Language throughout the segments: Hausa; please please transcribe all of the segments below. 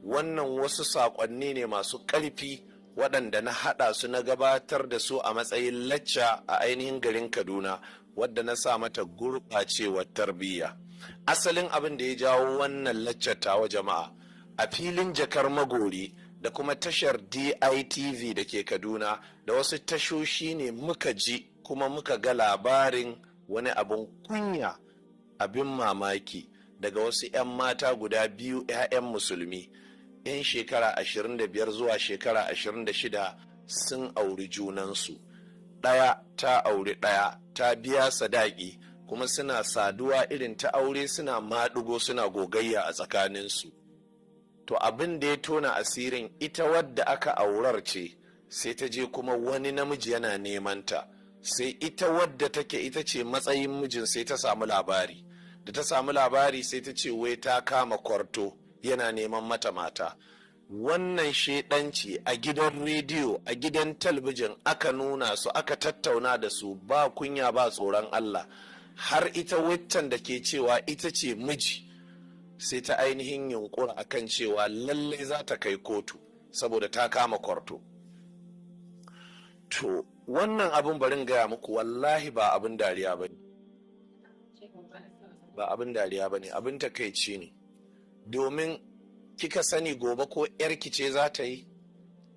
Wannan wasu saƙonni ne masu ƙarfi waɗanda na haɗa su na gabatar da su a matsayin lacca a ainihin garin Kaduna, wadda na sa mata "Gurɓacewar tarbiyya". Asalin abin da ya jawo wannan laccar tawa, jama'a, a filin Jakar Magori da kuma tashar DITV da ke Kaduna da wasu tashoshi ne muka ji kuma muka ga labarin wani abin kunya, abin mamaki, daga wasu 'yan mata guda biyu, 'ya'yan Musulmi, 'yan shekara 25 zuwa shekara 26, sun auri junansu. Ɗaya ta auri ɗaya, ta biya sadaki, kuma suna saduwa irin ta aure, suna maɗigo, suna gogayya a tsakaninsu. To, abin da ya tona asirin, ita wadda aka aurar ce sai ta je kuma wani namiji yana neman ta. Sai ita wadda take ita ce matsayin mijin sai ta samu labari. Da ta samu labari, sai ta ce wai ta kama kwarto yana neman mata mata. Wannan shedanci a gidan rediyo, a gidan talabijin aka nuna su, aka tattauna da su, ba kunya ba tsoron Allah. Har ita waccan da ke cewa ita ce miji sai ta ainihin yunkura akan cewa lallai za ta kai kotu saboda ta kama kwarto. To, wannan abin, barin gaya muku, wallahi ba abin dariya ba ne, ba abin dariya ba ne, abin takaici ne. Domin kika sani gobe ko 'yarki ce za ta yi,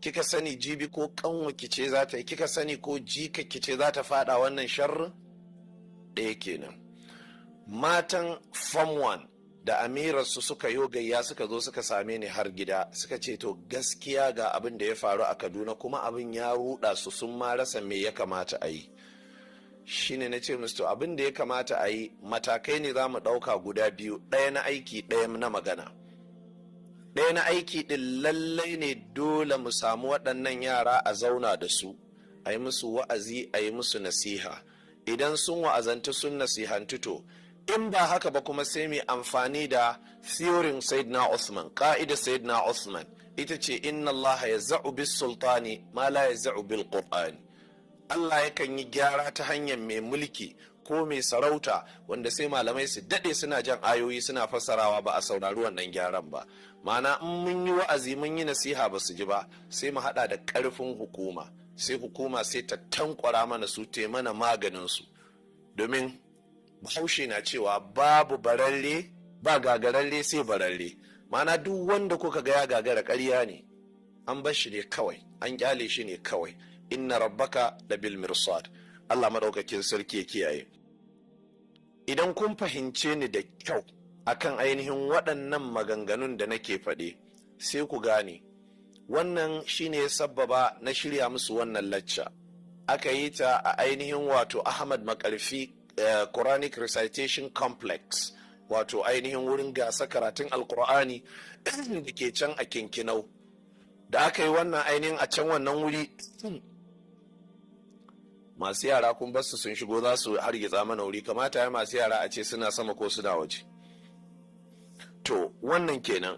kika sani jibi ko kanwarki ce za ta yi, kika sani ko jikakki ce za ta fada wannan sharrin. Ɗaya kenan. Matan Form 1 da amirarsu suka yo gayya, suka zo suka same ni har gida, suka ce to, gaskiya ga abin da ya faru a Kaduna, kuma abin ya ruɗa su, sun ma rasa me ya kamata a yi. Shine na ce musu, to, abin da ya kamata a yi, matakai ne za mu ɗauka guda biyu, ɗaya na aiki, ɗaya na magana. Ɗaya na aiki ɗin, lallai ne dole mu samu waɗannan yara a zauna da su, a yi musu wa'azi, a yi musu nasiha. Idan sun wa'azantu, sun nasihantu, to, in ba haka ba kuma sai mai amfani da theory Sayyidina Usman. Ka'ida Sayyidina Usman ita ce: "Inna Allah yanza'u bis sultani ma la yanza'u bil Qur'ani." Allah yakan yi gyara ta hanyar mai mulki ko mai sarauta wanda sai malamai su dade suna jan ayoyi suna fassarawa ba a saurari wannan gyaran ba. Ma'ana, in mun yi wa'azi, mun yi nasiha, ba su ji ba, sai mu hada da karfin hukuma, sai hukuma sai ta tankwara mana su, te mana maganin su. Domin Bahaushe na cewa babu baralle ba gagaralle sai baralle. Ma'ana, duk wanda kuka ga ya gagara, ƙarya ne, an bar shi ne kawai, an kyale shi ne kawai. Inna rabbaka da bil mirsad. Allah madaukakin sarki ya kiyaye. Idan kun fahimce ni da kyau akan ainihin waɗannan maganganun da nake faɗe, sai ku gane wannan shine ya sabbaba na shirya musu wannan lacca. Aka yi ta a ainihin wato Ahmad Makarfi Quranic Recitation Complex, wato ainihin wurin gasa karatun Alkur'ani da ke can a Kinkinau. Da aka yi wannan ainihin a can wannan wuri, masu yara kun basu sun shigo za su hargitsa mana wuri. Kamata ya masu yara a ce suna sama ko suna waje. To, wannan kenan.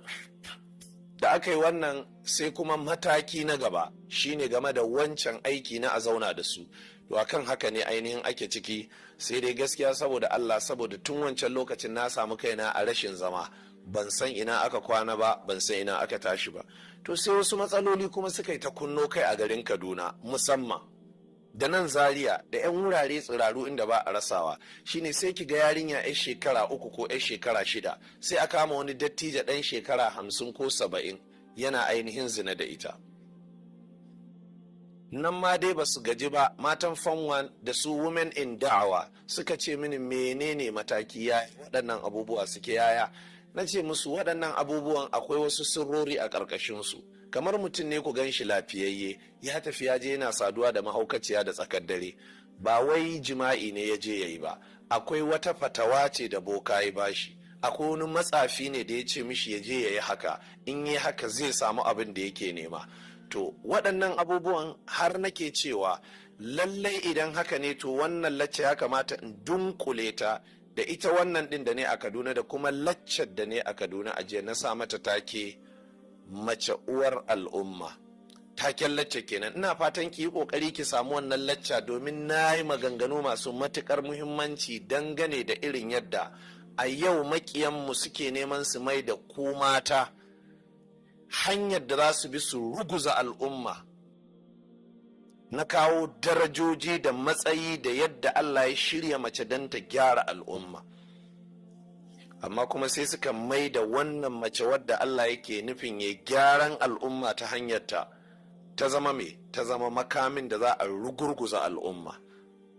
Da aka yi wannan, sai kuma mataki na gaba shine game da wancan aiki na a zauna da su. To, akan haka ne ainihin ake ciki. Sai dai gaskiya, saboda Allah, saboda tun wancan lokacin na samu kaina a rashin zama, ban san ina aka kwana ba, ban san ina aka tashi ba. To, sai wasu matsaloli kuma suka yi ta kunno kai a garin Kaduna musamman, da nan Zaria, da 'yan wurare tsiraru inda ba a rasawa. Shine sai ki ga yarinya 'yan shekara 3 ko 'yan shekara 6, sai a kama wani dattijo ɗan shekara 50 ko 70 yana ainihin zina da ita. Nan ma dai ba su gaji ba, matan Fanwan da su Women in Da'awa suka ce mini, menene mataki, ya waɗannan abubuwa suke, yaya? Na ce musu waɗannan abubuwan akwai wasu sirrori a ƙarƙashinsu. Kamar mutum ne ku gan shi lafiyayye, ya tafi ya je yana saduwa da mahaukaciya da tsakar dare. Ba wai jima'i ne ya je ya yi ba, akwai wata fatawa ce da boka ya bashi, akwai wani matsafi ne da ya ce mishi ya je ya yi haka, in yi haka zai samu abin da yake nema. To, waɗannan abubuwan har nake cewa lallai idan haka ne, to wannan lacca ya kamata in dunkule ta da ita wannan ɗin da ne a Kaduna da kuma laccar da ne a Kaduna a jiya. Na sa mata take "Mace uwar al'umma". Taken lacca kenan. Ina fatan ki yi kokari ki samu wannan lacca, domin na yi maganganu masu matukar muhimmanci dangane da irin yadda a yau makiyanmu suke neman su mai da ku mata Hanyar da za su bi su ruguza al'umma na kawo darajoji da matsayi da yadda Allah ya shirya mace don ta gyara al'umma. Amma kuma sai suka mai da wannan mace wadda Allah yake nufin ya gyaran al'umma ta hanyarta ta zama me? Ta zama makamin da za a rugurguza al'umma.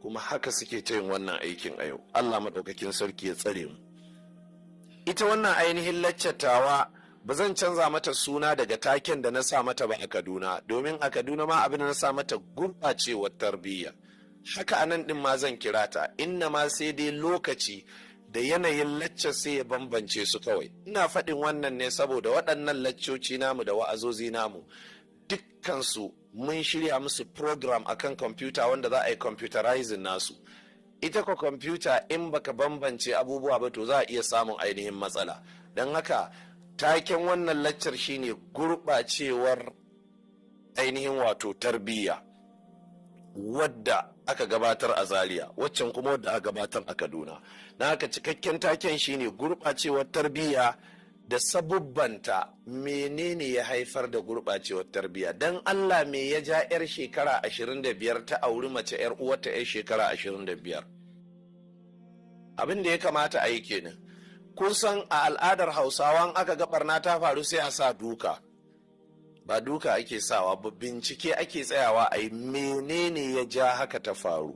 Kuma haka suke ta yin wannan aikin a yau. Allah maɗaukakin sarki ya tsare mu. Ita wannan ainihin laccatawa ba zan canza mata suna daga taken da na sa mata ba a Kaduna, domin a Kaduna ma abin da na sa mata gurɓacewar tarbiyya, haka anan ɗin ma zan kira ta. Inna ma sai dai lokaci da yanayin lacca sai ya bambance su kawai. Ina faɗin wannan ne saboda waɗannan laccoci namu da wa'azozi namu, dukkansu mun shirya musu program akan kwamfuta wanda za a yi computerizing nasu. Ita ko kwamfuta, in baka bambance abubuwa ba, to za a iya samun ainihin matsala. Don haka taken wannan laccar shine gurɓacewar ainihin wato tarbiyya, wadda aka gabatar a Zaria, waccan kuma wadda aka gabatar a Kaduna. Na haka cikakken taken shine gurɓacewar tarbiyya da sabubbanta. Menene ya haifar da gurɓacewar tarbiyya? Don Allah, me ya ja 'yar shekara 25 ta auri mace 'yar uwarta 'yar shekara 25? Abin da ya kamata a yi kenan. Kun san a al'adar Hausawan, aka ga barna ta faru, sai a sa duka. Ba duka ake sawa ba, bincike ake tsayawa a yi, menene ya ja haka ta faru.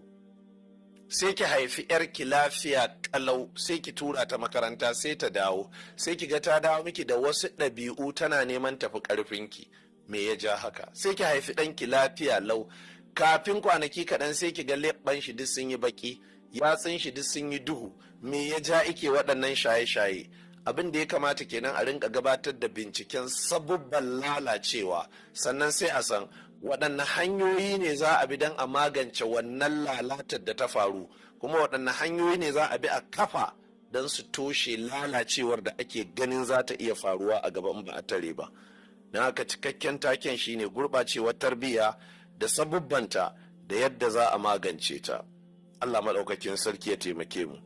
Sai ki haifi yarki lafiya kalau, sai ki tura ta makaranta, sai ta dawo, sai ki ga ta dawo miki da wasu ɗabi'u, tana neman tafi ƙarfinki. Me ya ja haka? Sai ki haifi ɗanki lafiya lau, kafin kwanaki kaɗan sai ki ga leɓɓan shi duk sun yi baki, yatsun shi duk sun yi duhu. Me ya ja ike waɗannan shaye-shaye? Abin da ya kamata kenan, a rinka gabatar da binciken sabubban lalacewa, sannan sai a san waɗanne hanyoyi ne za a bi don a magance wannan lalatar da ta faru, kuma waɗanne hanyoyi ne za a bi a kafa don su toshe lalacewar da ake ganin za ta iya faruwa a gaban ba a tare ba. Don haka cikakken taken shine gurɓacewar tarbiyya da sabubbanta da yadda za a magance ta. Allah maɗaukakin sarki ya taimake mu.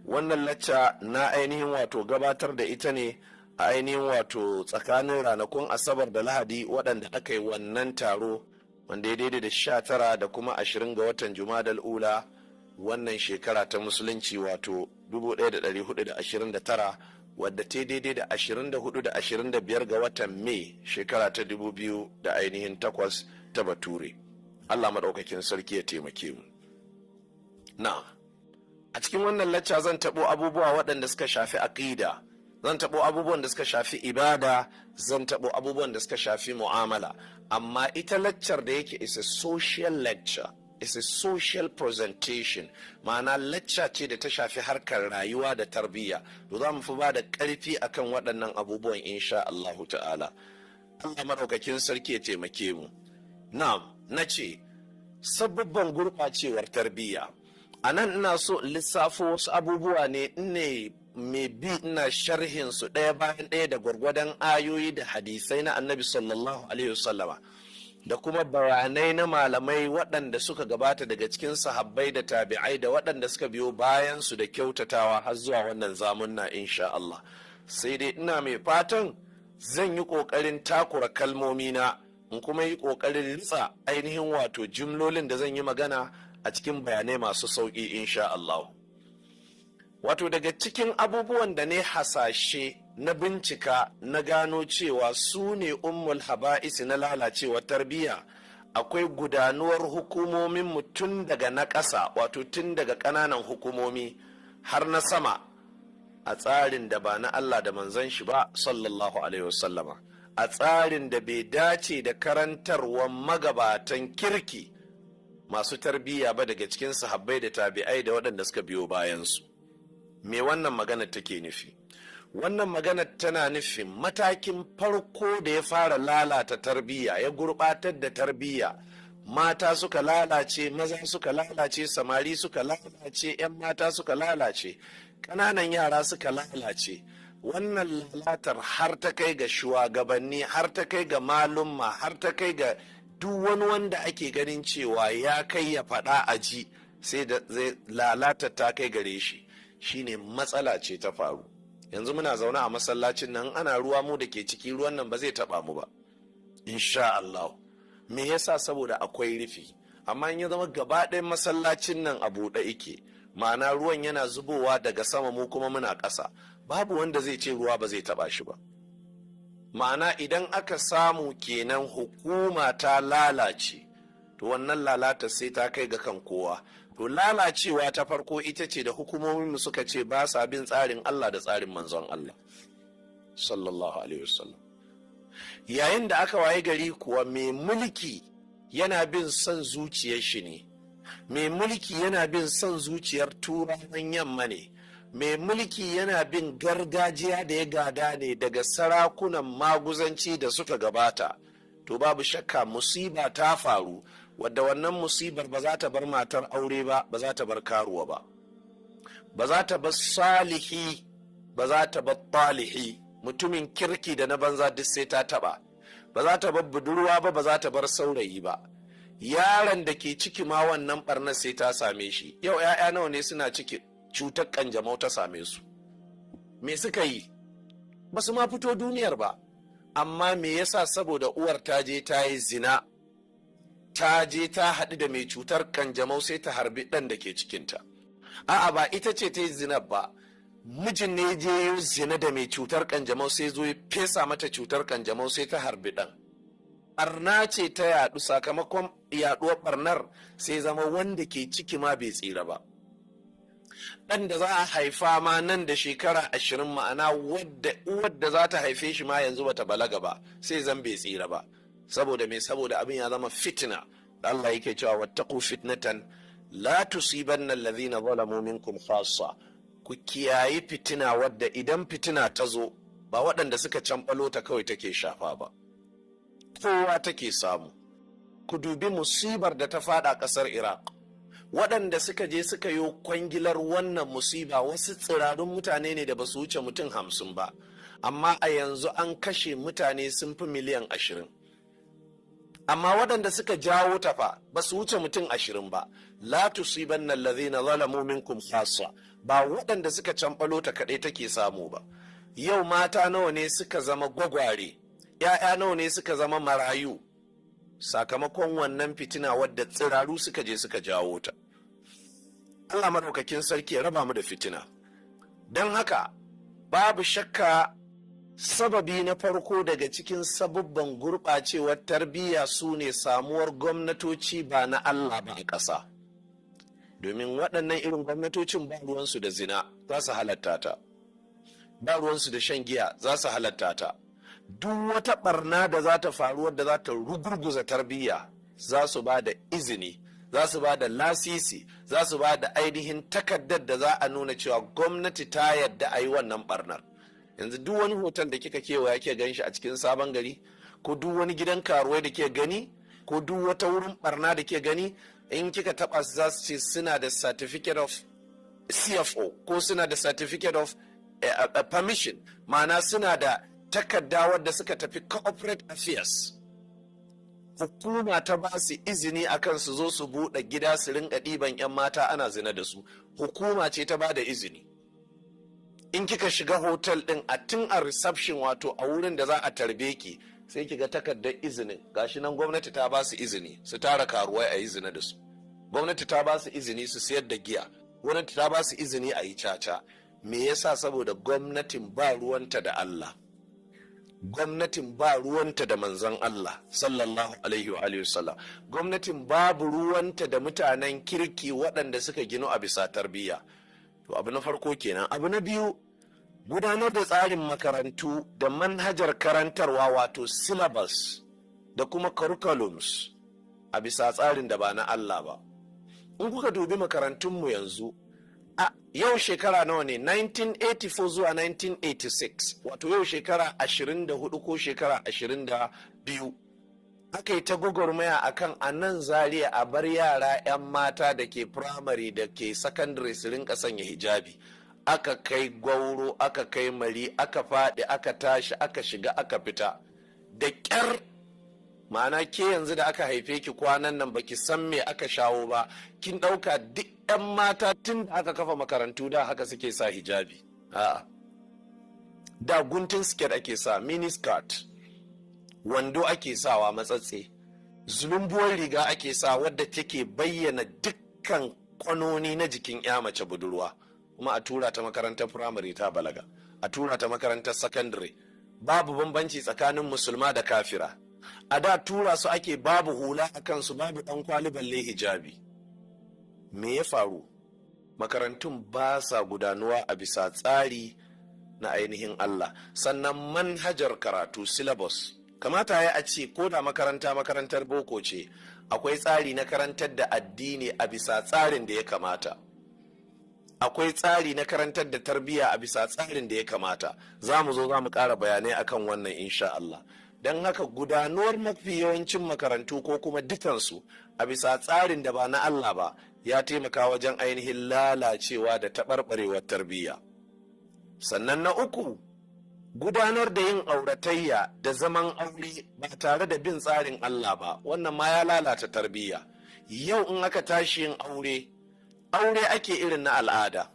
Wannan lacca na ainihin wato gabatar da ita ne a ainihin wato tsakanin ranakun Asabar da Lahadi waɗanda aka yi wannan taro, wanda ya daidai da 19 da kuma 20 ga watan Jumadal Ula, wannan shekara ta Musulunci, wato 1429, wadda ta daidai da 24 da 25 ga watan Mai, shekara ta 2000 da ainihin takwas ta Bature. Allah maɗaukakin sarki ya taimake mu. Na a cikin wannan lacca zan taɓo abubuwa waɗanda suka shafi aƙida, zan taɓo abubuwan da suka shafi ibada, zan taɓo abubuwan da suka shafi mu'amala. Amma ita laccar da yake is a social lecture, is a social presentation, ma'ana lacca ce da ta shafi harkar rayuwa da tarbiyya, to za mu fi ba da ƙarfi akan waɗannan abubuwan, insha Allahu ta'ala. Allah maɗaukakin sarki ya taimake mu. Na'am, na ce sababban gurɓacewar tarbiyya. A nan ina so in lissafo wasu abubuwa ne, ne mai bi ina sharhin su ɗaya bayan ɗaya da gwargwadon ayoyi da hadisai na Annabi sallallahu alaihi wasallama da kuma bayanai na malamai waɗanda suka gabata daga cikin sahabbai da tabi'ai da waɗanda suka biyo bayan su da kyautatawa har zuwa wannan zamunna, insha Allah. Sai dai ina mai fatan zan yi ƙoƙarin takura kalmomina in kuma yi ƙoƙarin ritsa ainihin wato jimlolin da zan yi magana a cikin bayanai masu sauƙi, insha Allah. Wato daga cikin abubuwan da ne hasashe na bincika na gano cewa su ne ummul haba'isi na lalacewar tarbiyya, akwai gudanuwar hukumomin tun daga na ƙasa, wato tun daga ƙananan hukumomi har na sama, a tsarin da ba na Allah da manzon shi ba sallallahu alaihi wasallama, a tsarin da bai dace da karantarwar magabatan kirki masu tarbiyya ba daga cikin sahabbai da tabi'ai da waɗanda suka biyo bayansu. Me wannan magana take nufi? Wannan magana tana nufin matakin farko da ya fara lalata tarbiyya, ya gurɓatar da tarbiyya, mata suka lalace, maza suka lalace, samari suka lalace, 'yan mata suka lalace, ƙananan yara suka lalace. Wannan lalatar har ta kai ga shugabanni, har ta kai ga malumma, har ta kai ga duk wani wanda ake ganin cewa ya kai ya faɗa a ji, sai da zai lalata ta kai gare shi. Shine matsala ce ta faru. Yanzu muna zaune a masallacin nan, ana ruwa, mu da ke ciki ruwan nan ba zai taba mu ba, insha Allah. Me yasa? Saboda akwai rufi. Amma in ya zama gaba ɗayan masallacin nan a buɗe ike, ma'ana ruwan yana zubowa daga sama, mu kuma muna ƙasa, babu wanda zai ce ruwa ba zai taba shi ba. Ma'ana, idan aka samu kenan hukuma ta lalace, to wannan lalata sai ta kai ga kan kowa. To, lalacewa ta farko ita ce da hukumomin suka ce ba sa bin tsarin Allah da tsarin manzon Allah sallallahu alaihi wasallam. Yayin da aka waye gari kuwa mai mulki yana bin son zuciyar shi ne, mai mulki yana bin son zuciyar Turawan Yamma ne, mai mulki yana bin gargajiya da ya gada ne daga sarakunan maguzanci da suka gabata, to babu shakka musiba ta faru, wadda wannan musibar ba za ta bar matar aure ba, ba za ta bar karuwa ba, ba za ta bar salihi ba, za ta bar talihi, mutumin kirki da na banza duk sai ta taba. Ba za ta bar budurwa ba, ba za ta bar saurayi ba. Yaron da ke ciki ma wannan barnar sai ta same shi. Yau 'ya'ya nawa ne suna ciki cutar kanjamau ta same su? Me suka yi? Ba su ma fito duniyar ba. Amma me yasa? Saboda uwar ta je ta yi zina, ta je ta haɗu da mai cutar kanjamau, sai ta harbi ɗan da ke cikinta. A'a, ba ita ce ta yi zina ba, mijin ne je yi zina da mai cutar kanjamau, sai zo ya fesa mata cutar kanjamau, sai ta harbi ɗan. Barna ce ta yaɗu. Sakamakon yaɗuwar barnar sai zama wanda ke ciki ma bai tsira ba. Ɗan da za a haifa ma nan da shekara 20, ma'ana wadda za ta haife shi ma yanzu bata balaga ba, sai zan bai tsira ba. Saboda me? Saboda abin ya zama fitina. Allah yake cewa: "Wattaqu fitnatan la tusibanna alladhina zalamu minkum khassa." Ku kiyayi fitina wadda idan fitina ta zo, ba waɗanda suka camɓalo ta kawai take shafa ba, kowa take samu. Ku dubi musibar da ta fada ƙasar Iraq. Waɗanda suka je suka yi kwangilar wannan musiba wasu tsirarun mutane ne da ba su wuce mutum 50 ba, amma a yanzu an kashe mutane sun fi miliyan 20. Amma waɗanda suka jawo ta fa ba su wuce mutum 20 ba. La tusibanna allazina zalamu minkum khassa, ba waɗanda suka camɓalo ta kaɗai take samu ba. Yau mata nawa ne suka zama gwagware? ‘Ya'ya nawa ne suka zama marayu sakamakon wannan fitina wadda tsiraru suka je suka jawo ta? Allah maɗaukakin sarki ya raba mu da fitina. Don haka babu shakka sababi na farko daga cikin sabubban gurɓacewar tarbiyya su ne samuwar gwamnatoci ba na Allah ba a ƙasa, domin waɗannan irin gwamnatocin ba ruwansu da zina, za su halatta ta; ba ruwansu da shan giya, za su halatta ta; duk wata barna da za ta faru wadda za ta rugurguza tarbiyya, za su ba da izini, za su ba da lasisi, za su ba da ainihin takardar da za a nuna cewa gwamnati ta yadda a yi wannan barnar. Yanzu duk wani hotel da kika kewaya ke gan shi a cikin Sabon Gari, ko duk wani gidan karuwai da ke gani, ko duk wata wurin barna da ke gani, in kika taba su, za su ce suna da certificate of CFO ko suna da certificate of permission, ma'ana suna da takarda wadda suka tafi corporate affairs, hukuma ta ba su izini akan su zo su buɗe gida su rinka ɗiban 'yan mata ana zina da su. Hukuma ce ta ba da izini. In kika shiga hotel ɗin, a tun a reception, wato a wurin da za a tarbe ki, sai kiga takardar izinin gashi nan. Gwamnati ta ba su izini su tara karuwai a yi zina da su, gwamnati ta ba su izini su sayar da giya, gwamnati ta ba su izini a yi caca. Me yasa? Saboda gwamnatin ba ruwanta da Allah, gwamnatin ba ruwanta da manzon Allah sallallahu alaihi wa alihi wasallam, gwamnatin babu ruwanta da mutanen kirki waɗanda suka ginu a bisa tarbiyya. To, abu na farko kenan. Abu na biyu, gudanar da tsarin makarantu da manhajar karantarwa, wato syllabus da kuma curriculums, a bisa tsarin da ba na Allah ba. In kuka dubi makarantunmu yanzu, a yau shekara nawa ne? 1984 zuwa 1986, wato yau shekara 24 ko shekara 22, aka yi ta gwagwarmaya akan a nan Zaria a bar yara 'yan mata da ke firamare da ke sakandare su rinka sanya hijabi. Aka kai gwauro, aka kai mari, aka faɗi, aka tashi, aka shiga, aka fita da ƙyar. Ma'ana, ke yanzu da aka haife ki kwanan nan baki san me aka shawo ba, kin ɗauka duk 'yan mata tun da aka kafa makarantu da haka suke sa hijabi. A'a. Da guntun skirt ake sa, mini skirt, wando ake sawa matsatse, zulumbuwar riga ake sa wadda take bayyana dukkan kwanoni na jikin 'ya mace budurwa, kuma a tura ta makarantar firamare ta balaga, a tura ta makarantar sakandare, babu bambanci tsakanin musulma da kafira. A da tura su ake babu hula a kansu, babu ɗan kwali balle hijabi. Me ya faru? Makarantun ba sa gudanuwa a bisa tsari na ainihin Allah. Sannan manhajar karatu, syllabus, kamata ya a ce ko da makaranta makarantar boko ce, akwai tsari na karantar da addini a bisa tsarin da ya kamata, akwai tsari na karantar da tarbiyya a bisa tsarin da ya kamata. Za mu zo za mu ƙara bayanai akan wannan insha Allah. Don haka gudanuwar mafi yawancin makarantu ko kuma dukansu a bisa tsarin da ba na Allah ba ya taimaka wajen ainihin lalacewa da taɓarɓarewar tarbiyya. Sannan na uku, gudanar da yin auratayya da zaman aure ba tare da bin tsarin Allah ba, wannan ma ya lalata tarbiyya. Yau in aka tashi yin aure, aure ake irin na al'ada,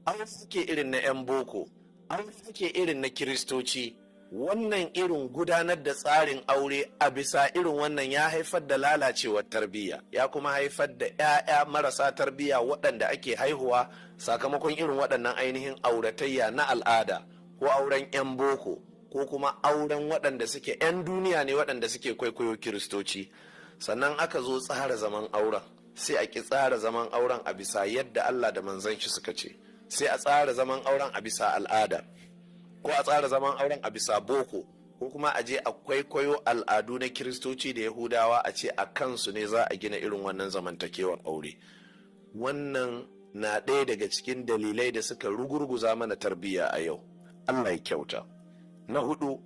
aure ake irin na 'yan boko, aure ake irin na Kiristoci. Wannan irin gudanar da tsarin aure a bisa irin wannan ya haifar da lalacewar tarbiyya, ya kuma haifar da 'ya'ya marasa tarbiyya waɗanda ake haihuwa sakamakon irin waɗannan ainihin auratayya na al'ada ko auren 'yan boko ko kuma auren waɗanda suke 'yan duniya ne, waɗanda suke kwaikwayo Kiristoci. Sannan aka zo tsara zaman auren, sai a ki tsara zaman auren a bisa yadda Allah da manzon shi suka ce, sai a tsara zaman auren a bisa al'ada ko a tsara zaman auren a bisa boko, ko kuma a je a kwaikwayo al'adu na Kiristoci da Yahudawa, a ce a kansu ne za a gina irin wannan zamantakewar aure. Wannan na ɗaya daga cikin dalilai da suka rugurguza mana tarbiyya a yau. Allah ya kyauta. Na hudu,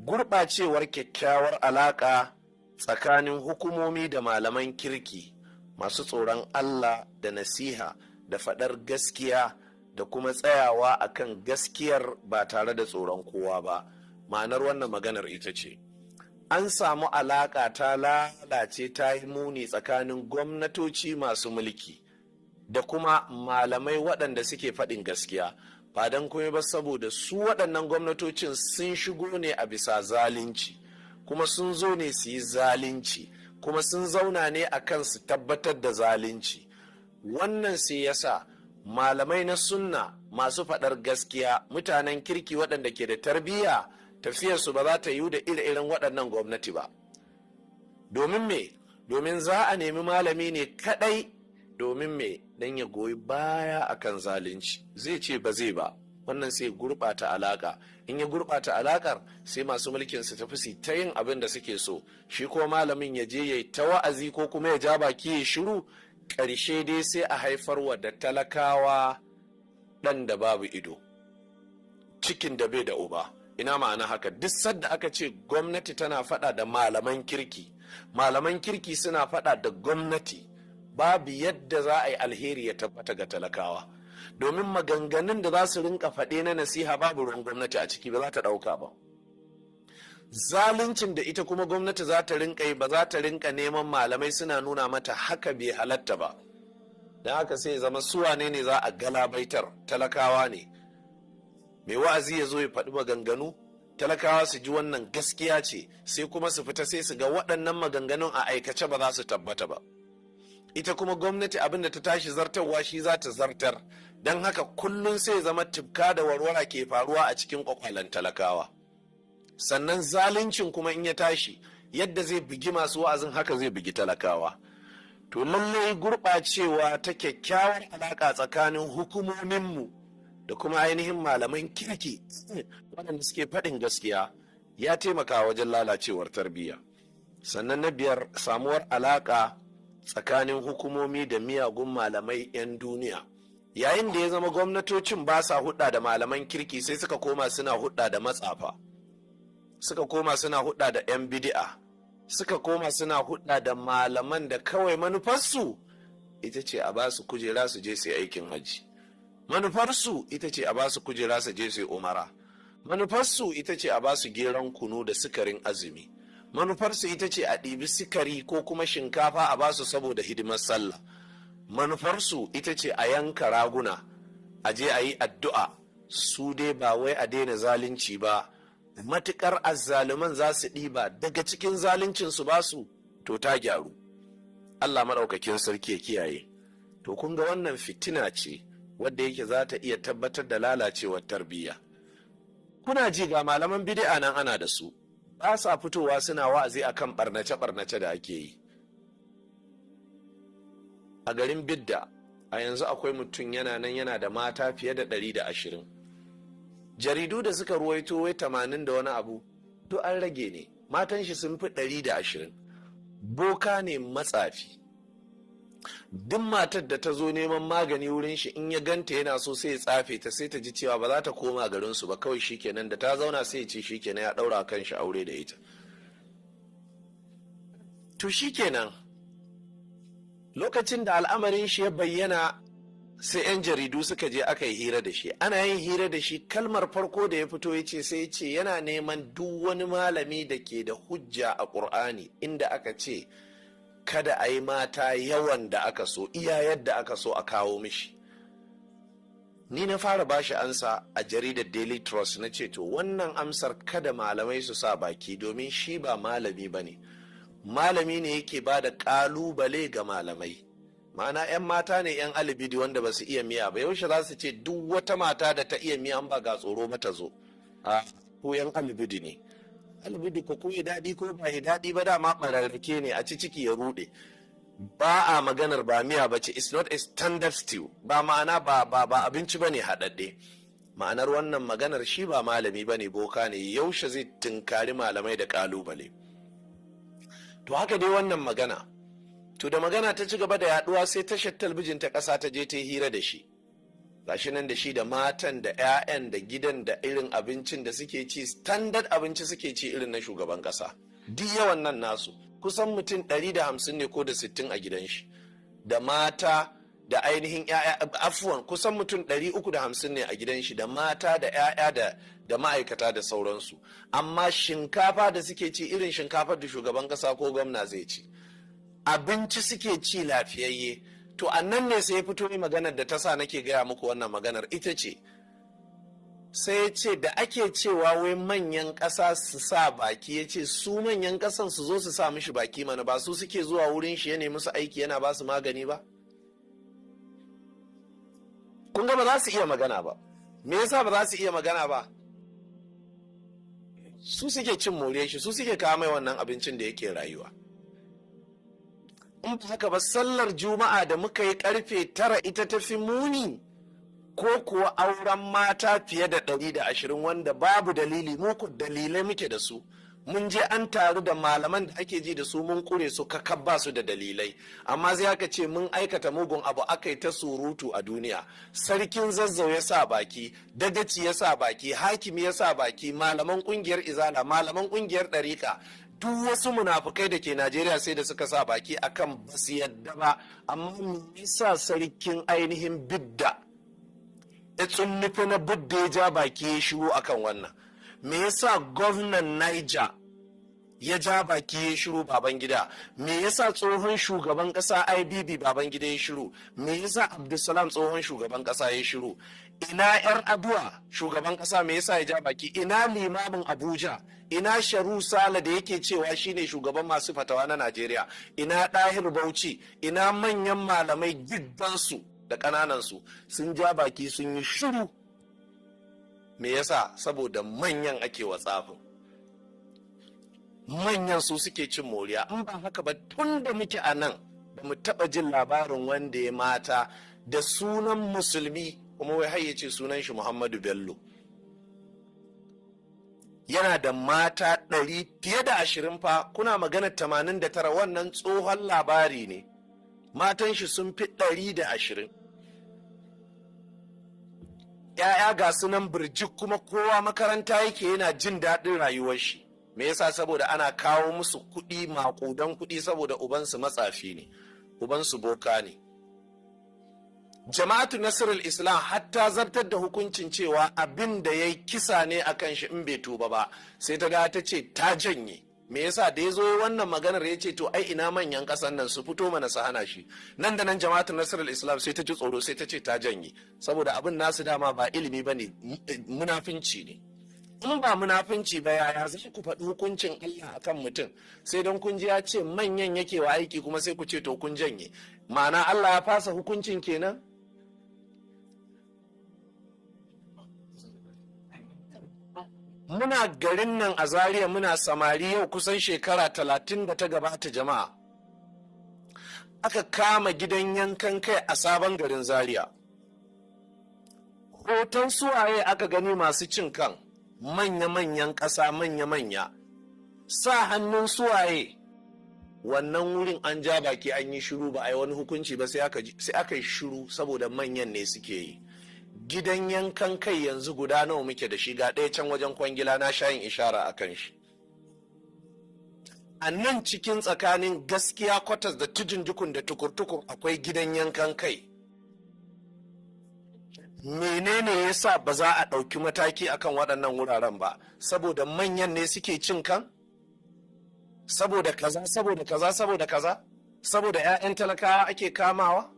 gurɓacewar kyakkyawar alaƙa tsakanin hukumomi da malaman kirki masu tsoron Allah da nasiha da faɗar gaskiya da kuma tsayawa akan gaskiyar ba tare da tsoron kowa ba. Ma'anar wannan maganar ita ce, an samu alaƙa ta lalace, ta yi muni tsakanin gwamnatoci masu mulki da kuma malamai waɗanda suke faɗin gaskiya, ba don komai ba saboda su waɗannan gwamnatocin sun shigo ne a bisa zalunci, kuma sun zo ne su yi zalunci, kuma sun zauna ne a kan su tabbatar da zalunci. Wannan sai yasa malamai na sunna masu faɗar gaskiya, mutanen kirki waɗanda ke da tarbiyya, tafiyarsu ba za ta yiwu da ire-iren waɗannan gwamnati ba. Domin me? Domin za a nemi malami ne kaɗai. Domin me? Don ya goyi baya akan zalunci, zai ce ba zai ba. Wannan sai gurɓata alaƙa. In ya gurɓata alaƙar, sai masu mulkin su tafi su ta yin abin da suke so, shi ko malamin ya je ya yi ta wa'azi ko kuma ya ja baki ya shiru. Ƙarshe dai sai a haifarwa da talakawa ɗan da babu ido, cikin da bai da uba. Ina ma'ana haka? Duk sadda aka ce gwamnati tana faɗa da malaman kirki, malaman kirki suna faɗa da gwamnati, babu yadda za a yi alheri ya tabbata ga talakawa, domin maganganun da za su rinka faɗe na nasiha babu ruwan gwamnati a ciki, ba za ta ɗauka ba. Zaluncin da ita kuma gwamnati za ta rinka yi, ba za ta rinka neman malamai suna nuna mata haka bai halatta ba. Don haka sai zama suwane ne za a galabaitar? Talakawa ne. Mai wa'azi ya zo ya faɗi maganganu, talakawa su ji wannan gaskiya ce, sai kuma su fita sai su ga waɗannan maganganun a aikace ba za su tabbata ba. Ita kuma gwamnati abin da ta tashi zartarwa shi za ta zartar. Don haka kullum sai zama tufka da warwara ke faruwa a cikin kwakwalen talakawa. Sannan zaluncin kuma in ya tashi, yadda zai bugi masu wa'azin haka zai bugi talakawa. To lallai gurɓacewa ta kyakkyawar alaƙa tsakanin hukumominmu da kuma ainihin malaman kirki waɗanda suke faɗin gaskiya ya taimaka wajen lalacewar tarbiyya. Sannan na biyar, samuwar alaƙa tsakanin hukumomi da miyagun malamai 'yan duniya. Yayin da ya zama gwamnatocin ba sa hudda da malaman kirki, sai suka koma suna hudda da matsafa, suka koma suna hudda da 'yan bidi'a, suka koma suna hudda da malaman da kawai manufarsu ita ce a ba su kujera su je su yi aikin hajji, manufarsu ita ce a ba su kujera su je su yi umara, manufarsu ita ce a ba su geron kunu da sukarin azumi, manufarsu ita ce a ɗibi sukari ko kuma shinkafa a ba su saboda hidimar sallah, manufarsu ita ce a yanka raguna a je a yi addu'a. Su dai ba wai a daina zalunci ba, matukar azzaluman za su ɗiba daga cikin zaluncin su ba su, to ta gyaru. Allah maɗaukakin sarki ya kiyaye. To, kun ga wannan fitina ce wadda yake za ta iya tabbatar da lalacewar tarbiyya. Kuna ji, ga malaman bid'a nan ana da su, ba sa fitowa suna wa'azi akan barnace-barnace da ake yi a garin Bidda. A yanzu akwai mutum yana nan yana da mata fiye da 120. Jaridu da suka ruwaito wai 80 da wani abu, to an rage ne. Matan shi sun fi 120. Boka ne, matsafi. Duk matar da ta zo neman magani wurin shi, in ya ganta yana so, sai ya tsafe ta, sai ta ji cewa ba za ta koma garinsu ba. Kawai shikenan, da ta zauna sai ya ce shikenan, ya daura kan shi aure da ita. To shikenan, lokacin da al'amarin shi ya bayyana, sai 'yan jaridu suka je aka yi hira da shi. Ana yin hira da shi, kalmar farko da ya fito ya ce, sai ya ce yana neman duk wani malami da ke da hujja a ƙur'ani inda aka ce kada a yi mata yawan da aka so, iya yadda aka so, a kawo mishi. Ni na fara bashi ansa a jaridar Daily Trust. Na ce, to, wannan amsar kada malamai su sa baki, domin shi ba malami ba ne. Malami ne yake ba da kalubale ga malamai. Ma'ana, 'yan mata ne 'yan alibidi wanda ba su iya miya ba. Yaushe za su ce duk wata mata da ta iya miya ba ga tsoro mata zo a ko 'yan alibidi ne? Alibidi ko ya daɗi ko ba ya daɗi ba, dama ɓararrake ne, a ci ciki ya ruɗe. Ba a maganar ba miya ba ce, it's not a standard stew ba. Ma'ana, ba abinci ba ne haɗaɗɗe. Ma'anar wannan maganar, shi ba malami ba ne, boka ne. Yaushe zai tunkari malamai da ƙalubale? To, haka dai wannan magana. To, da magana ta ci gaba da yaduwa, sai tashar talbijin ta ƙasa ta je ta hira da shi. Gashi nan da shi da matan da 'ya'yan da gidan da irin abincin da suke ci, standard abinci suke ci irin na shugaban ƙasa. Duk yawan nan nasu, kusan mutum 150 ne ko da 60 a gidan shi, da mata da ainihin 'ya'ya. Afuwan, kusan mutum 350 ne a gidan shi, da mata da 'ya'ya da ma'aikata da sauransu. Amma shinkafa da suke ci, irin shinkafar da shugaban kasa ko gwamna zai ci. Abinci suke ci lafiyayye. To, a nan ne sai ya fito yi maganar da ta sa nake gaya muku wannan maganar. Ita ce, sai ya ce da ake cewa wai manyan ƙasa su sa baki, ya ce su manyan ƙasan su zo su sa mishi baki mana. Ba su suke zuwa wurin shi ya nemi su aiki, yana ba su magani ba? Kun ga ba za su iya magana ba. Me yasa ba za su iya magana ba? Su suke cin more shi, su suke kawo mai wannan abincin da yake rayuwa. In ba haka ba, sallar Juma'a da muka yi karfe 9 ita tafi muni, ko kuwa auren mata fiye da 120 wanda babu dalili? Muku dalilai muke da su. Mun je an taru da malaman da ake ji da su, mun kure su kakab, ba su da dalilai. Amma sai aka ce mun aikata mugun abu, aka yi ta surutu a duniya. Sarkin Zazzau ya sa baki, dagaci ya sa baki, hakimi ya sa baki, malaman kungiyar Izala, malaman kungiyar Ɗarika, duk wasu munafukai da ke Najeriya sai da suka sa baki akan ba su yadda ba. Amma me yasa sarkin ainihin Bidda ya tsunnufe na Bidda ya ja baki ya shiru akan wannan? Me yasa gwamnan Niger ya ja baki ya shiru, Babangida? Me yasa tsohon shugaban kasa IBB, Babangida, ya shiru? Me yasa Abdulsalam, tsohon shugaban kasa, ya shiru? Ina Yar Aduwa, shugaban kasa, me yasa ya ja baki? Ina limamin Abuja? Ina Sharu Sale da yake cewa shine shugaban masu fatawa na Najeriya? Ina Dahir Bauchi? Ina manyan malamai giddansu da ƙananansu? Sun ja baki sun yi shiru. Me yasa? Saboda manyan ake wa tsafin, manyan su suke cin moriya. In ba haka ba, tun da muke a nan ba mu taɓa jin labarin wanda ya mata da sunan musulmi, kuma wai har ya ce sunan shi Muhammadu Bello, yana da mata 100 fiye da 20 fa. Kuna magana 89, wannan tsohon labari ne. Matan shi sun fi 120. ‘Ya'ya ga sunan birjik, kuma kowa makaranta yake, yana jin daɗin rayuwar shi. Me yasa? Saboda ana kawo musu kuɗi, maƙudan kuɗi, saboda ubansu matsafi ne, ubansu boka ne. Jama'atu Nasirul Islam hatta zartar da hukuncin cewa abin da ya yi kisa ne a kan shi in bai tuba ba. Sai ta ga ta ce ta janye. Me yasa da ya zo wannan maganar ya ce, to ai ina manyan ƙasan nan su fito mana su hana shi? Nan da nan Jama'atul Nasarar Islam sai ta ji tsoro, sai ta ce ta janye, saboda abin nasu dama ba ilimi ba ne, munafinci ne. In ba munafinci ba, yaya za ku faɗi hukuncin Allah akan mutum, sai don kun ji ya ce manyan yake wa aiki, kuma sai ku ce to kun janye? Ma'ana Allah ya fasa hukuncin kenan. Muna garin nan a Zaria, muna samari, yau kusan shekara 30 da ta gabata, jama'a, aka kama gidan yankan kai a Sabon Garin Zaria. Hoton suwaye aka gani masu cin kan? Manya-manyan ƙasa, manya-manya. Sa hannun suwaye? Wannan wurin an ja baki an yi shiru, ba a yi wani hukunci ba, sai aka yi shiru saboda manyan ne suke yi. Gidan yankan kai yanzu guda nawa muke da shi? Ga ɗaya can wajen Kwangila, na shayin ishara a kan shi. A nan cikin tsakanin Gaskiya Kwatas da Tudun Jukun da Tukur-Tukur akwai gidan yankan kai. Menene ya sa ba za a ɗauki mataki akan waɗannan wuraren ba? Saboda manyan ne suke cin kan? Saboda kaza, saboda kaza, saboda kaza, saboda 'ya'yan talakawa ake kamawa,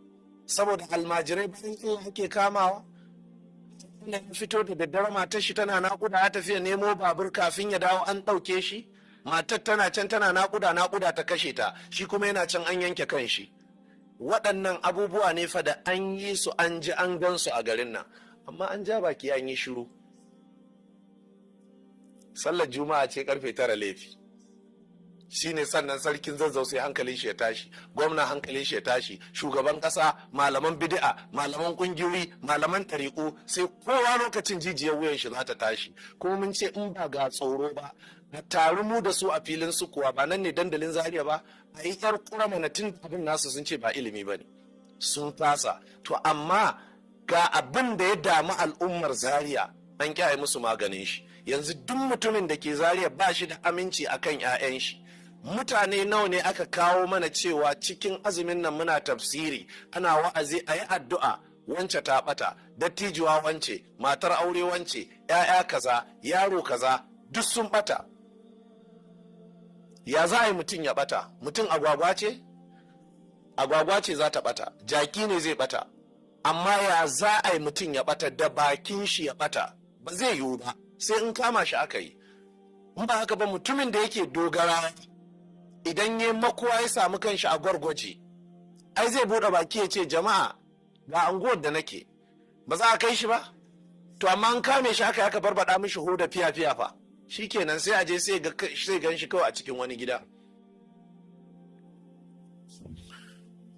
saboda almajirai bayan Allah ake kamawa. Ya fito da daddare, matar shi tana naƙuda, ya tafi nemo babur, kafin ya dawo an ɗauke shi. Matar tana can tana naƙuda, naƙuda ta kashe ta, shi kuma yana can an yanke kan shi. Waɗannan abubuwa ne fa da an yi su, an ji, an gan su a garin nan, amma an ja baki an yi shiru. Sallar Juma'a ce karfe 9, laifi shine. Sannan Sarkin Zazzau sai hankalin shi ya tashi, gwamna hankalin shi ya tashi, shugaban kasa, malaman bid'a, malaman kungiyoyi, malaman tariku, sai kowa lokacin jijiyar wuyan shi za ta tashi. Kuma mun ce in ba ga tsoro ba, a taru mu da su a filin su kuwa, ba nan ne dandalin Zaria ba, a yi yar kura mana, tun abin nasu sun ce ba ilimi ba ne, sun fasa. To amma ga abin da ya damu al'ummar Zaria, an kyaye musu maganin shi. Yanzu duk mutumin da ke Zaria ba shi da aminci akan 'ya'yan shi. Mutane nawa ne aka kawo mana cewa cikin azumin nan muna tafsiri, ana wa'azi, a yi addu'a, wance ta bata, dattijuwa wance, matar aure wance, 'ya'ya kaza, yaro kaza, duk sun bata. Ya za a yi mutum ya bata? Mutum agwagwa ce? Agwagwa ce za ta bata, jaki ne zai bata, amma ya za a yi mutum ya bata da bakin shi ya bata? Ba zai yiwu ba, sai in kama shi aka yi. In ba haka ba, mutumin da yake Dogara, idan ya makuwa ya samu kanshi a Gwargwaje, ai zai bude baki ya ce, "Jama'a, ga anguwar da nake." Ba za a kai shi ba. To amma an kame shi aka aka barbada mishi hoda fiya fiya fa, shikenan, sai a je sai gan shi kawai a cikin wani gida.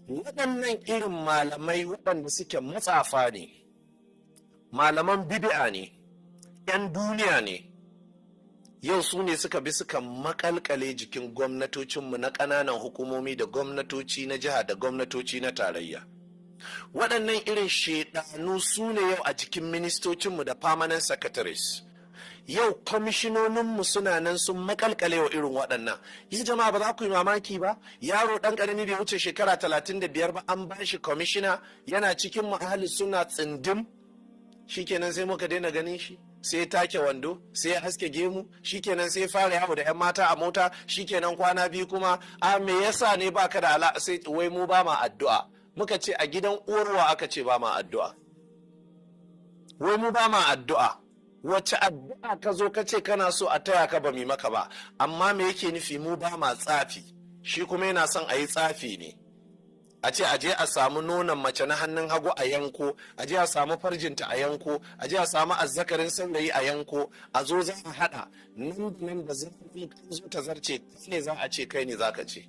Waɗannan irin malamai waɗanda suke matsafa ne, malaman bid'a ne, 'yan duniya ne, yau su ne suka bi suka makalkale jikin gwamnatocinmu na ƙananan hukumomi da gwamnatoci na jiha da gwamnatoci na tarayya. Waɗannan irin shaidanu su ne yau a cikin ministocinmu da permanent secretaries. Yau kwamishinoninmu suna nan sun makalkale wa irin waɗannan. Yi jama'a, ba za ku yi mamaki ba, yaro ɗan ƙarami bai wuce shekara 35 ba, an ba shi kwamishina, yana cikin mu ahli suna tsindim. Shikenan sai muka daina ganin shi, sai ya take wando, sai ya haske gemu, shikenan sai ya fara yawo da 'yan mata a mota. Shikenan, kwana biyu kuma, a me yasa ne baka da ala? Sai wai mu ba ma addu'a. Muka ce, a gidan uwarwa aka ce ba ma addu'a? Wai mu ba ma addu'a? Wace addu'a ka zo ka ce kana so a taya ka ba mi maka ba? Amma me yake nufi? Mu ba ma tsafi. Shi kuma yana son a yi tsafi ne, a ce a je a samu nonon mace na hannun hagu a yanko, a je a samu farjinta a yanko, a je a samu azzakarin saurayi a yanko, a zo za a haɗa nan da nan da zo ta zarce ne, za a ce kai ne za ka ce.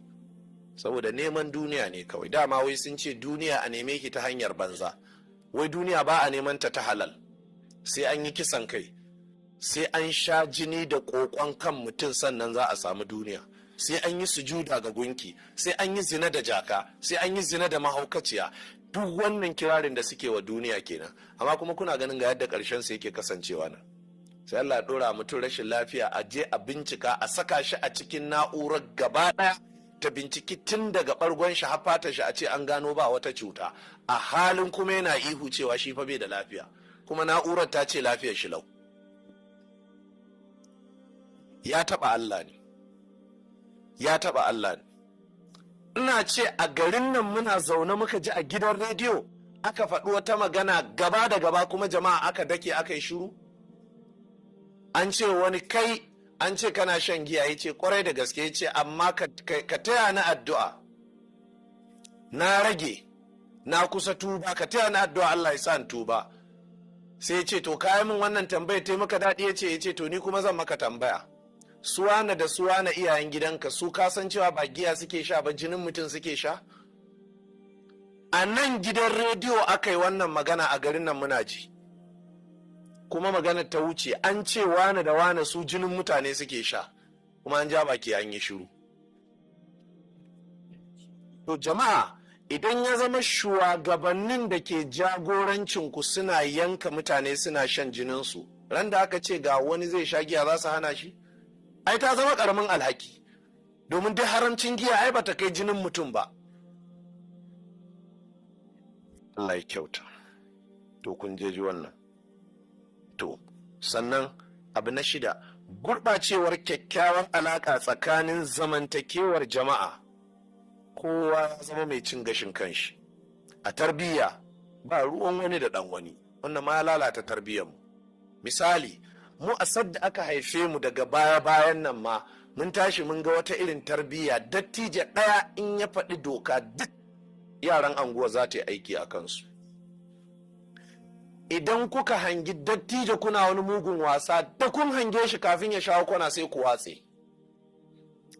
Saboda neman duniya ne kawai. Dama wai sun ce duniya a neme ki ta hanyar banza, wai duniya ba a neman ta ta halal, sai an yi kisan kai, sai an sha jini da kokon kan mutum, sannan za a samu duniya. Sai an yi sujuda ga gunki, sai an yi zina da jaka, sai an yi zina da mahaukaciya. Duk wannan kirarin da suke wa duniya kenan. Amma kuma kuna ganin ga yadda ƙarshen su yake kasancewa nan. Sai Allah ya dora mutum rashin lafiya, a je a bincika, a saka shi a cikin na'urar gaba ɗaya ta binciki tun daga ɓargon shi har fatar shi, a ce an gano ba wata cuta, a halin kuma yana ihu cewa shi fa bai da lafiya, kuma na'urar ta ce lafiyar shi lau. Ya taɓa Allah ne. Ya taɓa Allah ne. Ina ce a garin nan muna zaune muka ji a gidan rediyo aka faɗi wata magana gaba da gaba, kuma jama'a aka dake aka yi shiru. An ce wani, "Kai, an ce kana shan giya." Ya ce, "Kwarai da gaske." Ya ce, "Amma ka taya ni addu'a, na rage, na kusa tuba, ka taya ni addu'a Allah ya sa in tuba." Sai ya ce, "To, kayi min wannan tambaya ta maka daɗi?" Ya ce, "To, ni kuma zan maka tambaya. Suwana da suwana iyayen gidanka, su ka san cewa ba giya suke sha ba, jinin mutum suke sha?" A nan gidan rediyo aka yi wannan magana a garin nan, muna ji, kuma magana ta wuce. An ce wane da wane su jinin mutane suke sha, kuma an ja baki an yi shiru. To jama'a, idan ya zama shugabannin da ke jagorancinku suna yanka mutane suna shan jininsu, ran da aka ce ga wani zai sha giya, za su hana shi? Ai ta zama karamin alhaki, domin duk haramcin giya ai bata kai jinin mutum ba. Allah ya kyauta. To, kun je ji wannan. To, sannan abu na shida, gurɓacewar kyakkyawar alaƙa tsakanin zamantakewar jama'a. Kowa ya zama mai cin gashin kanshi a tarbiyya, ba ruwan wani da ɗan wani. Wannan ma ya lalata tarbiyyarmu. Misali, mu a sadda aka haife mu daga baya bayan nan ma, mun tashi mun ga wata irin tarbiyya: dattijo ɗaya in ya faɗi doka, duk yaran anguwa za ta yi aiki a kansu. Idan kuka hangi dattijo kuna wani mugun wasa, da kun hange shi, kafin ya shawo kwana sai ku watse,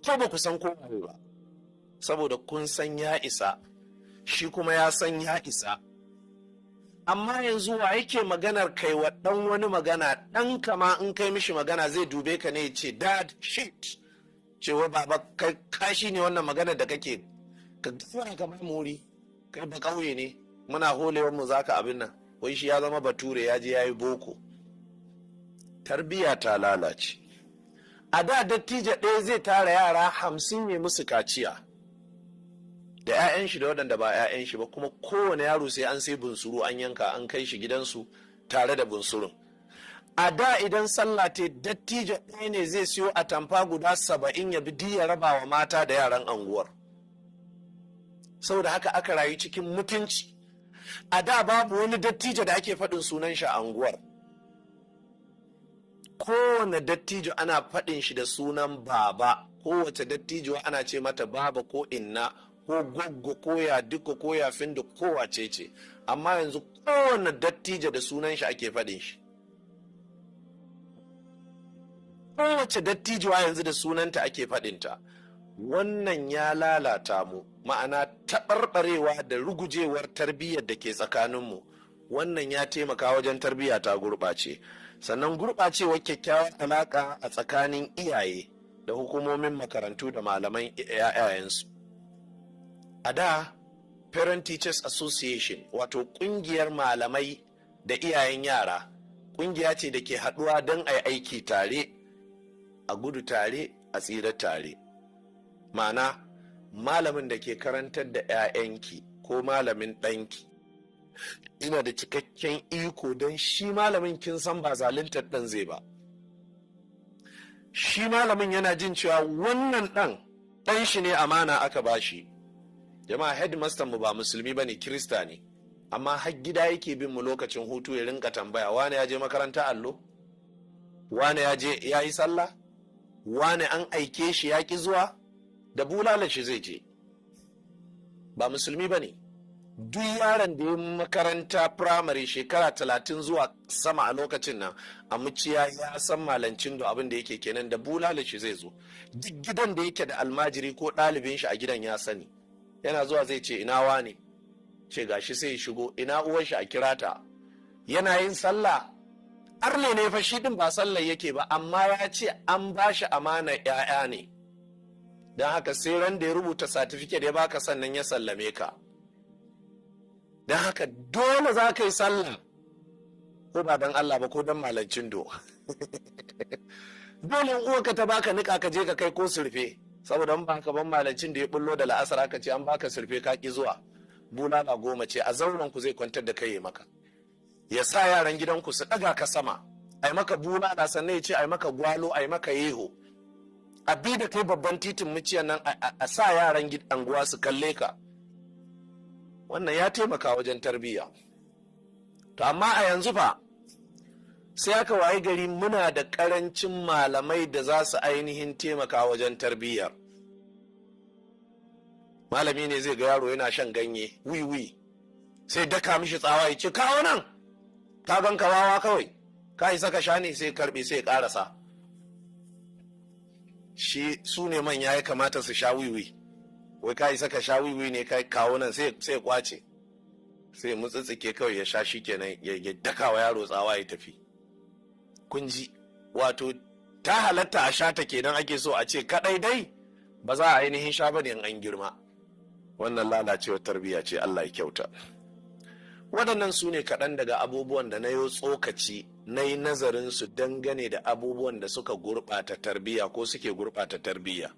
ko ba ku san ko ba, saboda kun san ya isa, shi kuma ya san ya isa. Amma yanzu wa yake maganar kai wa ɗan wani magana? Ɗan kama in kai mishi magana, zai dube ka ne ya ce, "Dad shit," cewa, "Baba, kai kashi ne wannan magana da kake, ka gafara ka muri, kai ba ƙauye ne, muna holewar mu zaka abin nan." Wai shi ya zama bature, ya je ya yi boko. Tarbiyya ta lalace. A da dattijo ɗaya zai tara yara 50 ya musu kaciya, da 'ya'yan shi da waɗanda ba 'ya'yan shi ba, kuma kowane yaro sai an sai bunsuru an yanka an kai shi gidansu tare da bunsurun. A da idan sallah te, dattijo ɗaya ne zai siyo atamfa guda 70 ya bi ya raba wa mata da yaran anguwar. Saboda haka aka rayu cikin mutunci. A da babu wani dattijo da ake faɗin sunan shi a anguwar. Kowane dattijo ana faɗin shi da sunan baba, kowace dattijo ana ce mata baba ko inna ko goggo ko ya duka ko ya findo ko wace ce. Amma yanzu kowane dattijo da sunan shi ake faɗin shi, kowace dattijuwa yanzu da sunanta ake faɗinta. Wannan ya lalata mu, ma'ana taɓarɓarewa da rugujewar tarbiyyar da ke tsakaninmu, wannan ya taimaka wajen tarbiyya ta gurɓace. Sannan gurɓacewar kyakkyawar alaƙa a tsakanin iyaye da hukumomin makarantu da malaman 'ya'yayensu. A da Parent Teachers Association, wato ƙungiyar malamai da iyayen yara, ƙungiya ce da ke haɗuwa don a yi aiki tare, a gudu tare, a tsira tare. Ma'ana, malamin da ke karantar da 'ya'yanki ko malamin ɗanki ina da cikakken iko, don shi malamin kin san ba zaluntar ɗan zai ba. Shi malamin yana jin cewa wannan ɗan ɗan shi ne, amana aka ba shi. Jama'a, headmaster mu ba musulmi ba ne, Kirista ne, amma har gida yake bin mu lokacin hutu ya rinka tambaya: "Wane ya je makaranta allo? Wane ya je ya yi sallah? Wane an aike shi ya ki zuwa?" Da bulala shi zai je. Ba musulmi ba ne. Duk yaron da ya makaranta firamare shekara 30 zuwa sama a lokacin nan a muciya, ya san malancin da abin da yake kenan, da bulala shi zai zo. Duk gidan da yake da almajiri ko ɗalibin shi a gidan ya sani. Yana zuwa zai ce, "Ina wane?" Ce, "Gashi." Sai ya shigo. "Ina uwar shi? A kira ta. Yana yin sallah?" Arne ne fa shi din, ba sallah yake ba, amma ya ce an ba shi amana 'ya'ya ne, don haka sai ran da ya rubuta satifiket ya baka sannan ya sallame ka. Don haka dole za ka yi sallah, ko ba don Allah ba, ko don malancin do. Dole uwarka ta baka nika ka je ka kai ko surfe, saboda ba ka ban malancin da ya bullo da la'asar aka ce an baka surfe ka ki zuwa, bulala 10 ce. A zauren ku zai kwantar da kai maka, ya sa yaran gidanku su ɗaga ka sama, ai maka bulala, sannan ya ce ai maka gwalo, ai maka yeho. A bi da kai babban titin muciyan nan, a sa yaran anguwa su kalle ka. Wannan ya taimaka wajen tarbiyya. To amma a yanzu fa sai aka waye gari muna da karancin malamai da za su ainihin taimaka wajen tarbiyyar. Malami ne zai ga yaro yana shan ganye wiwi, sai daka mishi tsawa, ya ce, "Kawo nan, ka gan ka wawa kawai, ka isa ka sha ne?" Sai karbe, sai karasa. Shi su ne manya ya kamata su sha wiwi? Wai ka isa ka sha wiwi ne? Kai, kawo nan. Sai kwace, sai mutsitsike kawai ya sha, shi kenan, ya daka wa yaro tsawa ya tafi. Kun ji, wato ta halatta a sha ta kenan ake so a ce, kadai dai ba za a ainihin sha bane in an girma. Wannan lalacewar tarbiyya ce, Allah ya kyauta. Waɗannan su ne kaɗan daga abubuwan da na yi tsokaci, na yi nazarin su dangane da abubuwan da suka gurɓata tarbiyya ko suke gurɓata tarbiyya.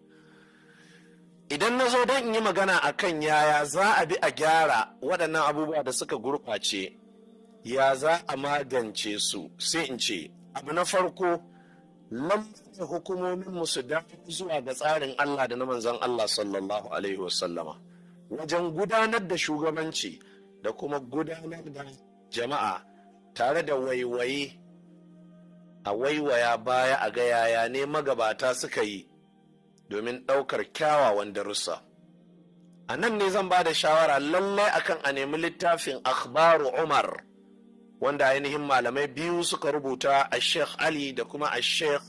Idan na zo don in yi magana a kan yaya za a bi a gyara waɗannan abubuwa da suka gurɓace, ya za a magance su, sai in ce abu na farko, lallai hukumomin su dawo zuwa ga tsarin Allah da na manzon Allah sallallahu alaihi wasallama wajen gudanar da shugabanci da kuma gudanar da jama'a, tare da waiwaye, a waiwaya baya a ga yaya ne magabata suka yi domin ɗaukar kyawawan darussa. A nan ne zan ba da shawara lallai akan a nemi littafin Akhbaru Umar, wanda ainihin malamai biyu suka rubuta, a Sheikh Ali da kuma a Sheikh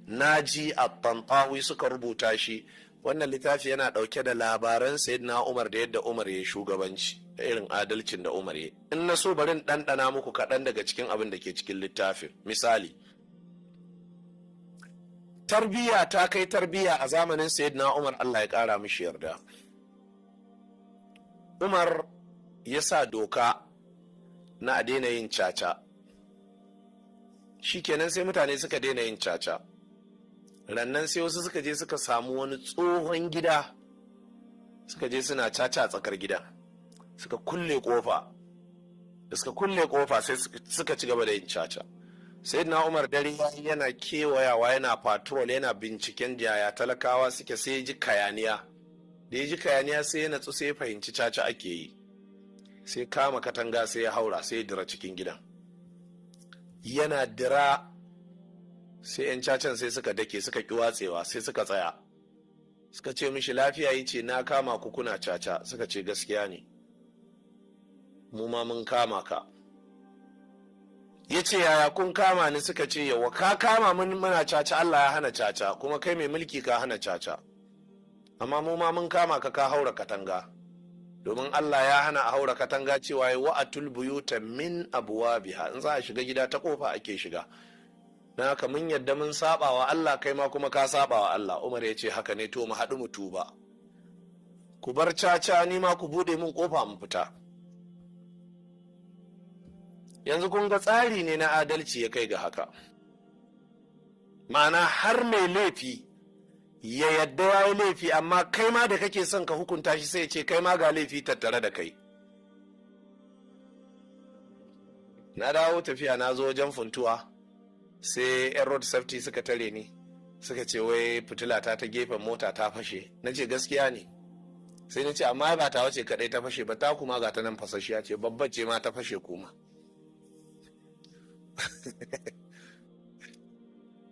Naji a Tantawi suka rubuta shi. Wannan littafi yana ɗauke da labaran Sayyidina Umar da yadda Umar ya shugabanci da irin adalcin da Umar ya. In na so, barin ɗanɗana muku kaɗan daga cikin abin da ke cikin littafin. Misali, tarbiyya ta kai tarbiyya a zamanin Sayyidina Umar, Allah ya ƙara mishi yarda. Umar ya sa doka na a daina yin caca. Shikenan, sai mutane suka daina yin caca. Rannan sai wasu suka je suka samu wani tsohon gida, suka je suna caca a tsakar gida, suka kulle kofa. Da suka kulle kofa, sai suka ci gaba da yin caca. Sai na Umar, dare yana kewayawa, yana patrol, yana binciken yaya talakawa suke, sai ya ji kayaniya. Da ya ji kayaniya, sai ya natsu, sai ya fahimci caca ake yi. Sai kama katanga, sai ya haura, sai ya dira cikin gidan. Yana dira, sai 'yan cacan sai suka dake, suka ki watsewa, sai suka tsaya, suka ce mishi, "Lafiya?" Yi ce, "Na kama ku kuna caca." Suka ce, "Gaskiya ne, mu ma mun kama ka." Ya ce, "Yaya kun kama ni?" Suka ce, "Yawa, ka kama mun muna caca. Allah ya hana caca, kuma kai mai mulki ka hana caca, amma mu ma mun kama ka ka haura katanga, domin Allah ya hana a haura katanga, cewa ya wa'atul buyuta min abwabiha, in za a shiga gida ta kofa ake shiga. Na haka mun yadda mun saba wa Allah, kai ma kuma ka saba wa Allah." Umar ya ce, "Haka ne, to mu haɗu mu tuba. Ku bar caca, ni ma ku bude mun kofa mu fita." Yanzu kun ga tsari ne na adalci ya kai ga haka, ma'ana har mai laifi ya yadda ya yi laifi, amma kai ma da kake son ka hukunta shi, sai ce kai ma ga laifi tattare da kai. Na dawo tafiya, na zo wajen Funtuwa, sai 'yan road safety suka tare ni, suka ce wai fitila ta ta gefen mota ta fashe. Na ce gaskiya ne. Sai na ce, amma ba ta wace kadai ta fashe ba, ta kuma ga ta nan fasashiya ce, babbar ce ma ta fashe kuma.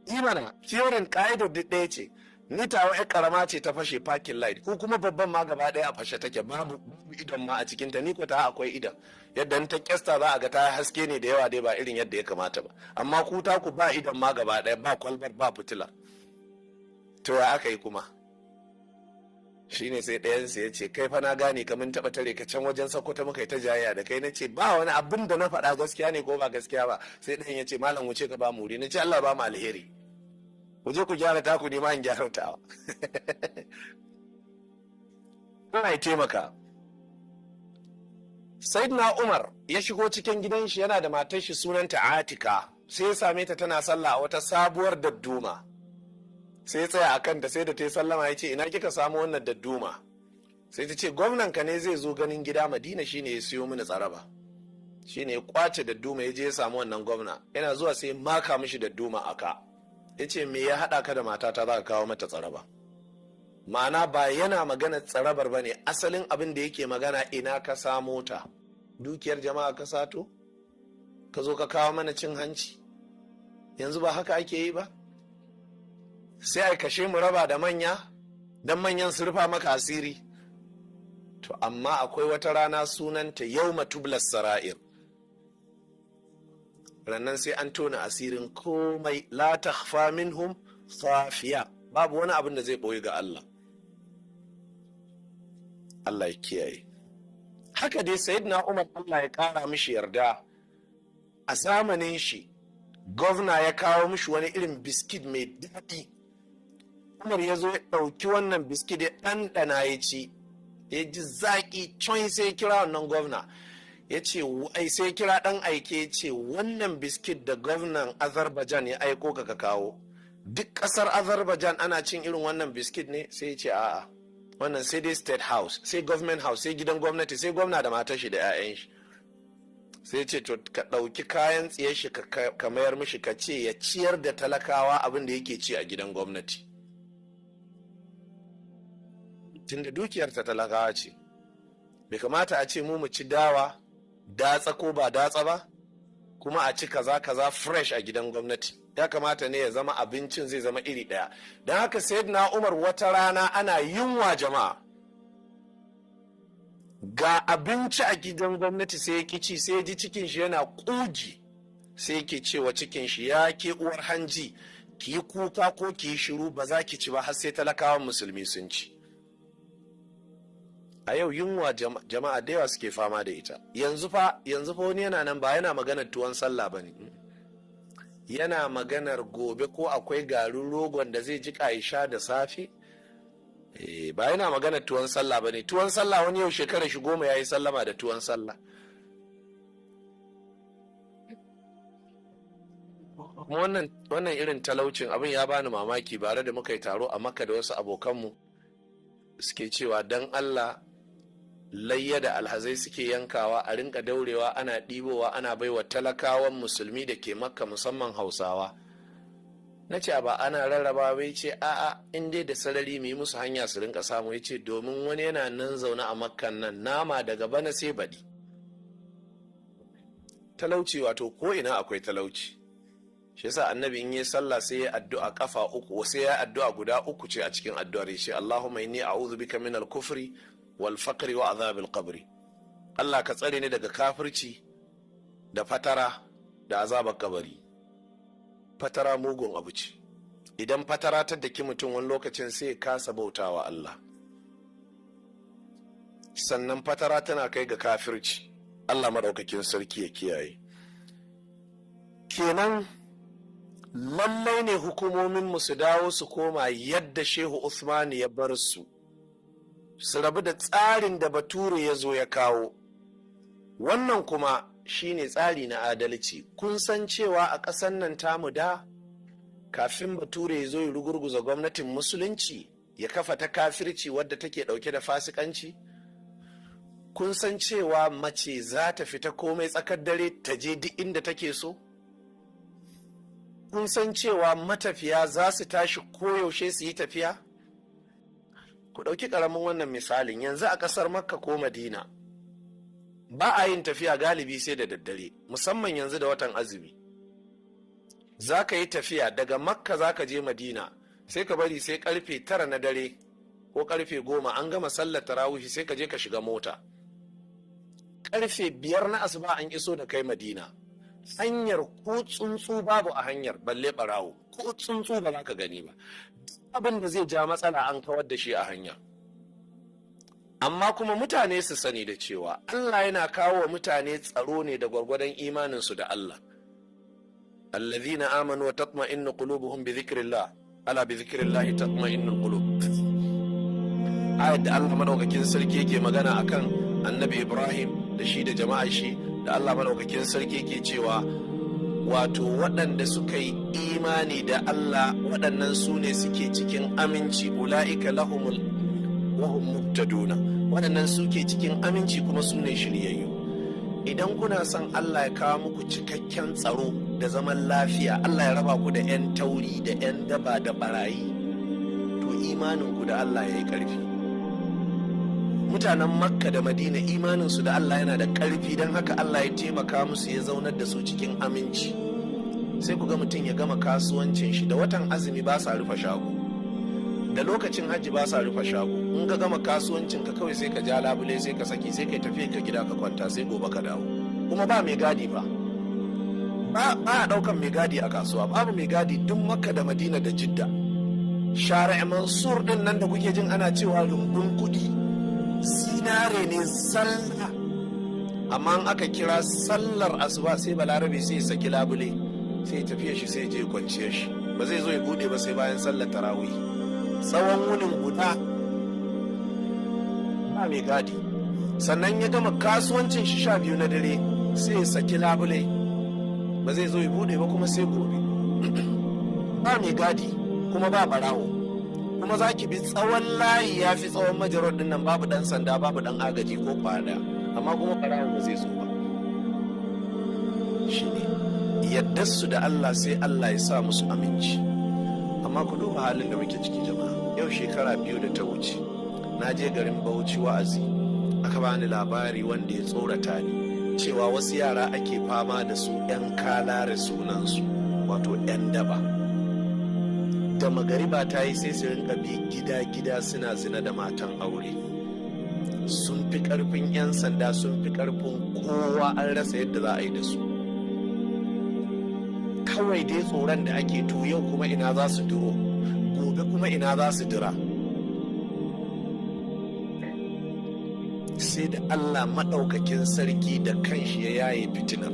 Imana theory, ka'idar duk ɗaya ce. Ni tawa yar karama ce ta fashe, parking light, ko kuma babban ma gaba ɗaya a fashe take, babu idon ma a cikinta. Ni ko ta akwai idon, yadda ta kyasta za a ga ta haske ne da yawa dai, ba irin yadda ya kamata ba. Amma ku ta ku ba idon ma gaba ɗaya, ba kwalbar, ba fitila. To ya aka yi kuma? Shine sai ɗayansu ya ce, "Kai fa na gane ka, mun taɓa tare ka can wajen Sokoto, muka yi ta jayayya da kai." Na ce, "Ba wani abin da na faɗa, gaskiya ne ko ba gaskiya ba?" Sai ɗayan ya ce, "Malam, wuce ka ba mu wuri." Na ce, "Allah ba mu alheri, ku je ku gyara taku, ne ma in gyara tawa." Allah ya taimaka. Sayyidina Umar ya shigo cikin gidan shi, yana da matar shi sunanta Atika. Sai ya same ta tana sallah a wata sabuwar dadduma. Sai ya tsaya a kanta, sai da ta yi sallama, ya ce, "Ina kika samu wannan dadduma?" Sai ta ce, "Gwamnan ka ne zai zo ganin gida Madina, shine ya siyo mini tsaraba." Shine ya kwace dadduma, ya je ya samu wannan gwamna. Yana zuwa sai maka mishi dadduma a ka. Ya ce, "Me ya haɗa ka da matata za ka kawo mata tsaraba?" Ma'ana, ba yana magana tsarabar ba ne. Asalin abin da yake magana, ina ka samo ta? Dukiyar jama'a ka sato ka zo ka kawo mana cin hanci. Yanzu ba haka ake yi ba? Sai a kashe mu raba da manya don manyan su rufa maka asiri. To amma akwai wata rana sunanta yawma tublas sara'ir. Rannan sai an tona asirin komai. La takhfa minhum khafiya. Babu wani abin da zai ɓoye ga Allah. Allah ya kiyaye. Haka dai Sayyidina Umar, Allah ya kara mishi yarda, a zamanin shi gwamna ya kawo mishi wani irin biskit mai daɗi. Umar ya zo ya ɗauki wannan biskit, ya ɗanɗana, ya ci, ya ji zaƙi coin. Sai kira wannan gwamna ya ce, ai sai kira ɗan aike, ya ce, "Wannan biskit da gwamnan Azerbaijan ya aiko ka kawo, duk ƙasar Azerbaijan ana cin irin wannan biskit ne?" Sai ya ce, "A'a, wannan sai dai State House, sai Government House, sai gidan gwamnati, sai gwamna da matar shi da 'ya'yan shi." Sai ce, "To, ka ɗauki kayan tsiye shi ka mayar mishi, ka ce ya ciyar da talakawa abin da yake ci a gidan gwamnati, tunda dukiyar ta talakawa ce. Bai kamata a ce mu mu ci dawa datsa ko ba datsa ba, kuma a ci kaza kaza fresh a gidan gwamnati. Ya kamata ne ya zama abincin zai zama iri ɗaya." Don haka na Umar, wata rana ana yunwa, jama'a, ga abinci a gidan gwamnati, sai ya ci, sai ya ji cikin shi yana ƙugi. Sai yake cewa cikin shi, "Ya ke uwar hanji, ki yi kuka ko ki yi shiru, ba za ki ci ba har sai talakawan musulmi sun ci." A yau yunwa jama'a da yawa suke fama da ita. Yanzu fa wani yana nan, ba yana maganar tuwon sallah ba ne, yana maganar gobe ko akwai garin rogon da zai ji sha da safe. Ba yana maganar tuwon sallah ba ne. Tuwon sallah, wani yau shekara shi 10 ya yi sallama da tuwon sallah. Kuma wannan irin talaucin, abin ya bani mamaki. Bare da muka yi taro a Makka da wasu abokanmu, suke cewa don Allah, layya da alhazai suke yankawa, a rinka daurewa ana ɗibowa ana baiwa talakawan musulmi da ke Makka, musamman Hausawa. Na ce, "Ba ana rarraba bai?" Ce, "A'a, in dai da sarari mu yi musu hanya su rinka samu." Ya ce, "Domin wani yana nan zaune a Makkan nan, nama daga bana sai baɗi." Talauci, wato ko ina akwai talauci. Shi yasa Annabi in yi sallah sai ya addu'a kafa uku, sai ya addu'a guda uku ce. A cikin addu'ar ya ce, "Allahumma inni a'udhu bika min al-kufri wal faqri wa azab al-qabri." Allah ka tsare ni daga kafirci da fatara da azabar kabari. Fatara mugun abu ce. Idan fatara ta daki mutum, wani lokacin sai ya kasa bautawa Allah. Sannan fatara tana kai ga kafirci. Allah maɗaukakin sarki ya kiyaye. Kenan lallai ne hukumominmu su dawo su koma yadda Shehu Usman ya bar su, su rabu da tsarin da Bature ya zo ya kawo. Wannan kuma shine tsari na adalci. Kun san cewa a ƙasar nan tamu da kafin Bature ya zo ya rugurguza gwamnatin Musulunci ya kafa ta kafirci wadda take ɗauke da fasikanci, kun san cewa mace za ta fita komai tsakar dare ta je duk inda take so? Kun san cewa matafiya za su tashi koyaushe su yi tafiya? Ku ɗauki ƙaramin wannan misalin. Yanzu a ƙasar Makka ko Madina ba a yin tafiya galibi sai da daddare, musamman yanzu da watan azumi. Za ka yi tafiya daga Makka za ka je Madina, sai ka bari sai karfe 9 na dare ko karfe 10, an gama sallar tarawihi, sai ka je ka shiga mota. Karfe 5 na asuba an iso da kai Madina. Hanyar ko tsuntsu babu a hanyar, balle barawo. Ko tsuntsu ba za ka gani ba. Abin da zai ja matsala an kawar da shi a hanya. Amma kuma mutane su sani da cewa Allah yana kawo wa mutane tsaro ne da gwargwadon imaninsu da Allah. Allazina amanu wa tatma'innu qulubuhum bi dhikrillah, ala bi dhikrillah tatma'innul qulub. Ayat da Allah madaukakin sarki yake magana akan Annabi Ibrahim da shi da jama'a shi, da Allah madaukakin sarki yake cewa, wato waɗanda suka yi imani da Allah, waɗannan su ne suke cikin aminci. Ula'ika lahumul wahum muhtaduna. Waɗannan suke cikin aminci kuma su ne shiryayyu. Idan kuna son Allah ya kawo muku cikakken tsaro Da zaman lafiya, Allah ya raba ku da 'yan tauri da 'yan daba da barayi. To, imaninku da Allah ya yi ƙarfi. Mutanen Makka da Madina, imaninsu da Allah yana da ƙarfi, don haka Allah ya taimaka musu, ya zaunar da su cikin aminci. Sai ku ga mutum ya gama kasuwancin shi, da watan azumi ba sa rufe shago, da lokacin hajji ba sa rufe shago. In ka gama kasuwancin ka kawai, sai ka ja labule, sai ka saki, sai ka tafi ka gida ka kwanta, sai gobe ka dawo. Kuma ba mai gadi, ba ba a daukan mai gadi a kasuwa, babu mai gadi duk Makka da Madina da Jidda. Share Mansur din nan da kuke jin ana cewa rumbun kudi, zinare ne sallah. Amma in aka kira sallar asuba, sai Balarabe sai saki labule, sai tafiya shi, sai je kwanciyar shi. Ba zai zo ya bude ba sai bayan sallar tarawih. Tsawon wunin guda ba mai gadi. Sannan ya gama kasuwancin shi, 12 na dare sai ya saki labule, ba zai zo ya bude ba kuma sai gobe. Ba mai gadi kuma ba barawo. Kuma za ki bi tsawon layi, ya fi tsawon majalar din nan, babu dan sanda, babu dan agaji ko kwada, amma kuma barawo ba zai zo ba. Shine yadda su da Allah, sai Allah ya sa musu aminci. Amma ku duba halin da muke ciki, jama'a. Yau shekara 2 da ta wuce na je garin Bauchi wa'azi. Aka bani labari wanda ya tsorata ni, cewa wasu yara ake fama da su, 'yan kalare sunansu, wato 'yan daba. Da magariba ta yi, sai su rinka bi gida-gida suna zina da matan aure. Sun fi karfin 'yan sanda, sun fi karfin kowa, an rasa yadda za a yi da su. Kawai dai tsoron da ake, to yau kuma ina za su duro, gobe kuma ina za su dira? Sai da Allah maɗaukakin sarki da kanshi ya yaye fitinar.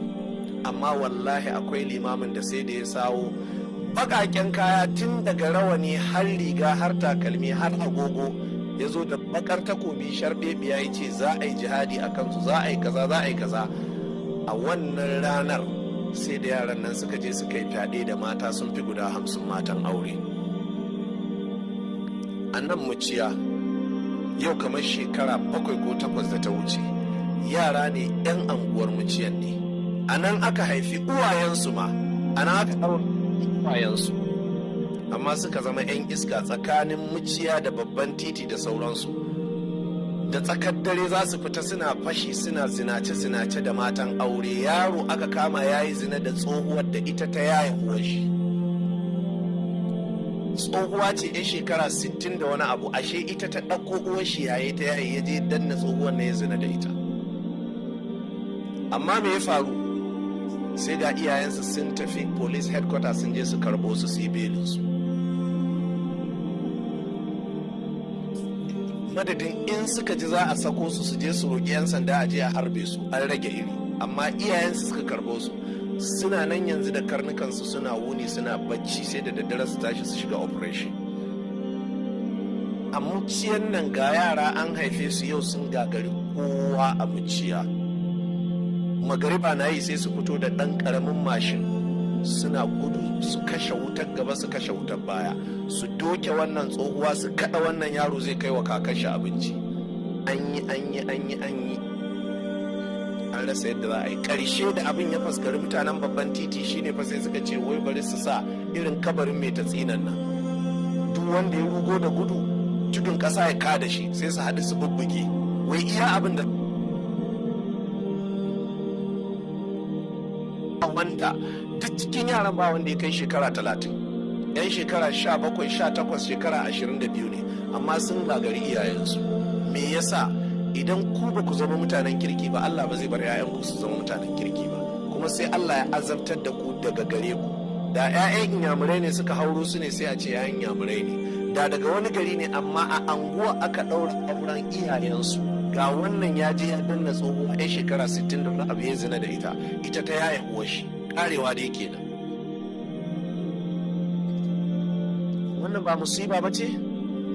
Amma wallahi akwai limamin da sai da ya sawo baƙaƙen kaya, tun daga rawani har riga har takalmi har agogo, ya zo da bakar takobi sharɓeɓiya, ya ce za a yi jihadi a kansu, za a yi kaza, za a yi kaza. A wannan ranar sai da yaran nan suka je suka yi fyaɗe da mata sun fi guda 50, matan aure, a nan Muciya. Yau kamar shekara 7 ko 8 da ta wuce. Yara ne, 'yan anguwar Muciyan ne, a nan aka haifi uwayensu ma, a nan aka ɗaura uwayensu, amma suka zama 'yan iska tsakanin Muciya da babban titi da sauransu. Da tsakar dare za su fita suna fashi, suna zinace-zinace da matan aure. Yaro aka kama ya yi zina da tsohuwar da ita ta yaya uwar shi. Tsohuwa ce 'yan shekara 60 da wani abu, ashe ita ta ɗauko uwar shi yaye ta yaye. Ya je danna tsohuwar na ya zina da ita. Amma me ya faru? Sai ga iyayensu sun tafi police headquarters, sun je su karɓo su, su yi belinsu. Madadin in suka ji za a sako su, su je su roƙi 'yan sanda a je a harbe su, an rage iri. Amma iyayensu suka karɓo su, suna nan yanzu da karnukansu, suna wuni suna bacci, sai da daddare su tashi su shiga operation. A Muciyan nan ga yara an haife su yau, sun gagari kowa a Muciya. Magariba na yi, sai su fito da ɗan ƙaramin mashin suna gudu, su kashe wutar gaba, su kashe wutar baya, su doke wannan tsohuwa, su kada wannan yaro zai kai wa kakashi abinci. An yi, an yi, an yi, an yi, an rasa yadda za a yi. Ƙarshe da abin ya faskari mutanen babban titi, shine fa sai suka ce wai bari su sa irin kabarin mai tatsinan nan, duk wanda ya rugo da gudu, tudun ƙasa ya kada shi, sai su haɗu su bubbuge. Wai iya abin da wanda duk cikin yaran ba wanda ya kai shekara 30, yan shekara 17, 18, shekara 22 ne, amma sun gagari iyayensu. Me yasa? Idan ku ba ku zama mutanen kirki ba, Allah ba zai bar 'ya'yanku su zama mutanen kirki ba, kuma sai Allah ya azabtar da ku daga gare ku. Da 'ya'yan Inyamurai ne suka hauro su ne, sai a ce 'ya'yan Inyamurai ne. Da daga wani gari ne, amma a anguwa aka ɗaura auren iyayensu, ga wannan ya je ya danna tsoho a shekara 60 da wani abu, ya zina da ita, ita ta yaya uwar shi. Karewa dai kenan. Wannan ba musiba ba ce?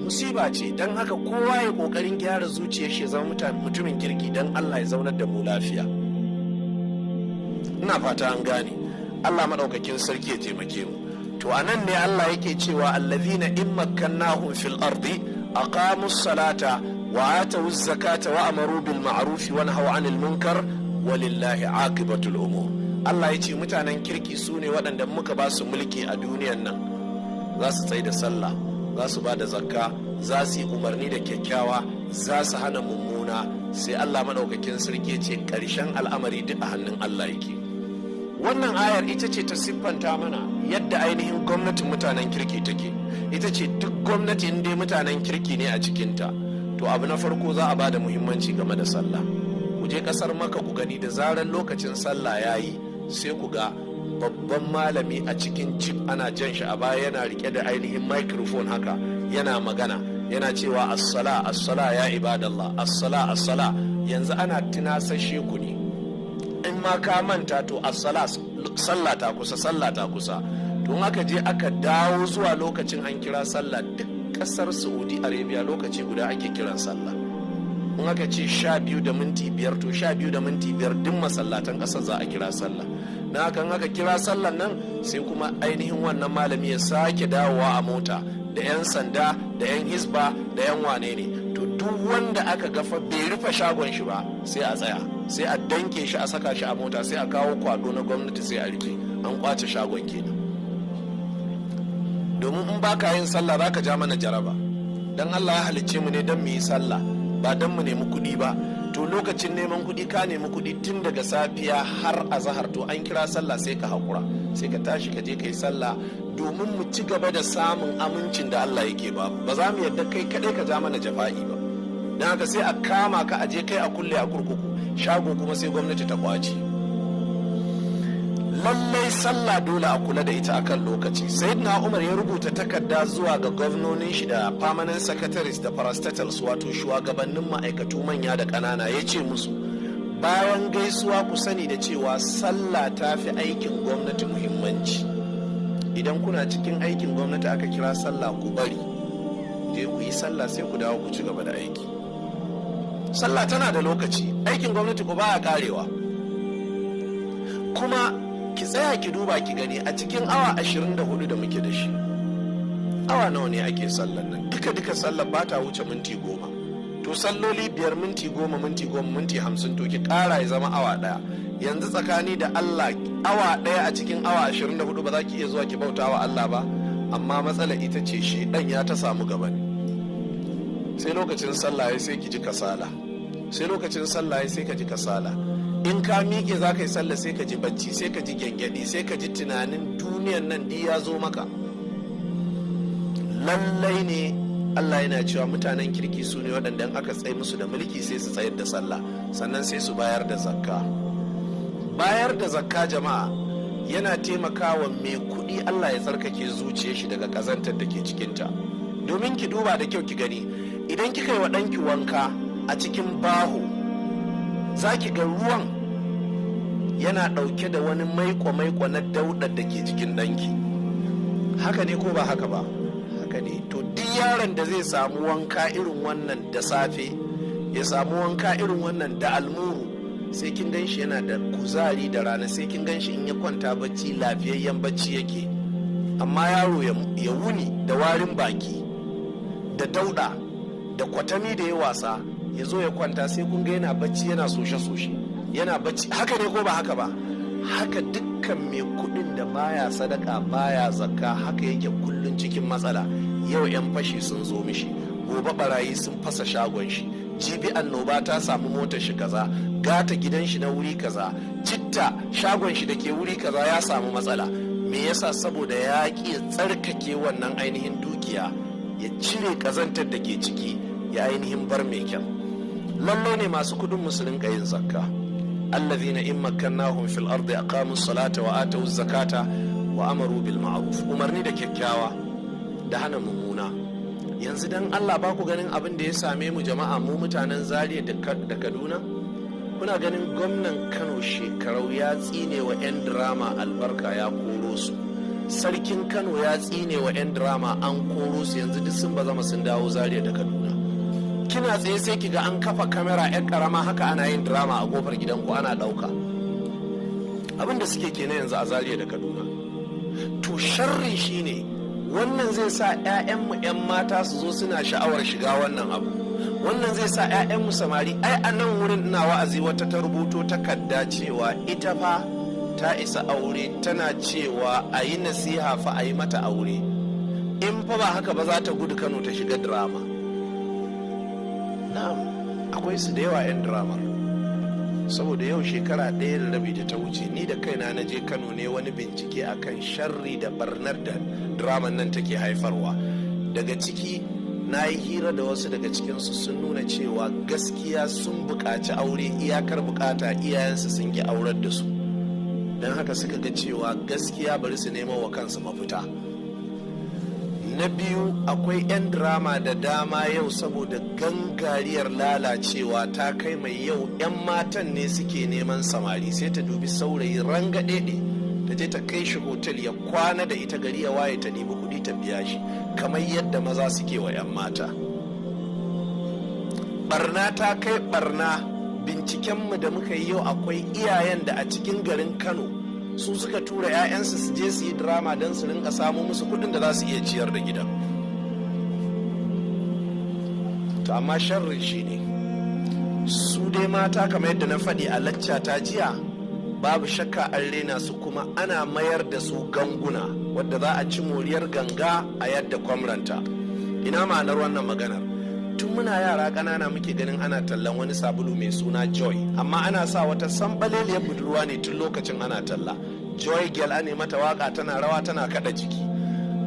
Musiba ce. Don haka kowa ya kokarin gyara zuciyar shi, ya zama mutumin kirki, don Allah ya zaunar da mu lafiya. Ina fata an gane. Allah maɗaukakin sarki ya taimake mu. To, anan ne Allah yake cewa allazina in makkannahum fil ardi aqamu salata wa atu zakata wa amaru bil ma'ruf wa nahaw 'anil munkar, walillahi aqibatul umur. Allah ya ce mutanen kirki su ne waɗanda muka ba su mulki a duniyan nan, za su tsaye da sallah, za su ba da zakka, za su yi umarni da kyakkyawa, za su hana mummuna. Sai Allah maɗaukakin sarki ce ƙarshen al'amari duk a hannun Allah yake. Wannan ayar ita ce ta siffanta mana yadda ainihin gwamnatin mutanen kirki take. Ita ce duk gwamnati, in dai mutanen kirki ne a cikinta, to abu na farko za a ba da muhimmanci game da sallah. Ku je kasar Maka ku gani, da zarar lokacin sallah ya yi, sai ku ga babban malami a cikin jeep ana jan shi a baya, yana rike da ainihin microphone haka, yana magana, yana cewa, "Assala, assala ya ibadallah, assala, assala." Yanzu ana tunasashe ku ne, in ma ka manta, to assala, sallah ta kusa, sallah ta kusa. To in aka je aka dawo zuwa lokacin an kira sallah, duk kasar Saudi Arabia lokaci guda ake kiran sallah. In aka ce 12:05, to 12:05 duk masallatan kasar za a kira sallah. Na haka in aka kira sallan nan, sai kuma ainihin wannan malami ya sake dawowa a mota da 'yan sanda da 'yan hisba da 'yan wane ne. To duk wanda aka gafa bai rufe shagon shi ba, sai a tsaya, sai a danke shi, a saka shi a mota, sai a kawo kwado na gwamnati, sai a rufe, an kwace shagon kenan. Domin in baka yin sallah, zaka ja mana jaraba. Dan Allah ya halicce mu ne don mu yi sallah, ba don mu nemi kuɗi ba. To lokacin neman kuɗi, ka nemi kuɗi tun daga safiya har azahar, to an kira sallah, sai ka haƙura, sai ka tashi ka je ka yi sallah, domin mu ci gaba da samun amincin da Allah yake ba. Ba za mu yadda kai kaɗai ka ja mana jafa'i ba. Don haka sai a kama ka, aje kai a kulle a kurkuku, shago kuma sai gwamnati ta kwace. Lallai sallah dole a kula da ita akan lokaci. Sayyidina Umar ya rubuta takarda zuwa ga gwamnonin shi da permanent secretaries da parastatals, wato shugabannin ma'aikatu manya da ƙanana, ya ce musu, "Bayan gaisuwa, ku sani da cewa sallah ta fi aikin gwamnati muhimmanci. Idan kuna cikin aikin gwamnati aka kira sallah, ku bari, je ku yi sallah, sai ku dawo ku ci gaba da aiki. Sallah tana da lokaci, aikin gwamnati ku baya karewa." Kuma ki tsaya ki duba ki gani, a cikin awa 24 da muke da shi, awa nawa ne ake sallan nan? Duka duka sallar ba ta wuce minti 10. To salloli 5, minti 10, minti 10, minti 50, to ki kara ya zama awa 1. Yanzu tsakani da Allah, awa 1 a cikin awa 24 ba za ki iya zuwa ki bauta wa Allah ba? Amma matsala ita ce shedan ya ta samu gaba ne. Sai lokacin sallah ya sai ki ji kasala, sai lokacin sallah ya sai ka ji kasala. In ka miƙe za ka yi sallah, sai ka ji bacci, sai ka ji gyangyaɗi, sai ka ji tunanin duniyan nan di ya zo maka. Lallai ne Allah yana cewa mutanen kirki su ne waɗanda aka tsaye musu da mulki, sai su tsayar da sallah, sannan sai su bayar da zakka. Bayar da zakka, jama'a, yana taimakawa mai kuɗi Allah ya tsarkake zuciyar shi daga ƙazantar da ke cikinta. Domin ki duba da kyau ki gani, idan kika yi wa ɗanki wanka a cikin baho, za ki ga ruwan yana ɗauke da wani maiko-maiko na daudar da ke jikin ɗanki. Haka ne ko ba haka ba? Haka ne. To duk yaron da zai samu wanka irin wannan da safe, ya samu wanka irin wannan da almuru, sai kin gan shi yana da kuzari da rana, sai kin gan shi in ya kwanta bacci lafiyayyen bacci yake. Amma yaro ya wuni da warin baki da dauda da kwatami da ya wasa, ya zo ya kwanta, sai kun ga yana bacci yana soshe-soshe, yana bacci. Haka ne ko ba haka ba? Haka dukkan mai kudin da baya sadaka, baya zakka, haka yake kullun cikin matsala. Yau 'yan fashi sun zo mishi, gobe barayi sun fasa shagon shi, jibi annoba ta samu motar shi kaza, gata gidan shi na wuri kaza, citta shagon shi da ke wuri kaza ya samu matsala. Me yasa? Saboda ya ƙi tsarkake wannan ainihin dukiya, ya cire kazantar da ke ciki, ya ainihin bar mai kyan. Lallai ne masu kudin mu su rinka yin zakka. Allazina in makkannahum fil ardi aqamu salata wa atu zakata wa amaru bil ma'ruf. Umarni da kyakkyawa da hana mummuna. Yanzu dan Allah, ba ku ganin abin da ya same mu, jama'a, mu mutanen Zaria da Kaduna? Kuna ganin gwamnan Kano Shekarau ya tsine wa 'yan drama albarka, ya koro su. Sarkin Kano ya tsine wa 'yan drama, an koro su. Yanzu duk sun bazama sun dawo Zaria da Kaduna. Kina tsaye sai kiga an kafa kamera 'yan karama haka, ana yin drama a kofar gidanku, ana dauka. Abin da suke kenan yanzu a Zaria da Kaduna. To sharri shine wannan zai sa 'ya'yanmu 'yan mata su zo suna sha'awar shiga wannan abu. Wannan zai sa 'ya'yanmu samari. Ai a nan wurin ina wa'azi, wata ta rubuto takarda cewa ita fa Ta isa aure, tana cewa a yi nasiha fa a yi mata aure, in fa ba haka ba za ta gudu Kano ta shiga drama. Na'am, akwai su da yawa 'yan dramar, saboda yau shekara 1.5 da ta wuce, ni da kaina na je Kano ne wani bincike akan sharri da barnar da draman nan take haifarwa. Daga ciki na yi hira da wasu daga cikinsu, sun nuna cewa gaskiya sun buƙaci aure iyakar buƙata, iyayensu sun ki aurar da su. Don haka suka ga cewa gaskiya bari su nemo wa kansu mafita. Na biyu, akwai 'yan drama da dama yau, saboda gangariyar lalacewa ta kai mai yau 'yan matan ne suke neman samari. Sai ta dubi saurayi rangaɗeɗe, ta je ta kai shi hotel ya kwana da ita, gari ya waye ta ɗibi kuɗi ta biya shi, kamar yadda maza suke wa 'yan mata. Barna ta kai barna. Bincikenmu da muka yi yau, akwai iyayen da a cikin garin Kano su suka tura 'ya'yansu su je su yi drama don su rinka samu musu kuɗin da za su iya ciyar da gidan. To amma sharrin shi ne, su dai mata, kamar yadda na faɗi a lacca ta jiya, babu shakka an rena su, kuma ana mayar da su ganguna wadda za a ci moriyar ganga a yadda kwamranta. Ina ma'anar wannan maganar? Tun muna yara ƙanana muke ganin ana tallan wani sabulu mai suna Joy, amma ana sa wata sambaleliyar budurwa ne. Tun lokacin ana talla Joy Girl, ane mata waka, tana rawa, tana kada jiki.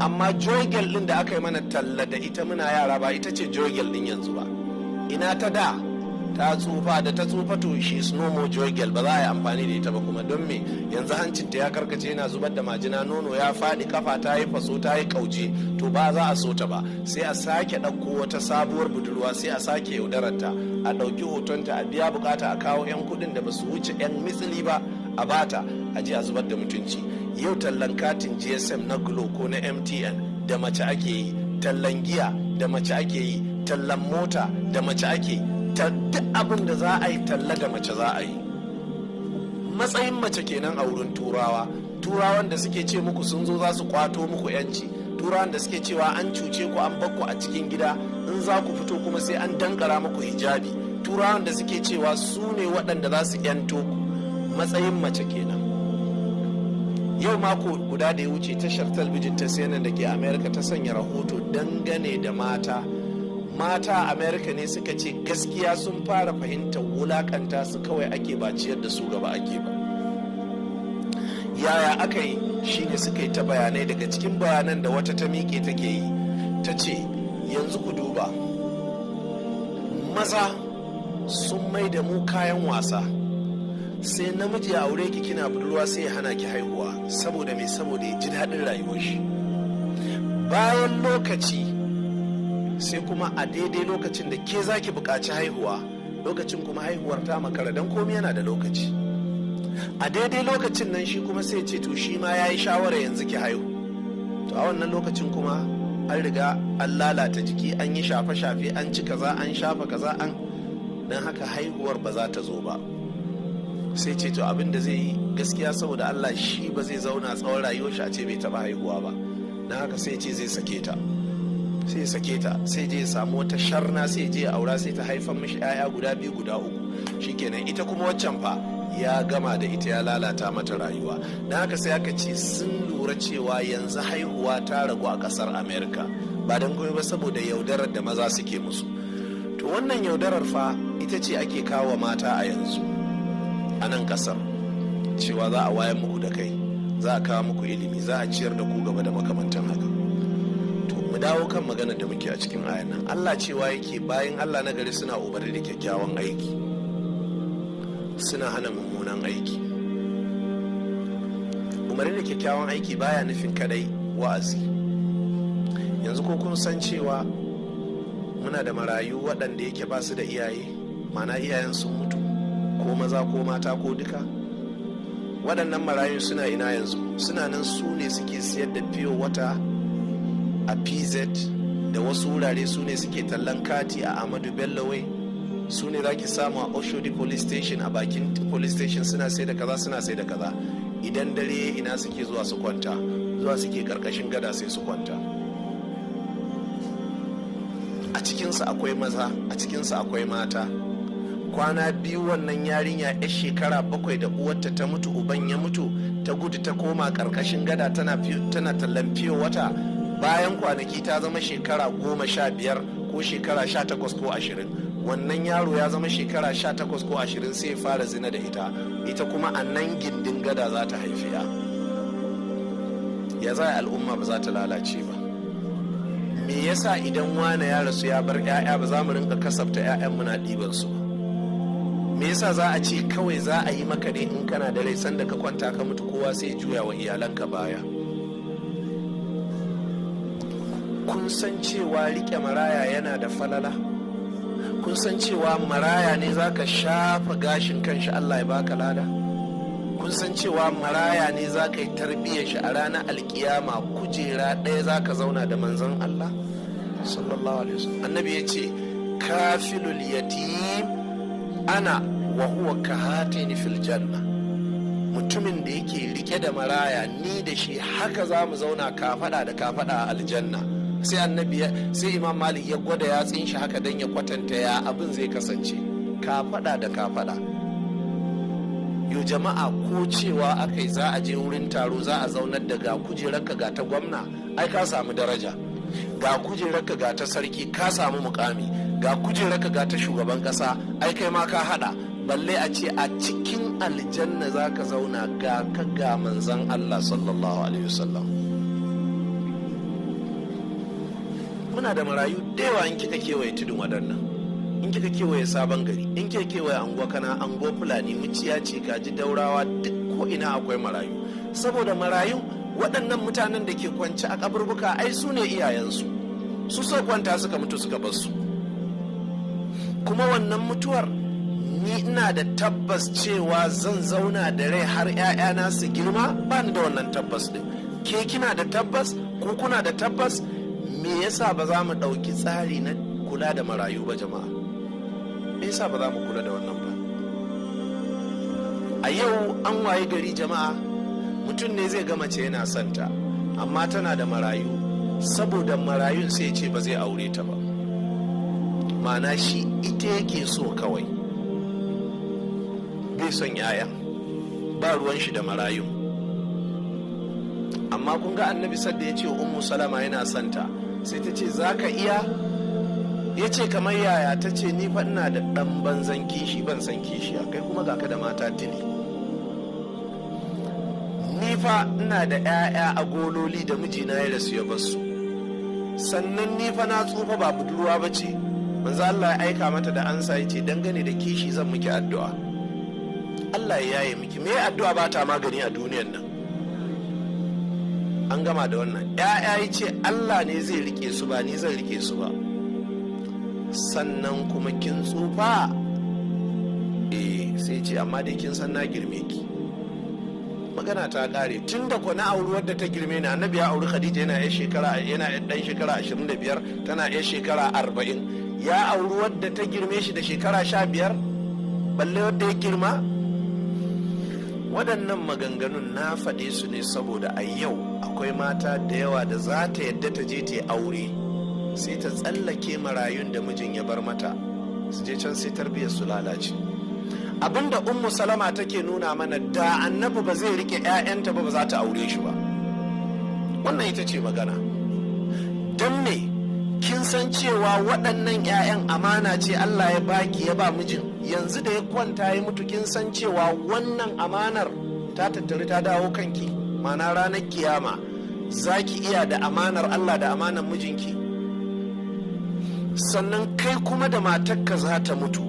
Amma Joy Girl din da aka yi mana talla da ita muna yara ba ita ce Joy Girl din yanzu ba. Ina ta da? Ta tsufa. Da ta tsufa, to she is no more Joy Girl, ba za a yi amfani da ita ba kuma. Don me? Yanzu hancinta ya karkace, yana zubar da majina, nono ya faɗi, kafa ta yi faso, ta yi kauje, to ba za a so ta ba. Sai a sake ɗauko wata sabuwar budurwa, sai a sake yaudararta, a ɗauki hotonta, a biya bukata, a kawo 'yan kuɗin da ba su wuce 'yan mitsili ba a bata, a je a zubar da mutunci. Yau tallan katin GSM na Glo ko na MTN da mace ake yi, tallan giya da mace ake yi, tallan mota da mace ake yi, duk abin da za a yi talla da mace za a yi. Matsayin mace kenan a wurin Turawa. Turawan da suke ce muku sun zo za su kwato muku yanci, Turawan da suke cewa an cuce ku, an bakku a cikin gida, in za ku fito kuma sai an dankara muku hijabi, Turawan da suke cewa su ne waɗanda za su yanto ku, matsayin mace kenan. Yau mako guda da ya wuce, tashar talbijin ta CNN da ke America ta sanya rahoto dangane da mata. Mata a America ne suka ce gaskiya sun fara fahimtar wulakanta su kawai ake, ba ciyar da su gaba ake ba. Yaya aka yi? Shine suka yi ta bayanai. Daga cikin bayanan da wata ta miƙe take yi, ta ce yanzu ku duba, maza sun mai da mu kayan wasa. Sai namiji ya aure ki kina budurwa, sai ya hana ki haihuwa. Saboda me? Saboda ya ji daɗin rayuwar shi. Bayan lokaci, sai kuma a daidai lokacin da ke za ki buƙaci haihuwa, lokacin kuma haihuwar ta makara, don komai yana da lokaci. A daidai lokacin nan shi kuma sai ce to shi ma ya yi shawara yanzu ki haihu. To a wannan lokacin kuma an riga an lalata jiki, an yi shafe-shafe, an ci kaza, an shafa kaza, an don haka haihuwar ba za ta zo ba. Sai ce to abin da zai yi gaskiya, saboda Allah shi ba zai zauna tsawon rayuwar shi a ce bai taba haihuwa ba. Don haka sai ce zai sake ta. Sai sake ta, sai je ya samu wata sharna, sai je ya aura, sai ta haifan mishi 'ya'ya guda biyu, guda uku, shikenan. Ita kuma waccan fa ya gama da ita, ya lalata mata rayuwa. Don haka sai aka ce sun lura cewa yanzu haihuwa ta ragu a kasar America, ba don komai ba saboda yaudarar da maza suke musu. To wannan yaudarar fa ita ce ake kawo mata a yanzu a nan kasar, cewa za a wayar muku da kai, za a kawo muku ilimi, za a ciyar da ku gaba da makamantan haka. To mu dawo kan maganar da muke a cikin ayan nan. Allah cewa yake bayan Allah na gari suna umarni da kyakkyawan aiki, suna hana mummunan aiki. Umarni da kyakkyawan aiki baya nufin kadai wa'azi. Yanzu ko kun san cewa muna da marayu waɗanda yake ba su da iyaye, mana iyayen sun mutu, ko maza ko mata ko duka? Waɗannan marayu suna ina yanzu? Suna nan, su ne suke siyar da pure water a PZ da wasu wurare, su ne suke tallan kati a Ahmadu Bello Way, su ne za ki samu a Oshodi Police Station, a bakin police station, suna sai da kaza, suna sai da kaza. Idan dare ina suke zuwa su kwanta? Zuwa suke karkashin gada sai su kwanta. A cikinsu akwai maza, a cikinsu akwai mata. Kwana 2 wannan yarinya 'yar shekara 7 da uwarta ta mutu, uban ya mutu, ta gudu ta koma karkashin gada tana tallan fiyo wata. Bayan kwanaki ta zama shekara 15 ko shekara 18 ko 20. Wannan yaro ya zama shekara 18 ko 20 sai ya fara zina da ita. Ita kuma a nan gindin gada za ta haifi ya. Ya za al'umma ba za ta lalace ba? Me yasa idan wane ya rasu ya bar 'ya'ya ba za mu rinka kasafta 'ya'yan muna ɗiban su ba? Me yasa za a ce kawai za a yi maka ne in kana da rai, sanda ka kwanta ka mutu kowa sai juya wa iyalanka baya? Kun san cewa rike maraya yana da falala? Kun san cewa maraya ne za ka shafa gashin kanshi Allah ya baka lada? Kun san cewa maraya ne za ka yi tarbiyyar shi a ranar alkiyama kujera ɗaya za ka zauna da manzon Allah sallallahu alaihi wasallam? Annabi ya ce kafilul yatim ana wa huwa kahataini fil janna. Mutumin da yake rike da maraya, ni da shi haka za mu zauna kafada da kafada a aljanna. Sai annabi, sai Imam Malik ya gwada yatsin shi haka don ya kwatanta ya abin zai kasance, kafada da kafada. Yo jama'a, ko cewa akai za a je wurin taro za a zaunar da ga kujerarka ga ta gwamna, ai ka samu daraja. Ga kujerarka ga ta sarki, ka samu mukami. Ga kujerarka ga ta shugaban kasa, ai kai ma ka hada. Balle a ce a cikin aljanna za ka zauna ga ka ga manzan Allah sallallahu alaihi wasallam. Muna da marayu da yawa. In kika kewaye tudun waɗannan, in kika kewaye Sabon Gari, in kika kewaye Anguwa Kana, Anguwa Fulani, Muciya ce, Kaji, Daurawa, duk ko ina akwai marayu. Saboda marayu waɗannan mutanen da ke kwance a kaburbuka, ai su ne iyayensu, su so kwanta suka mutu suka bar su. Kuma wannan mutuwar, ni ina da tabbas cewa zan zauna da rai har 'ya'yana su girma? Ba ni da wannan tabbas din. Ke kina da tabbas? Ko kuna da tabbas? Me yasa ba za mu ɗauki tsari na kula da marayu ba jama'a? Me yasa ba za mu kula da wannan ba? A yau an waye gari jama'a, mutum ne zai ga mace yana santa, amma tana da marayu. Saboda marayun sai ce ba zai aure ta ba. Ma'ana shi ita yake so kawai, bai son 'ya'yan, ba ruwan shi da marayun. Amma kun ga Annabi sadda ya ce Ummu Salama yana santa, sai ta ce za ka iya? Ya ce kamar yaya? Ta ce ni fa ina da ɗan banzan kishi, ban san kishiya, kai kuma ga ka da mata tili. Ni fa ina da 'ya'ya a gololi da mijina ya rasu ya basu. Sannan ni fa na tsufa, ba budurwa ba ce. Manzo Allah ya aika mata da ansa, ya ce dangane da kishi zan miki addu'a, Allah ya yaye miki. Me addu'a ba ta magani a duniyan nan? An gama da wannan. ‘Ya'ya ya ce Allah ne zai rike su, ba ni zan rike su ba. Sannan kuma kin tsufa. Eh, sai ce amma dai kin san na girme ki. Magana ta kare. Tun da ku na auri wadda ta girme ni. Annabi ya auri Khadija yana yan shekara, yana dan shekara 25, tana yan shekara 40. Ya auri wadda ta girme shi da shekara 15, balle wadda ya girma. Waɗannan maganganun na faɗe su ne saboda a yau akwai mata da yawa da za ta yadda ta je ta yi aure, sai ta tsallake marayun da mijin ya bar mata, su je can sai tarbiyyar su lalace. Abinda Ummu Salama take nuna mana, da Annabi ba zai rike 'ya'yanta ba, ba za ta aure shi ba. Wannan ita ce magana. Don me? Kin san cewa waɗannan 'ya'yan amana ce Allah ya baki, ya ba mijin. Yanzu da ya kwanta ya mutu, kin san cewa wannan amanar ta tattari ta dawo kanki. Mana ranar kiyama za ki iya da amanar Allah da amanar mijinki? Sannan kai kuma da matarka za ta mutu,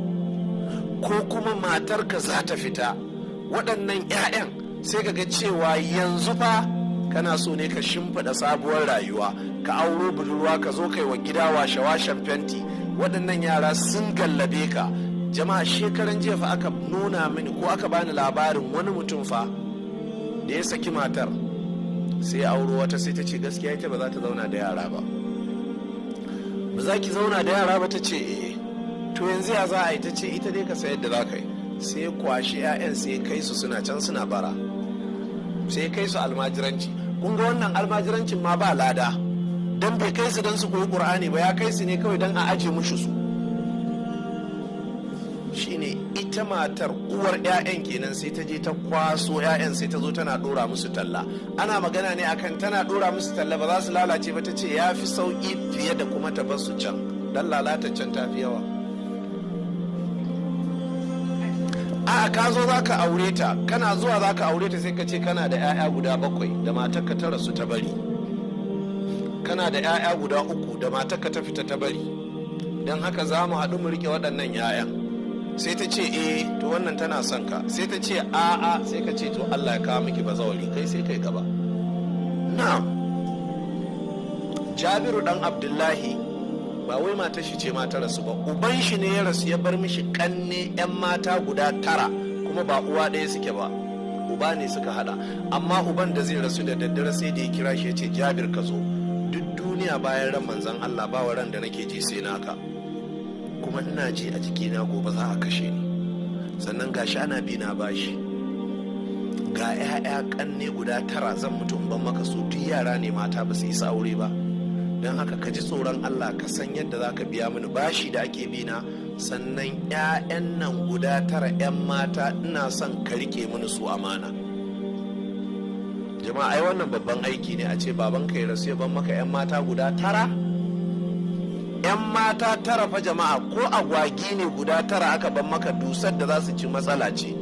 ko kuma matarka za ta fita, waɗannan 'ya'yan sai ka ga cewa yanzu fa kana so ne ka shimfiɗa sabuwar rayuwa, ka auro budurwa, ka zo kai wa gida washe-washen fenti. Waɗannan yara sun gallabe ka. Jama'a, shekaran jiya fa aka nuna mini ko aka bani labarin wani mutum fa da ya saki matar, sai auro wata. Sai ta ce gaskiya ita ba za ta zauna da yara ba. Ba za ki zauna da yara ba? Ta ce eh. To yanzu ya za a yi? Ta ce ita dai ka sayar da za ka yi. Sai kwashi 'ya'yan, sai kai su suna can suna bara, sai kai su almajiranci. Kun ga wannan almajirancin ma ba lada, don bai kai su don su koyi Qur'ani ba, ya kai su ne kawai don a aje mushi su. Shine ita matar uwar 'ya'yan kenan, sai ta je ta kwaso 'ya'yan, sai ta zo tana dora musu talla. Ana magana ne akan tana dora musu talla ba za su lalace ba. Ta ce ya fi sauki fiye da kuma ta bar su can, dan lalata can ta fi yawa. A ka zo za ka aure ta, kana zuwa za ka aure ta, sai ka ce kana da 'ya'ya guda bakwai da matarka ta rasu ta bari, kana da 'ya'ya guda uku da matarka ta fita ta bari, don haka za mu haɗu mu riƙe waɗannan 'ya'yan. Sai ta ce, "Eh, to wannan tana son ka." Sai ta ce, "A'a." Sai ka ce, "To, Allah ya kawo miki bazawari." Kai sai kai gaba. Na'am, Jabiru dan Abdullahi, ba wai matar shi ce mata rasu ba, uban shi ne ya rasu ya bar mishi kanne yan mata guda tara, kuma ba uwa ɗaya suke ba, uba ne suka hada. Amma uban da zai rasu da daddare sai da ya kira shi ya ce, "Jabir, ka zo. Duk duniya bayan ran manzon Allah ba wa ran da nake ji sai naka, kuma ina ji a jikina gobe za a kashe ni. Sannan gashi ana bi na bashi, ga 'ya'ya kanne guda tara, zan mutu in ban maka su, duk yara ne mata, ba su isa aure ba. Don haka ka ji tsoron Allah, ka san yadda za ka biya mini bashi da ake bi na. Sannan 'ya'yan nan guda tara 'yan mata, ina son ka rike mini su amana." Jama'a, ai wannan babban aiki ne, a ce baban ka ya rasu ya ban maka 'yan mata guda tara. 'Yan mata tara fa jama'a, ko agwagi ne guda tara aka ban maka, dusar da za su ci matsala ce,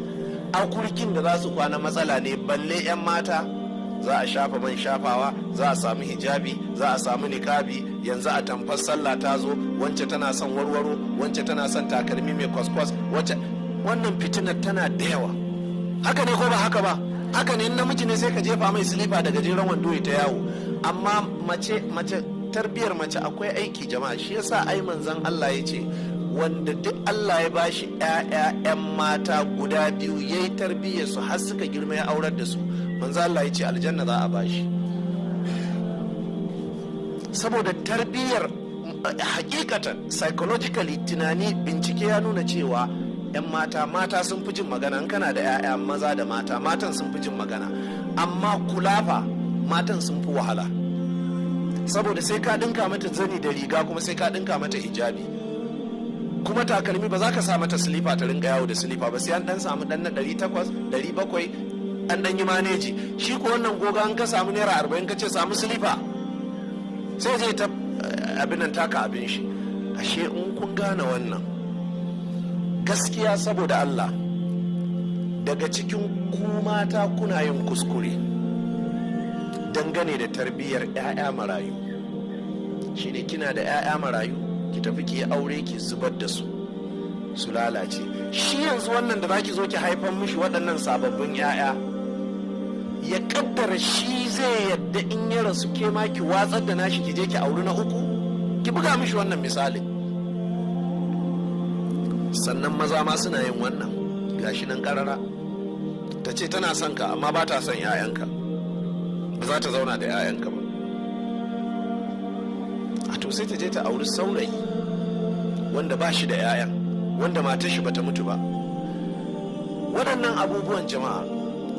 akurkin da za su kwana matsala ne, balle 'yan mata. Za a shafa man shafawa, za a samu hijabi, za a samu niƙabi. Yanzu a tamfar sallah ta zo, wance tana son warwaro, wance tana son takalmi mai kwaskwas, wacce. Wannan fitinar tana da yawa. Haka ne ko ba haka ba? Haka ne. Namiji ne sai ka jefa mai silifa da gajeren wando ta yawo, amma mace, mace, tarbiyar mace akwai aiki jama'a. Shi yasa ai manzon Allah ya ce wanda duk Allah ya bashi ƴaƴa mata guda biyu, yayi tarbiyyar su har suka girma, ya aurar da su, manzon Allah ya ce aljanna za a bashi. Saboda tarbiyyar, hakikatan, psychologically, tunani, bincike ya nuna cewa 'yan mata, mata sun fi jin magana. In kana da 'ya'ya maza da mata, matan sun fi jin magana, amma kulafa matan sun fi wahala, saboda sai ka dinka mata zani da riga, kuma sai ka dinka mata hijabi, kuma takalmi ba za ka sa mata silifa ta rinka yawo da silifa ba, sai an dan samu dan na 800, 700, an dan yi maneji. Shi ko wannan goga, an ka samu naira 40, ka ce samu silifa, sai zai ta abin nan, taka abin shi. Ashe in kun gane wannan gaskiya, saboda Allah, daga cikin ku mata kuna yin kuskure dangane da tarbiyyar 'ya'ya marayu. Shine kina da 'ya'ya marayu, ki tafi ki yi aure, ki zubar da su, su lalace. Shi yanzu wannan da zaki zo ki haifan mishi waɗannan sababbin 'ya'ya, ya kaddara shi zai yadda in ya rasu ke ma ki watsar da nashi, ki je ki auri na uku? Ki buga mishi wannan misalin. Sannan maza ma suna yin wannan, gashi nan karara. Ta ce tana son ka amma ba ta son 'ya'yanka, ba za ta zauna da 'ya'yanka ba. A to sai ta je ta auri saurayi wanda ba shi da 'ya'yan, wanda matar shi bata mutu ba. Waɗannan abubuwan jama'a,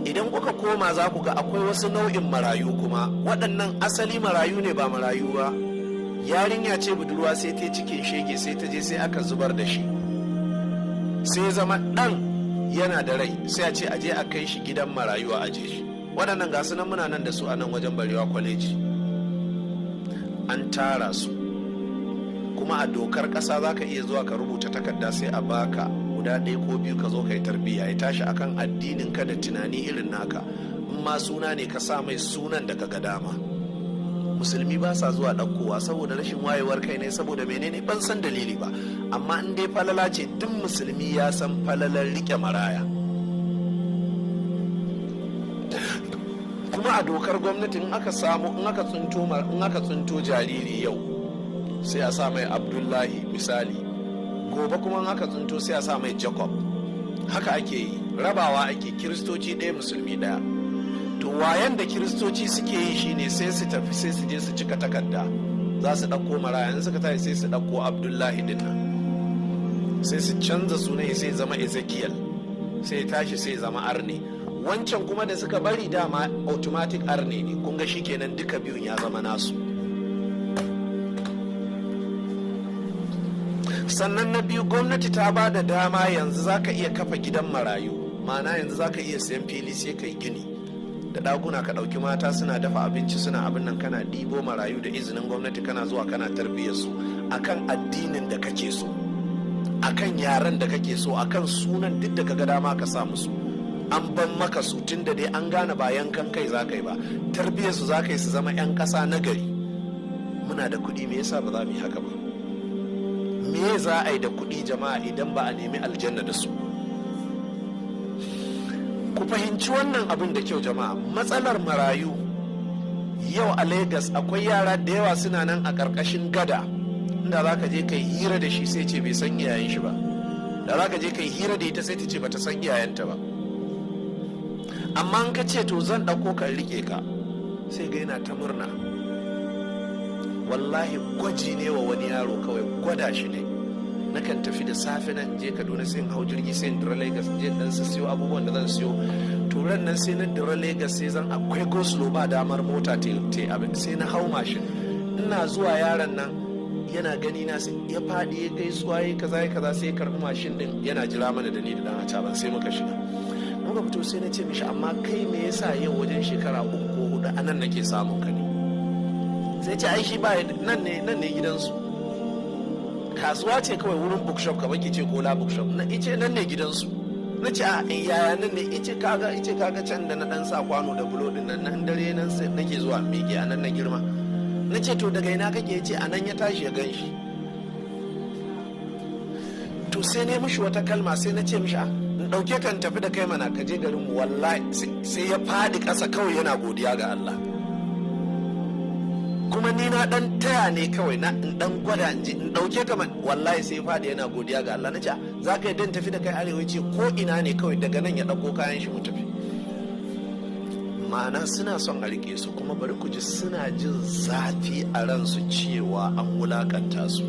idan kuka koma za ku ga akwai wasu nau'in marayu kuma. Waɗannan asali marayu ne, ba marayu ba. Yarinya ce budurwa, sai ta cikin shege, sai ta je sai aka zubar da shi, sai zama ɗan yana da rai, sai a ce a je a kai shi gidan marayu a aje shi. Waɗannan ga nan muna nan da su a nan wajen Barewa Kwaleji, an tara su. Kuma a dokar ƙasa za ka iya zuwa ka rubuta takarda, sai a baka guda ɗaya ko biyu, ka zo ka yi tarbiyya, ya tashi akan addinin ka da tunani irin naka. In ma suna ne, ka sa mai sunan da ka ga dama. Musulmi ba sa zuwa ɗaukowa saboda rashin wayewar kai ne, saboda menene, ban san dalili ba. Amma in dai falala ce, duk musulmi ya san falalar rike maraya. Kuma a dokar gwamnati, in aka samu, in aka tsinto jariri yau, sai a sa mai Abdullahi misali. Gobe kuma in aka tsinto, sai a sa mai Jacob. Haka ake yi, rabawa ake, Kiristoci ɗaya, Musulmi ɗaya. To wayan da Kiristoci suke yi shine sai su tafi, sai su je su cika takarda za su ɗauko maraya. In suka tafi, sai su ɗauko Abdullahi din nan, sai su canza sunan, sai zama Ezekiel, sai tashi sai zama arne. Wancan kuma da suka bari dama automatic arne ne. Kun ga kenan duka biyun ya zama nasu. Sannan na biyu, gwamnati ta ba da dama, yanzu za ka iya kafa gidan marayu. Ma'ana, yanzu za ka iya sayan fili, sai ka yi gini da ɗakuna, ka ɗauki mata suna dafa abinci, suna abin nan, kana ɗibo marayu da izinin gwamnati, kana zuwa kana tarbiyyar su akan addinin da kake so, akan yaren da kake so, akan sunan duk da kaga dama ka sa musu. An ban maka su, tun da dai an gane ba yankan kai za ka yi ba, tarbiyyar su za ka yi su zama 'yan ƙasa na gari. Muna da kuɗi, me yasa ba za mu yi haka ba? Me za a yi da kuɗi, jama'a, idan ba a nemi aljanna da su? Ku fahimci wannan abin da kyau, jama'a. Matsalar marayu yau a Lagos, akwai yara da yawa suna nan a ƙarƙashin gada. Inda za ka je kai hira da shi, sai ce bai san iyayen shi ba. Da za ka je kai hira da ita, sai ta ce bata san iyayenta ba. Amma in ka ce, "To, zan ɗauko ka rike ka," sai ga yana ta murna. Wallahi gwaji ne wa wani yaro, kawai gwada shi ne. Nakan tafi da safe nan je Kaduna, sai in hau jirgi, sai in dira Lagos, je dan su siyo abubuwan da zan siyo. To, ran nan sai na dira Lagos, sai zan akwai go-slow, ba damar mota te abin, sai na hau mashin. Ina zuwa, yaron nan yana gani na, sai ya faɗi ya gaisuwa, ya kaza ya kaza, sai ya karɓi mashin din, yana jira mana da ni da dan acaban. Sai muka shiga, muka fito, sai na ce mishi, "Amma kai, me yasa yau wajen shekara 3 ko 4 anan nake samun ka ne?" Sai ce ai shi ba nan ne, nan ne gidansu, kasuwa ce kawai, wurin bookshop, kamar ki ce Kola Bookshop. Na ice nan ne gidansu. Na ce, "A yaya nan ne?" Ice kaga can da na dan sa kwano da bulo din nan, nan dare nan sai nake zuwa miƙe, a nan na girma. Na ce, "To, daga ina kake?" Ce a nan ya tashi ya gan shi. To, sai ne mishi wata kalma, sai na ce mishi, "A in ɗauke kan tafi da kai mana, ka je garin mu." Wallahi sai ya faɗi ƙasa kawai yana godiya ga Allah. Kuma ni na dan taya ne kawai, na in dan gwada in ji in dauke ka. Wallahi sai faɗi yana godiya ga Allah. Na ce, "Za ka yi dan tafi da kai arewa?" Ce ko ina ne kawai, daga nan ya ɗauko kayan shi mu tafi. Ma'ana, suna son a rike su. Kuma bari ku ji, suna jin zafi a ransu cewa an wulakanta su.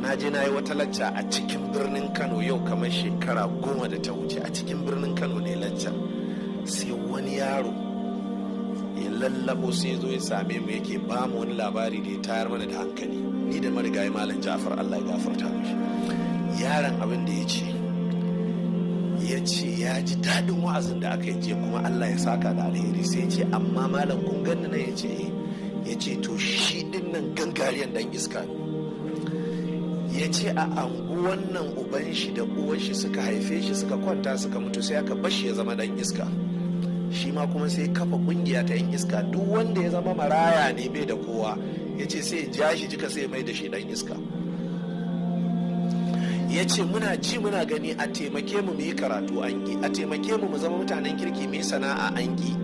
Na je na yi wata lacca a cikin birnin Kano yau kamar shekara 10 da ta wuce. A cikin birnin Kano ne lacca, sai wani yaro ya lallabo, sai ya zo ya same mu, yake ba mu wani labari da ya tayar mana da hankali, ni da marigayi Malam Jafar, Allah ya gafarta mishi. Yaron, abin da ya ce, ya ce ya ji daɗin wa'azin da aka yi jiya, kuma Allah ya saka da alheri. Sai ya ce, "Amma malam, kun ganni nan?" Ya ce, ya ce to, shi din nan gangariyan dan iska ne. Ya ce a anguwan nan uban shi da uwan shi suka haife shi, suka kwanta suka mutu, sai aka bashi ya zama dan iska. Shi ma kuma sai kafa kungiya ta yan iska. Duk wanda ya zama maraya ne, bai da kowa, ya ce sai ja shi jika, sai mai da shi dan iska. Ya ce muna ji muna gani, a taimake mu mu yi karatu, an ki. A taimake mu mu zama mutanen kirki, mu yi sana'a, an ki.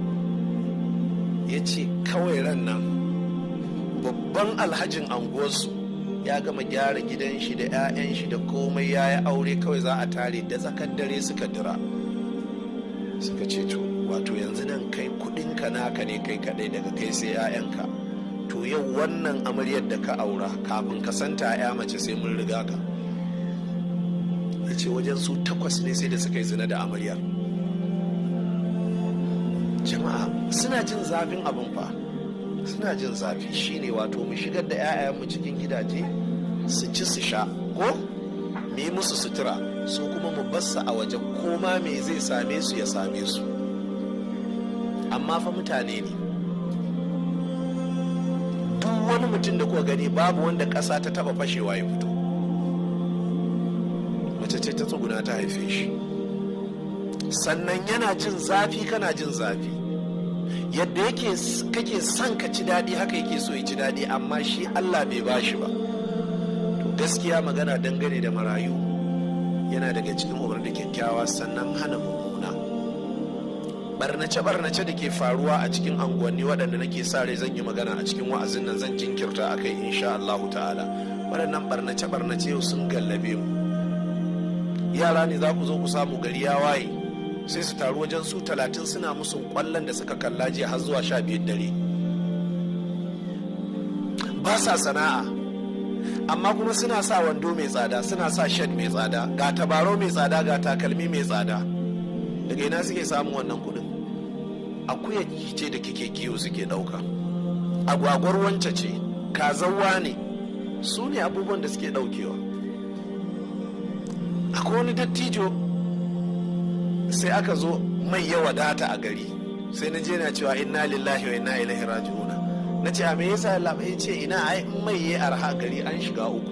Ya ce kawai ran nan babban alhajin anguwarsu ya gama gyara gidan shi da 'ya'yan shi da komai, ya yi aure, kawai za a tare. Da tsakar dare suka dira, suka ce, "To, wato yanzu nan kai kudinka naka ne kai kadai, daga kai sai 'ya'yanka. To, yau wannan amaryar da ka aura, kafin ka santa ya mace sai mun riga ka." Ya ce wajen su takwas ne sai da suka yi zina da amaryar. Jama'a, suna jin zafin abin fa, suna jin zafi. Shine wato mu shigar da 'ya'yanmu cikin gidaje su ci su sha, ko mu yi musu sutura, su kuma mu basu a waje, koma me zai same su ya same su. Amma fa mutane ne. Duk wani mutum da kuka gani, babu wanda ƙasa ta taba fashewa ya fito. Mace ce ta tsuguna ta haife shi. Sannan yana jin zafi, kana jin zafi. Yadda yake kake son ka ci daɗi, haka yake so ya ci daɗi, amma shi Allah bai ba shi ba. To, gaskiya magana dangane da marayu yana daga cikin umarni da kyakkyawa, sannan hana mummuna. Barnace-barnace da ke faruwa a cikin anguwanni, waɗanda nake sa rai zan yi magana a cikin wa'azin nan, zan jinkirta a kai insha Allahu ta'ala. Waɗannan barnace-barnace yau sun gallabe mu. Yara ne za ku zo ku samu gari ya waye, sai su taru wajen su 30, suna musun kwallon da suka kalla jiya har zuwa 12 dare. Ba sa sana'a, amma kuma suna sa wando mai tsada, suna sa shirt mai tsada, ga tabarau mai tsada, ga takalmi mai tsada. Daga ina suke samun wannan kudin? Akuya ce da kike kiwo suke dauka, agwagwar wance ce, kazawa ne. Su ne abubuwan da suke daukewa. Akwai wani dattijo, sai aka zo mai ya wadata a gari, sai na je na cewa inna lillahi wa inna ilaihi raji'una. Na ce, a me yasa? Ya ce, ina, ai in mai ya arha gari an shiga uku.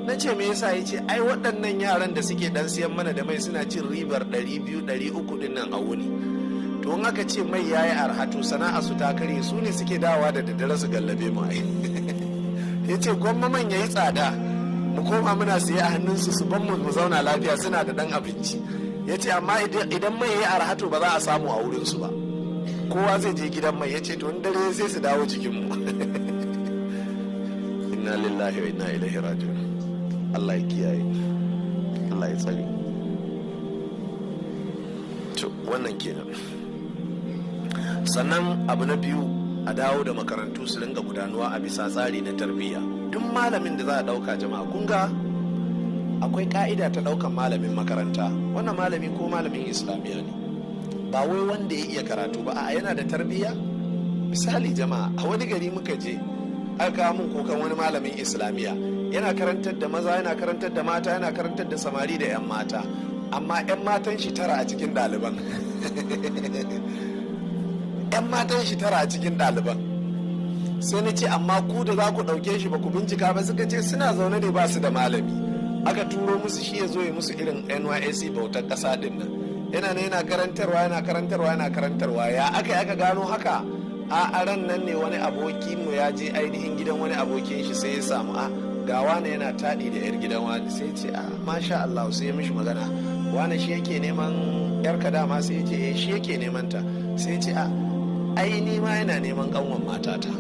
Na ce, me yasa? Ya ce, ai waɗannan yaran da suke dan siyan mana da mai suna cin ribar 200, 300 din nan a wuni. To in aka ce mai yayi arha, to sana'a su ta kare, su ne suke dawowa da daddare su gallabe mu. Ai ya ce gwamma man yayi tsada, mu koma muna siye a hannunsu, su ban mu mu zauna lafiya, suna da dan abinci. Ya ce amma idan mai yayi arha, to ba za a samu a wurinsu ba, kowa zai je gidan mai. Ya ce to in dare sai su dawo jikinmu. Inna lillahi wa inna ilaihi raji'un. Allah ya kiyaye, Allah ya tsare. To wannan kenan. Sannan abu na biyu, a dawo da makarantu su ringa gudanuwa a bisa tsari na tarbiyya. Duk malamin da za a dauka, jama'a, kun ga akwai ka'ida ta daukan malamin makaranta. Wannan malami ko malamin islamiyya ne, ba wai wanda ya iya karatu ba, a yana da tarbiyya. Misali jama'a, a wani gari muka je, aka kawo mun kukan wani malamin islamiyya, yana karantar da maza, yana karantar da mata, yana karantar da samari da 'yan mata, amma 'yan matan shi tara a cikin ɗaliban, 'yan matan shi tara a cikin ɗaliban. Sai na ce, amma ku da za ku ɗauke shi ba ku bincika ba? Suka ce suna zaune ne, ba su da malami, aka turo musu shi ya zo ya musu irin NYSC bautar ƙasa ɗin nan. Yana ne yana karantarwa, yana karantarwa, yana karantarwa. Ya aka aka gano haka? A ran nan ne wani aboki mu ya je ainihin gidan wani abokin shi, sai ya samu a ga wani yana taɗi da yar gidan wani. Sai ce, a masha Allah. Sai ya mishi magana, wani shi yake neman yar ka dama? Sai ya ce, eh, shi yake neman ta. Sai ya ce, a ai ni ma yana neman kanwan matata.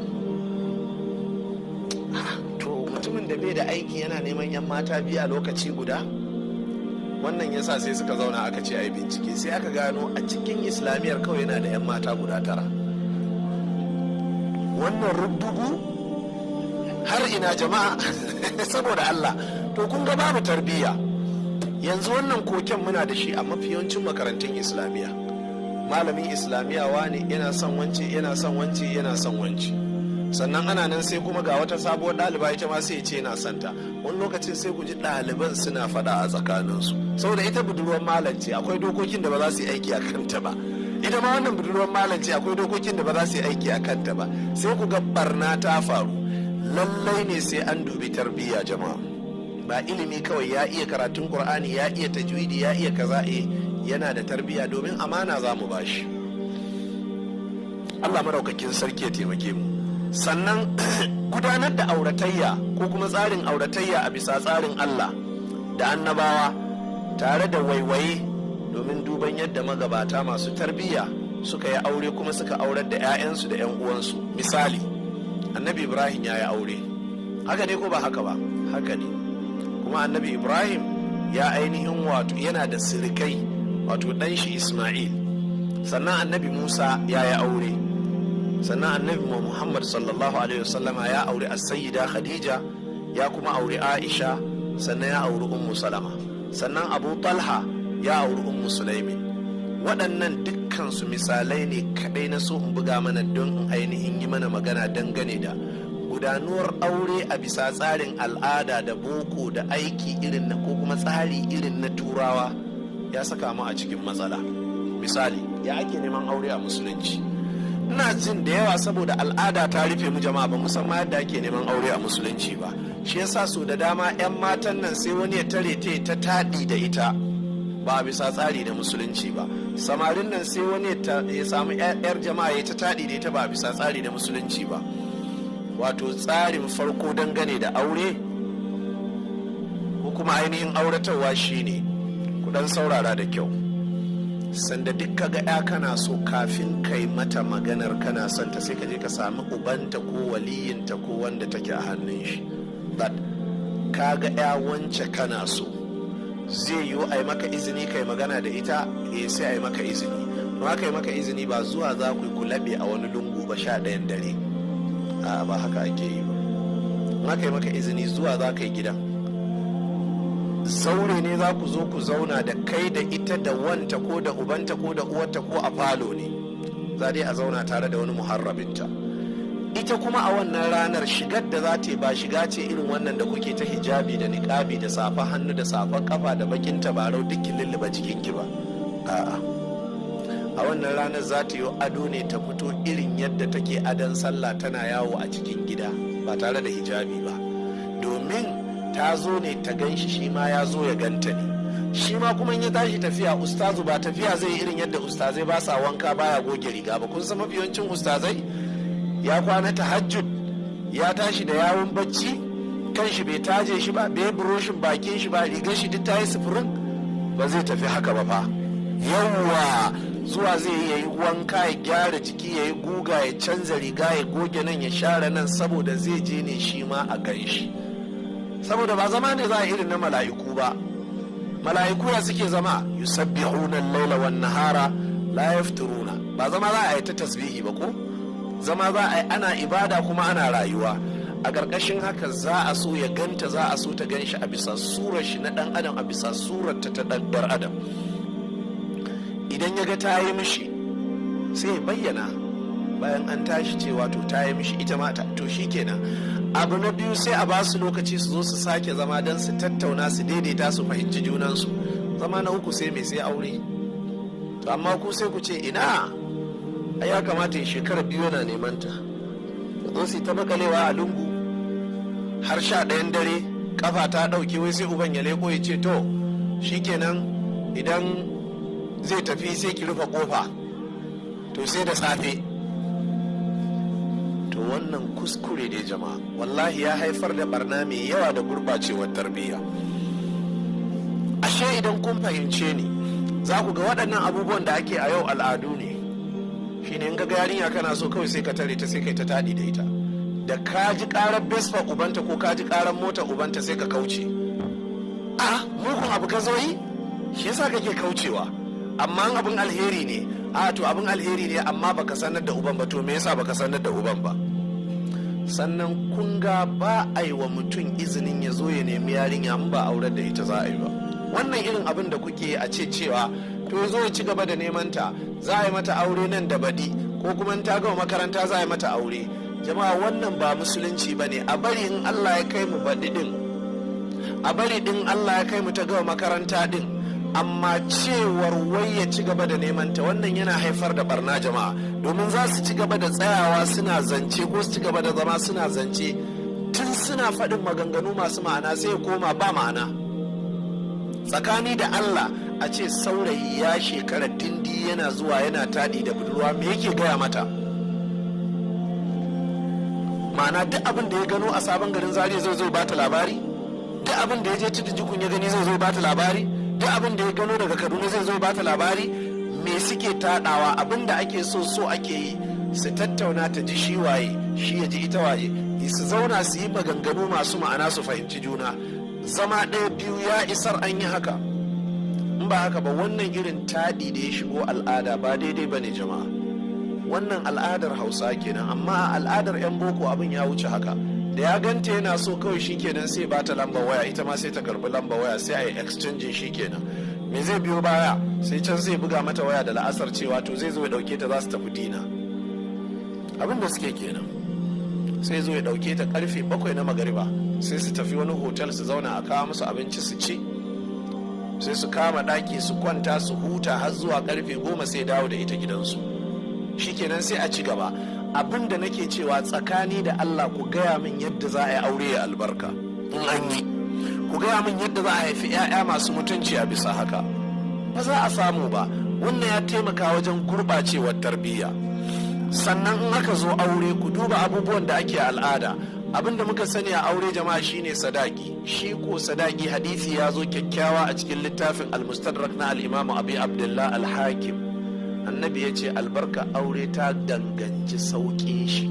To mutumin da bai da aiki yana neman yan mata biyu a lokaci guda. Wannan yasa sai suka zauna aka ce ai bincike, sai aka gano a cikin islamiyar kawai yana da yan mata guda tara. Wannan rubdugu har ina jama'a, saboda Allah? To kun ga babu tarbiyya. Yanzu wannan koken muna da shi a mafi yawancin makarantun islamiyya. Malamin islamiyya wani yana son wance, yana son wance, yana son wance. Sannan ana nan sai kuma ga wata sabuwar ɗaliba, ita ma sai ya ce yana son ta. Wani lokacin sai ku ji ɗaliban suna faɗa a tsakaninsu, saboda ita budurwar malam ce, akwai dokokin da ba za su yi aiki a kanta ba. Ita ma wannan budurwar malam ce, akwai dokokin da ba za su yi aiki a kanta ba. Sai ku ga barna ta faru. Lallai ne sai an dubi tarbiyya jama'a, ba ilimi kawai. Ya iya karatun Qur'ani, ya iya tajwidi, ya iya kaza, eh, yana da tarbiyya? Domin amana za mu bashi. Allah maraukakin sarki ya taimake mu. Sannan gudanar da auratayya ko kuma tsarin auratayya a bisa tsarin Allah da annabawa, tare da waiwaye domin duban yadda magabata masu tarbiyya suka yi aure kuma suka aurar da 'ya'yansu da 'yan uwansu. Misali, Annabi Ibrahim ya yi aure, haka ne ko ba haka ba? Haka ne. Kuma Annabi Ibrahim ya ainihin wato yana da sirikai, wato ɗan shi Ismail. Sannan Annabi Musa ya yi aure. Sannan Annabi Muhammad sallallahu alaihi wasallama ya aure As-Sayyida Khadija, ya kuma aure Aisha, sannan ya auri Ummu Salama. Sannan Abu Talha ya auri Ummu Sulaimin. Waɗannan dukkansu misalai ne kaɗai na so in buga mana don in ainihin yi mana magana dangane da gudanuwar aure a bisa tsarin al'ada da boko da aiki irin na ko kuma tsari irin na Turawa ya saka mu a cikin matsala. Misali, ya ake neman aure a Musulunci? Ina jin da yawa saboda al'ada ta rufe mu jama'a, ba musamman yadda ake neman aure a Musulunci ba. Shi yasa so da dama 'yan matan nan sai wani ya tare ta ta taɗi da ita ba bisa tsari da Musulunci ba. Samarin nan sai wani ya samu 'yar jama'a ya ta taɗi da ita ba bisa tsari da Musulunci ba. Wato tsarin farko dangane da aure ko kuma ainihin auratarwa shine, ku dan saurara da kyau, sanda duk kaga ya kana so, kafin kai mata maganar kana son ta, sai ka je ka sami ubanta ko waliyinta ko wanda take a hannun shi that kaga ya wance kana so, zai yiwu a yi maka izini kai magana da ita? Eh, sai a yi maka izini. To aka yi maka izini, ba zuwa za ku yi ku laɓe a wani lungu ba 11 dare. A ba haka ake yi ba. In aka yi maka izini, zuwa za ka yi gidan, zaure ne za ku zo ku zauna da kai da ita da wanta ko da ubanta ko da uwarta, ko a falo ne za dai a zauna tare da wani muharrabinta. Ita kuma a wannan ranar, shigar da za ta yi ba shiga ce irin wannan da kuke ta hijabi da niƙabi da safa hannu da safa kafa da bakin tabarau duk ki lulluɓa jikinki ba. A'a, a wannan ranar za ta yi ado ne, ta fito irin yadda take adon sallah, tana yawo a cikin gida ba tare da hijabi ba, domin ta zo ne ta gan shi, shi ma ya zo ya ganta ne. Shi ma kuma in ya tashi tafiya, ustazu, ba tafiya zai irin yadda ustazai ba sa wanka, baya goge riga ba. Kun san mafi yawancin ustazai ya kwana tahajjud, ya tashi da yawun bacci, kan shi bai taje shi ba, bai buroshin bakin shi ba, rigar shi duk ta yi sufurin. Ba zai tafi haka ba fa. Yawwa, zuwa zai yi wanka, ya gyara jiki, ya yi guga, ya canza riga, ya goge nan, ya share nan, saboda zai je ne shi ma a gan shi, saboda ba zama ne za a irin na mala'iku ba. Mala'iku ya suke zama? Yusabbihuna al-laila wan nahara la yafturuna. Ba zama za a yi ta tasbihi ba, ko zama za a yi ana ibada kuma ana rayuwa. A ƙarƙashin haka za a so ya ganta, za a so ta gan shi a bisa surar shi na ɗan adam, a bisa surar ta ta ɗan adam. Idan ya ga ta yi mishi, sai ya bayyana bayan an tashi cewa to, ta yi mishi, ita ma ta to, kenan. Abu na biyu, sai a ba su lokaci su zo su sake zama don su tattauna, su daidaita, su fahimci junansu. Zama na uku, sai mai? Sai aure. To amma ku sai ku ce ina, ai ya kamata ya shekara 2 yana neman ta, zo su ta makalewa a lungu har 11n dare, kafa ta ɗauke, wai sai uban ya leko ya ce to, shikenan, idan zai tafi sai ki rufe kofa, to sai da safe. To wannan kuskure ne jama'a, wallahi ya haifar da barna mai yawa da gurɓacewar tarbiyya. Ashe idan kun fahimce ni, za ku ga waɗannan abubuwan da ake a yau al'adu ne. Shine in ga yarinya kana so, kawai sai ka tare ta, sai kai ta taɗi da ita. Da ka ji ƙarar Vespa ubanta ko ka ji ƙarar mota ubanta, sai ka kauce. A mugun abu ka zo yi, shi yasa kake kaucewa. Amma abin alheri ne, a to, abin alheri ne, amma baka sanar da uban ba. To me yasa baka sanar da uban ba? Sannan kun ga ba a yi wa mutum izinin ya zo ya nemi yarinya in ba aurar da ita za a yi ba. Wannan irin abin da kuke a ce cewa to, ya zo ya ci gaba da neman ta, za a yi mata aure nan da baɗi, ko kuma in ta gama makaranta za a yi mata aure. Jama'a, wannan ba musulunci ba ne. A bari in Allah ya kai mu baɗi ɗin, a bari ɗin Allah ya kai mu ta gama makaranta ɗin. Amma cewar wai ya ci gaba da neman ta, wannan yana haifar da barna jama'a, domin za su ci gaba da tsayawa suna zance, ko su ci gaba da zama suna zance, tun suna faɗin maganganu masu ma'ana sai ya koma ba ma'ana. Tsakani da Allah, a ce saurayi ya shekara dindi yana zuwa yana taɗi da budurwa, me yake gaya mata? Ma'ana duk abin da ya gano a Sabon Garin Zaria zai zo bata labari, duk abin da ya je Tudun Jikun ya gani zai zo bata labari, duk abin da ya gano daga Kaduna zai zo bata labari. Me suke taɗawa? Abin da ake so, so ake yi su tattauna, ta ji shi waye, shi ya ji ita waye, su zauna su yi maganganu masu ma'ana, su fahimci juna. Zama ɗaya biyu ya isar an yi haka. In ba haka ba, wannan irin taɗi da ya shigo al'ada ba daidai ba ne jama'a. Wannan al'adar Hausa kenan, amma al'adar 'yan boko abin ya wuce haka. Da ya ganta yana so, kawai shikenan sai ba ta lamba waya, ita ma sai ta karbi lamba waya, sai a yi exchanging, shikenan. Me zai biyo baya? Sai can zai buga mata waya da la'asar cewa to, zai zo ya dauke ta, za su tafi dinner. Abin da suke kenan. Sai zo ya dauke ta karfe 7 na magariba, sai su tafi wani hotel su zauna, a kawo musu abinci su ci, sai su kama daki su kwanta su huta har zuwa karfe 10, sai dawo da ita gidansu. Shikenan, sai a ci gaba. Abin da nake cewa, tsakani da Allah, ku gaya min yadda za a yi aure ya albarka in an yi. Ku gaya min yadda za a haifi 'ya'ya masu mutunci a bisa haka. Ba za a samu ba. Wannan ya taimaka wajen gurɓacewar tarbiyya. Sannan in aka zo aure, ku duba abubuwan da ake al'ada. Abin da muka sani a aure jama'a shine sadaki. Shi ko sadaki, hadisi ya zo kyakkyawa a cikin littafin Al-Mustadrak na al-Imam Abi Abdullah Al-Hakim. Annabi ya ce albarka aure ta danganci sauƙin shi,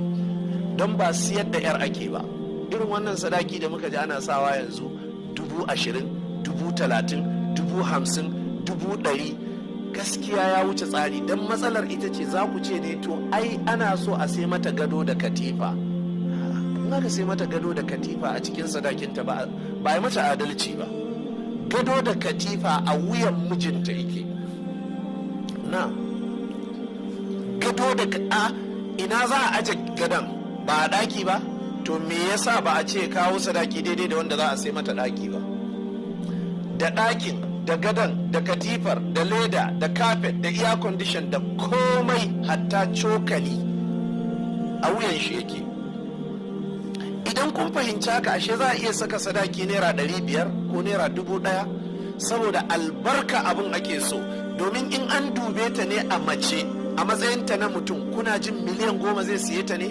don ba siyar da yar ake ba. Irin wannan sadaki da muka ji ana sawa yanzu, 20,000, 30,000, 50,000, 100,000, gaskiya ya wuce tsari. Don matsalar ita ce za ku ce ne to, ai ana so a sai mata gado da katifa. In aka sai mata gado da katifa a cikin sadakinta, ba a yi mata adalci ba. Gado da katifa a wuyan mijinta yake. Na gado da a ina za a aje gadon? Ba a ɗaki ba? To me yasa ba a ce kawo sadaki daidai da wanda za a sai mata ɗaki ba? Da ɗakin, da gadon, da katifar, da leda, da kafet, da air condition, da komai, hatta cokali a wuyan shi yake. Idan kun fahimci haka, ashe za a iya saka sadaki ₦500 ko ₦1,000, saboda albarka abin ake so. Domin in an dube ta ne a mace, a matsayinta na mutum, kuna jin miliyan 10 zai siye ta ne?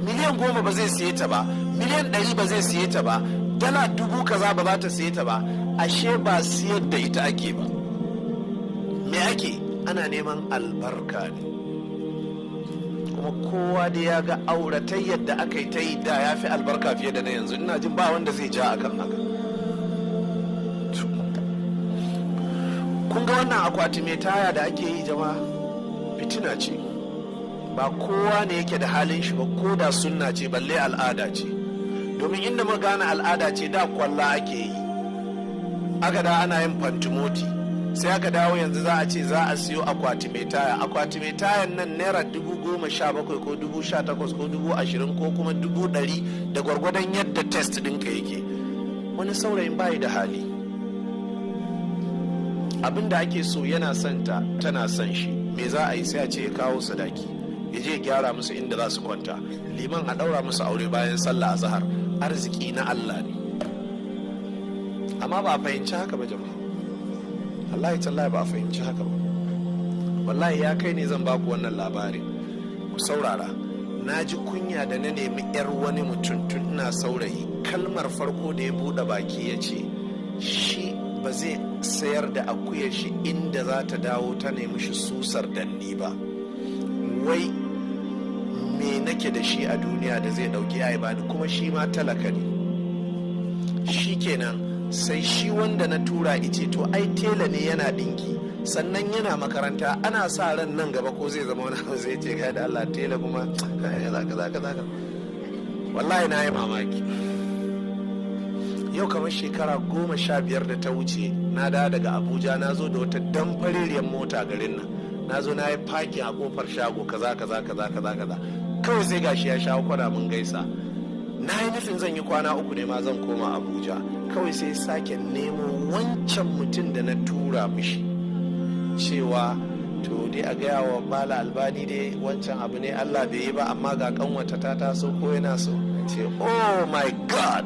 Miliyan 10 ba zai siye ta ba, miliyan 100 ba zai siye ta ba, dala 1000 kaza ba za ta siye ta ba. Ashe ba siyar da ita ake ba. Me ake? Ana neman albarka ne. Kuma kowa da ya ga auratayyar da aka yi ta yi da ya fi albarka fiye da na yanzu. Ina jin ba wanda zai ja akan haka. Kun ga wannan akwati mai taya da ake yi, jama'a, fitina ce. Ba kowa ne yake da halin shi ba, ko da sunna ce, balle al'ada ce. Domin inda muka gane al'ada ce, da kwalla ake yi, aka da ana yin fantimoti, sai aka dawo yanzu za a ce za a siyo akwati mai taya. Akwati mai tayan nan ₦17,000 ko 18,000 ko 20,000 ko kuma 100,000, da gwargwadon yadda taste ɗinka yake. Wani saurayin bayi da hali. Abin da ake so, yana son ta, tana son shi, me za a yi? Sai a ce ya kawo sadaki, ya je gyara musu inda za su kwanta, liman a ɗaura musu aure bayan sallah azhar. Arziki na Allah ne. Amma ba a fahimci haka ba, jama'a. Wallahi tallahi ba a fahimci haka ba. Wallahi ya kai ne zan baku wannan labarin, ku saurara. Na ji kunya da na nemi yar wani mutum tun ina saurayi. Kalmar farko da ya buɗe baki ya ce shi ba zai sayar da akuyar shi inda za ta dawo ta nemi shi susar danni ba. Wai me nake da shi a duniya da zai dauki ya bani? Kuma shi ma talaka ne. Shi kenan, sai shi wanda na tura ice, to ai tela ne, yana dinki, sannan yana makaranta, ana sa ran nan gaba ko zai zama wani abu. Zai ce ga da Allah tela kuma zaka zaka zaka. Wallahi na yi mamaki. Yau kamar shekara 15 da ta wuce, na dawo daga Abuja, na zo da wata damfareriyar mota garin nan. Na zo na yi parking a kofar shago kaza kaza kaza kaza kaza. Kawai sai gashi ya shawo kwana, mun gaisa. Na yi nufin zan yi kwana 3 ne ma, zan koma Abuja. Kawai sai sake nemo wancan mutum da na tura mishi cewa, to dai a gaya wa Malam Albani dai wancan abu ne Allah bai yi ba, amma ga kanwata ta taso, ko yana so. Ce, oh my God,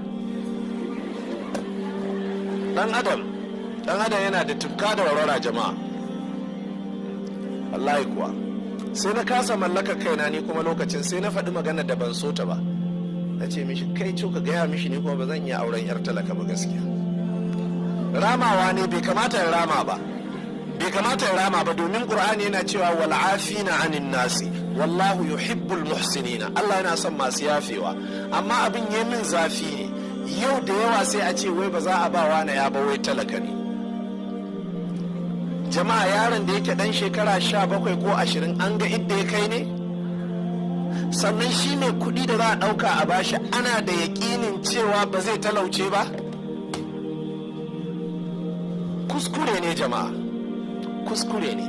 dan adam, dan adam yana da tufka da warwara, jama'a. Wallahi kuwa sai na kasa mallaka kaina. Ni kuma lokacin sai na faɗi magana da ban so ta ba. Na ce mishi, kai ce ka gaya mishi ni kuma ba zan iya auren yar talaka ba. Gaskiya ramawa ne, bai kamata in rama ba, bai kamata in rama ba, domin Qur'ani yana cewa والعافين عن الناس والله يحب المحسنين. Allah yana son masu yafewa. Amma abin ya min zafi ne. Yau da yawa sai a ce wai ba za a ba wani ya ba, wai talaka ne. Jama'a, yaron da yake dan shekara 17 ko 20, an ga idda ya kai ne? Sannan shi mai kuɗi da za a ɗauka a bashi, ana da yaƙinin cewa ba zai talauce ba? Kuskure ne, jama'a, kuskure ne.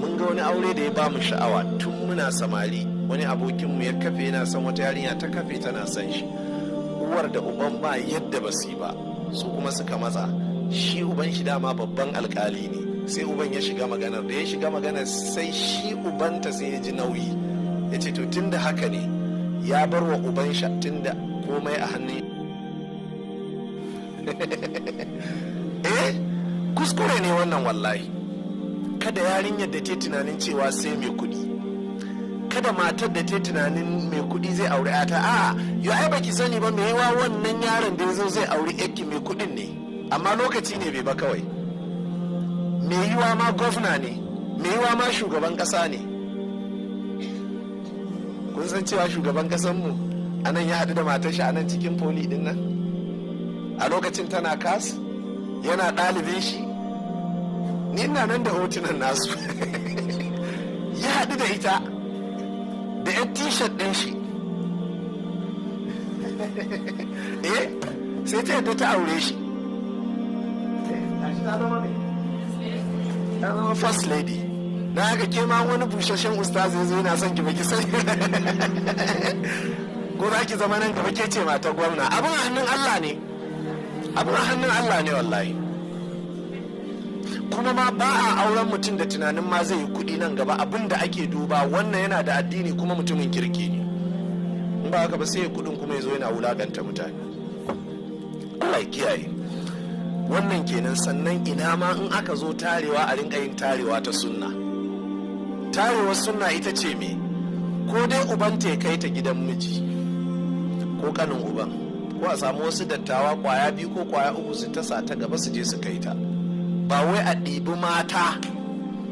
Mun ga wani aure da ya ba mu sha'awa tun muna samari. Wani abokinmu ya kafe yana son wata yarinya, ta kafe tana son shi. Uwar da uban ba yadda ba su yi ba, su kuma suka matsa. Shi uban shi dama babban alkali ne. Sai uban ya shiga maganar. Da ya shiga maganar, sai shi ubanta sai ya ji nauyi, ya ce to tun da haka ne, ya bar wa uban shi, tun da komai a hannun. Kuskure ne wannan, wallahi. Kada yarinyar da ta tunanin cewa sai mai kuɗi, kada matar da ta tunanin mai kuɗi zai aure ta. A yo, ai baki sani ba, mai yiwa wannan yaron da ya zo zai auri yakki mai kuɗin ne, amma lokaci ne bai ba kawai. Mai yiwa ma gwamna ne, mai yiwa ma shugaban ƙasa ne. Kun san cewa shugaban ƙasanmu anan ya haɗu da matar shi, anan cikin Poly din nan, a lokacin tana kas, yana ɗalibin shi. Ni ina nan da hotunan nasu. Ya haɗu da ita da yan T-shirt ɗin shi. Sai ta yadda ta aure shi. Ta zama first lady. Na haka ke ma wani busasshen ustazi ya zo yana son ki, baki sani ko za ki zama nan gaba ke ce matar gwamna. Abin a hannun Allah ne, abin a hannun Allah ne wallahi. Kuma ma ba a auren mutum da tunanin ma zai yi kuɗi nan gaba. Abin da ake duba, wannan yana da addini kuma mutumin kirki ne. In ba haka ba, sai ya kuɗin kuma ya zo yana wulakanta mutane. Allah ya kiyaye. Wannan kenan. Sannan ina ma in aka zo tarewa, a rinka yin tarewa ta sunna. Tarewar sunna ita ce me? Ko dai uban ta kai ta gidan miji, ko kanin uban, ko a samu wasu dattawa kwaya biyu ko kwaya uku su tasa ta gaba su je su kai ta. Ba wai a ɗibi mata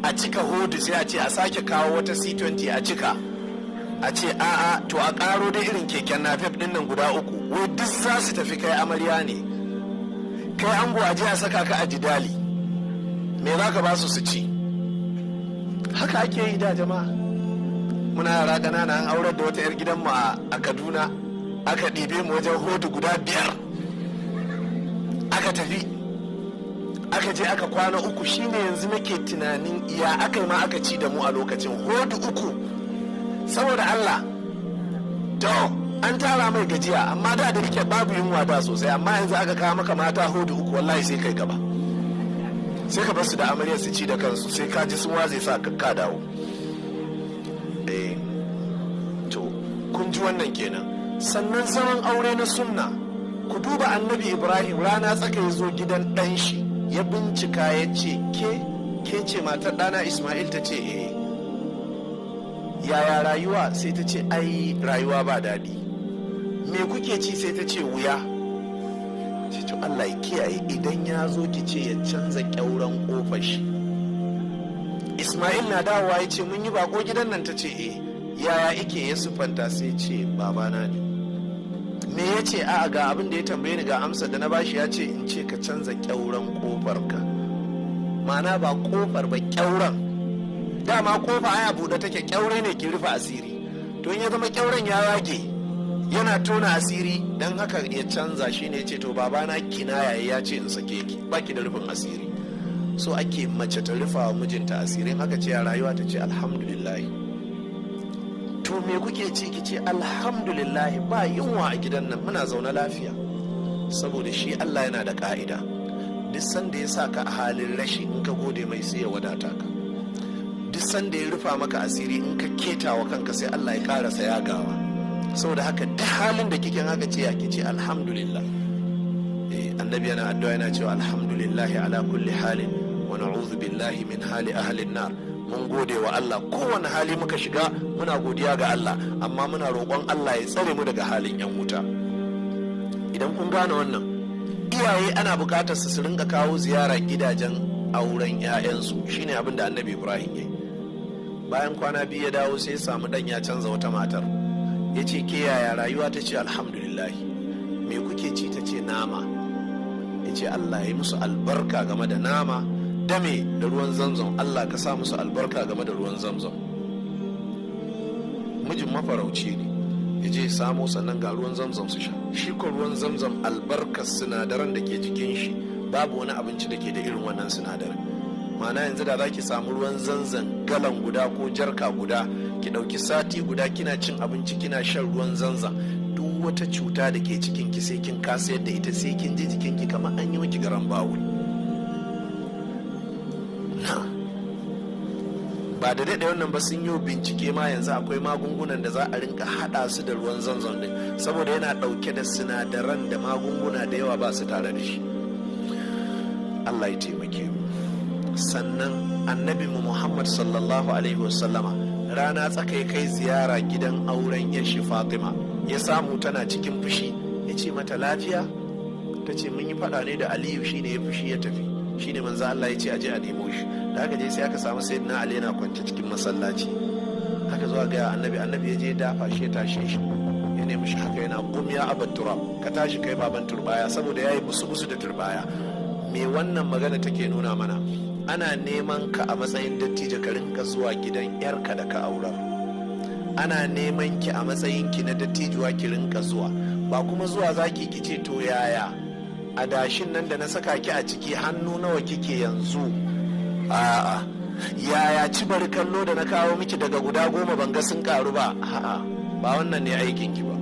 a cika hudu, sai a ce a sake kawo wata C20 a cika, a ce a'a, to a ƙaro da irin keken NAPEP ɗin nan guda uku, wai duk za su tafi kai amarya ne. Kai ango, a je a saka ka a jidali, me za ka ba su su ci? Haka ake yi da jama'a. Muna yara ƙanana, an aurar da wata 'yar gidanmu a Kaduna, aka ɗibe mu wajen hodu guda biyar, aka tafi, aka je aka kwana 3. Shine yanzu nake tunanin iya aka yi ma aka ci da mu a lokacin, hodu uku, saboda Allah. To an tara mai gajiya, amma da da rike babu yunwa da sosai. Amma yanzu aka kawo maka mata hodu uku, wallahi sai kai gaba, sai ka basu da amarya su ci da kansu, sai ka ji sun waze sa ka dawo. Eh, to kun ji wannan kenan. Sannan zaman aure na sunna, ku duba Annabi Ibrahim, rana tsaka ya zo gidan ɗan shi, ya bincika, ya ce, "Ke ke ce matar ɗana Ismail?" Ta ce, "Eh." "Yaya rayuwa?" Sai ta ce, "Ai rayuwa ba daɗi." "Me kuke ci?" Sai ta ce, "Wuya." Ce, "To Allah ya kiyaye. Idan ya zo ki ce ya canza ƙyauren ƙofar shi." Ismail na dawowa ya ce, "Mun yi bako gidan nan?" Ta ce, "Eh." "Yaya ike?" Ya sufanta, sai ce, "Babana ne." "Me ya ce?" "A ga abin da ya tambaye ni, ga amsa da na bashi. Ya ce in ce ka canza ƙyauren ƙofar ka." Ma'ana ba ƙofar ba, ƙyauren. Dama ƙofa aya buɗe take, ƙyaure ne ke rufe asiri. To in ya zama ƙyauren ya yage, yana tona asiri, don haka ya canza. Shi ne ce, "To babana kinaya ya ce in sake ki, baki da rufin asiri." So ake mace ta rufa wa mijinta asirin. Haka ce a rayuwa, ta ce, "Alhamdulillah." "To me kuke ci?" Ki ce, "Alhamdulillah, ba yunwa a gidan nan, muna zaune lafiya." Saboda shi Allah yana da ka'ida, duk sanda ya sa ka a halin rashi, in ka gode mai, sai ya wadata ka. Duk sanda ya rufa maka asiri, in ka keta wa kanka, sai Allah ya karasa yagawa. Saboda haka duk halin da kike, haka ce ya ce, "Alhamdulillah." Eh, Annabi yana addu'a, yana cewa, "Alhamdulillah ala kulli halin wa na'udhu billahi min hali ahli nar." Mun gode wa Allah, kowane hali muka shiga muna godiya ga Allah, amma muna roƙon Allah ya tsare mu daga halin yan wuta. Idan kun gane wannan, iyaye ana buƙatar su rinka kawo ziyara gidajen auren 'ya'yansu. Shine abin da Annabi Ibrahim ya yi. Bayan kwana 2 ya dawo, sai ya samu dan ya canza wata matar. Ya ce, "Ke, yaya rayuwa?" Ta ce, "Alhamdulillah." "Me kuke ci?" Ta ce, "Nama." Ya ce, "Allah ya yi musu albarka game da nama dame da ruwan Zamzam. Allah ka sa musu albarka game da ruwan Zamzam." Mijin mafarauci ne, ya je samo, sannan ga ruwan Zamzam su sha. Shi ko ruwan Zamzam, albarkar sinadaran da ke jikin shi, babu wani abinci da ke da irin wannan sinadarin. Ma'ana yanzu da za ki samu ruwan Zanzan galan guda ko jarka guda, ki ɗauki sati guda kina cin abinci kina shan ruwan Zanzan, duk wata cuta da ke cikin ki sai kin kasa yadda ita, sai kin ji jikinki kamar an yi miki garan bawul. Na ba da daɗe wannan ba, sun yi bincike ma, yanzu akwai magungunan da za a rinka haɗa su da ruwan Zanzan din, saboda yana ɗauke da sinadaran da magunguna da yawa ba su tare da shi. Allah ya taimake mu. Sannan Annabi mu Muhammad sallallahu alaihi wasallama, rana tsaka ya kai ziyara gidan auren yashi Fatima, ya samu tana cikin fushi. Ya ce mata, "Lafiya?" Ta ce, "Mun yi fada ne da Aliyu, shine ya fushi ya tafi." Shine manzo Allah ya ce aje a nemo shi. Da aka je, sai aka samu Sayyidina Ali yana kwance cikin masallaci. Haka zuwa ga Annabi, Annabi ya je dafa shi, ya tashe shi, ya nemi shi haka yana, "Qum ya abat turab, ka tashi kai baban turbaya," saboda yayi busu busu da turbaya. Me wannan magana take nuna mana? Ana neman ka a matsayin dattijo ka rinka zuwa gidan yarka da ka aurar. Ana neman ki a matsayin ki na dattijuwa ki rinka zuwa. Ba kuma zuwa zaki ki ce, "To yaya adashin nan da na saka ki a ciki, hannu nawa kike yanzu?" A'a. Yaya ci bari kallo da na kawo miki daga guda 10 ban ga sun karu ba? A'a, ba wannan ne aikinki ba.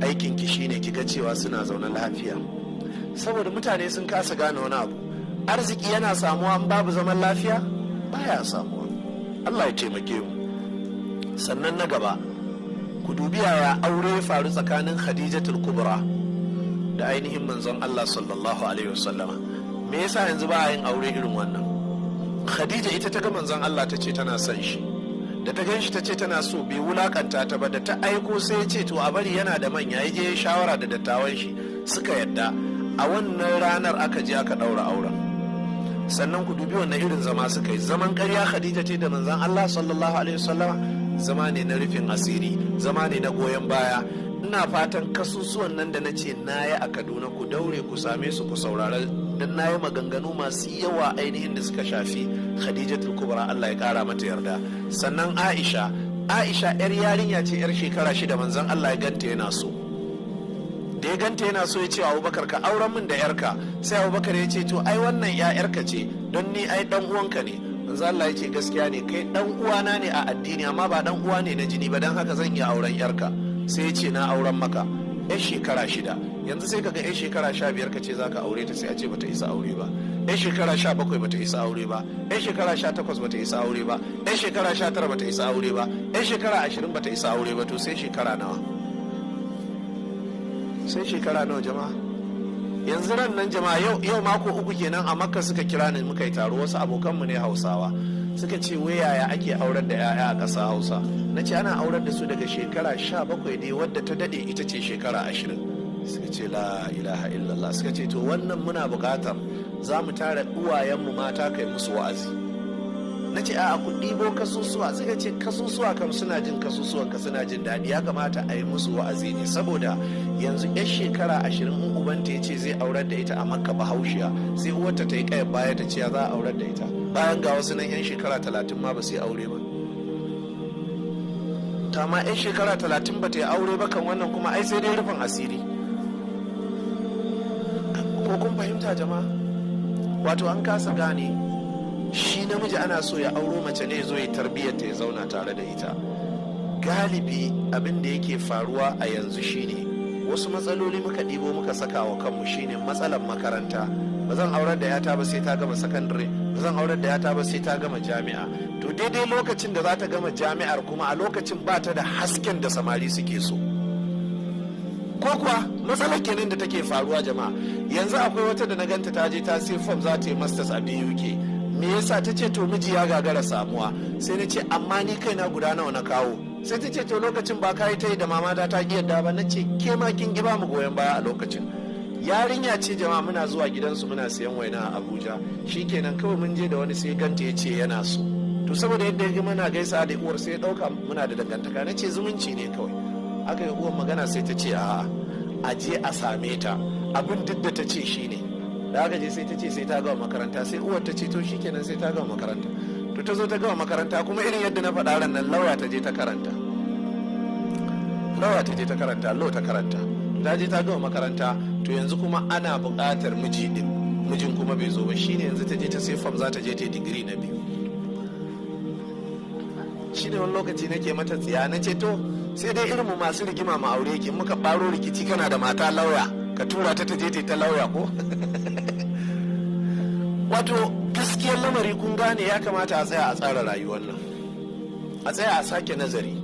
Aikinki shine ki ga cewa suna zaune lafiya, saboda mutane sun kasa gane wani abu: arziki yana samuwa in babu zaman lafiya? Baya samuwa. Allah ya taimake mu. Sannan na gaba, ku dubi yaya aure ya faru tsakanin Khadijatul Kubra da ainihin manzon Allah sallallahu alaihi wasallama. Me yasa yanzu ba a yin aure irin wannan? Khadija ita ta ga manzon Allah, ta ce tana son shi. Da ta gan shi ta ce tana so, bai wulakanta ta ba. Da ta aiko, sai ya ce to a bari, yana da manya, ya je shawara da dattawan shi, suka yadda. A wannan ranar aka je aka daura auren. Sannan ku dubi wannan irin zama suka yi. Zaman karya Khadija ce da manzon Allah sallallahu alaihi wasallama? Zama ne na rufin asiri, zama ne na goyon baya. Ina fatan kasusuwan nan da na ce na yi a Kaduna, ku daure ku same su ku saurara, don na yi maganganu masu yawa ainihin da suka shafi Khadijatul Kubra, Allah ya kara mata yarda. Sannan Aisha. Aisha yar yarinya ce, yar shekara 6, manzon Allah ya ganta yana so. Da ya ganta yana so, ya ce, "Abubakar, ka auren min da yarka." Sai Abubakar ya ce, "To ai wannan ya yarka ce, don ni ai dan uwanka ne." Manzo Allah ya ce, "Gaskiya ne, kai dan uwana ne a addini, amma ba dan uwa ne na jini ba, dan haka zan iya auren yarka." Sai ya ce, "Na auren maka." Yar shekara 6. Yanzu sai kaga yar shekara 15 ka ce zaka aure ta, sai a ce bata isa aure ba. Yar shekara 17 bata isa aure ba. Yar shekara 18 bata isa aure ba. Yar shekara 19 bata isa aure ba. Yar shekara 20 bata isa aure ba. To sai shekara nawa? Sai shekara nawa, jama'a? Yanzu ran nan, jama'a, yau mako 3 kenan, a Makka suka kira ni muka yi taro. Wasu abokanmu ne Hausawa, suka ce wai yaya ake aurar da 'ya'ya a ƙasa Hausa? Na ce ana aurar da su daga shekara 17 ne, wadda ta daɗe ita ce shekara 20. Suka ce, "La ilaha illallah." Suka ce, "To wannan muna buƙatar za mu tara uwayenmu mata kai musu wa'azi." Na ce, "A ku ɗibo kasusuwa." Suka ce kasusuwa kam suna jin kasusuwan ka, suna jin daɗi. Ya kamata a yi musu wa'azi ne, saboda yanzu yar shekara 20, in ubanta ya ce zai aurar da ita a Makka, Bahaushiya, sai uwarta ta yi ƙayar baya, ta ce za a aurar da ita bayan ga wasu nan yan shekara 30 ma ba su yi aure ba. Ta ma yan shekara 30 ba ta yi aure ba kan, wannan kuma ai sai dai rufin asiri. Ko kun fahimta, jama'a? Wato an kasa gane, shi namiji ana so ya auro mace ne, zo ya tarbiyyar ta, ya zauna tare da ita. Galibi abin da yake faruwa a yanzu shine wasu matsaloli muka ɗibo muka saka wa kanmu, shine matsalar makaranta. Ba zan aurar da yata ba sai ta gama sakandare, ba zan aurar da yata ba sai ta gama jami'a. To daidai lokacin da za ta gama jami'ar kuma, a lokacin ba ta da hasken da samari suke so. Ko kuwa matsalar kenan da take faruwa, jama'a. Yanzu akwai wata da na ganta ta je ta sai form, za ta yi masters a BUK. Me yasa? Ta ce to miji ya gagara samuwa. Sai na ce, "Amma ni kaina guda nawa na kawo?" Sai ta ce, "To lokacin ba ka yi ta yi da mama ta ki yadda ba." Na ce, "Ke ma kin ki ba mu goyon baya a lokacin." Yarinya ce, jama'a, muna zuwa gidansu muna siyan waina a Abuja. Shikenan, kawai mun je da wani, sai ganta ya ce yana so. To saboda yadda ya muna gaisa da uwar, sai ya dauka muna da dangantaka. Na ce zumunci ne kawai. Aka yi uwar magana, sai ta ce a'a, a je a same ta, abin duk da ta ce shine. Da aka je, sai ta ce sai ta gama makaranta. Sai uwar ta ce to shikenan, sai ta gama makaranta. To ta zo ta gama makaranta kuma, irin yadda na faɗa ran nan, lauya ta je ta karanta. Lauya ta je ta karanta, law ta karanta. Ta je ta gama makaranta, to yanzu kuma ana buƙatar miji din, mijin kuma bai zo ba. Shine yanzu ta je ta sai form, za ta je ta yi digiri na biyu. Shine wani lokaci nake mata tsiya, na ce to sai dai irin mu masu rigima ma aure ki, muka baro rikici, kana da mata lauya, ka tura ta ta je ta lauya ko. Wato gaskiyar lamari, kun gane, ya kamata a tsaya a tsara rayuwar nan, a tsaya a sake nazari.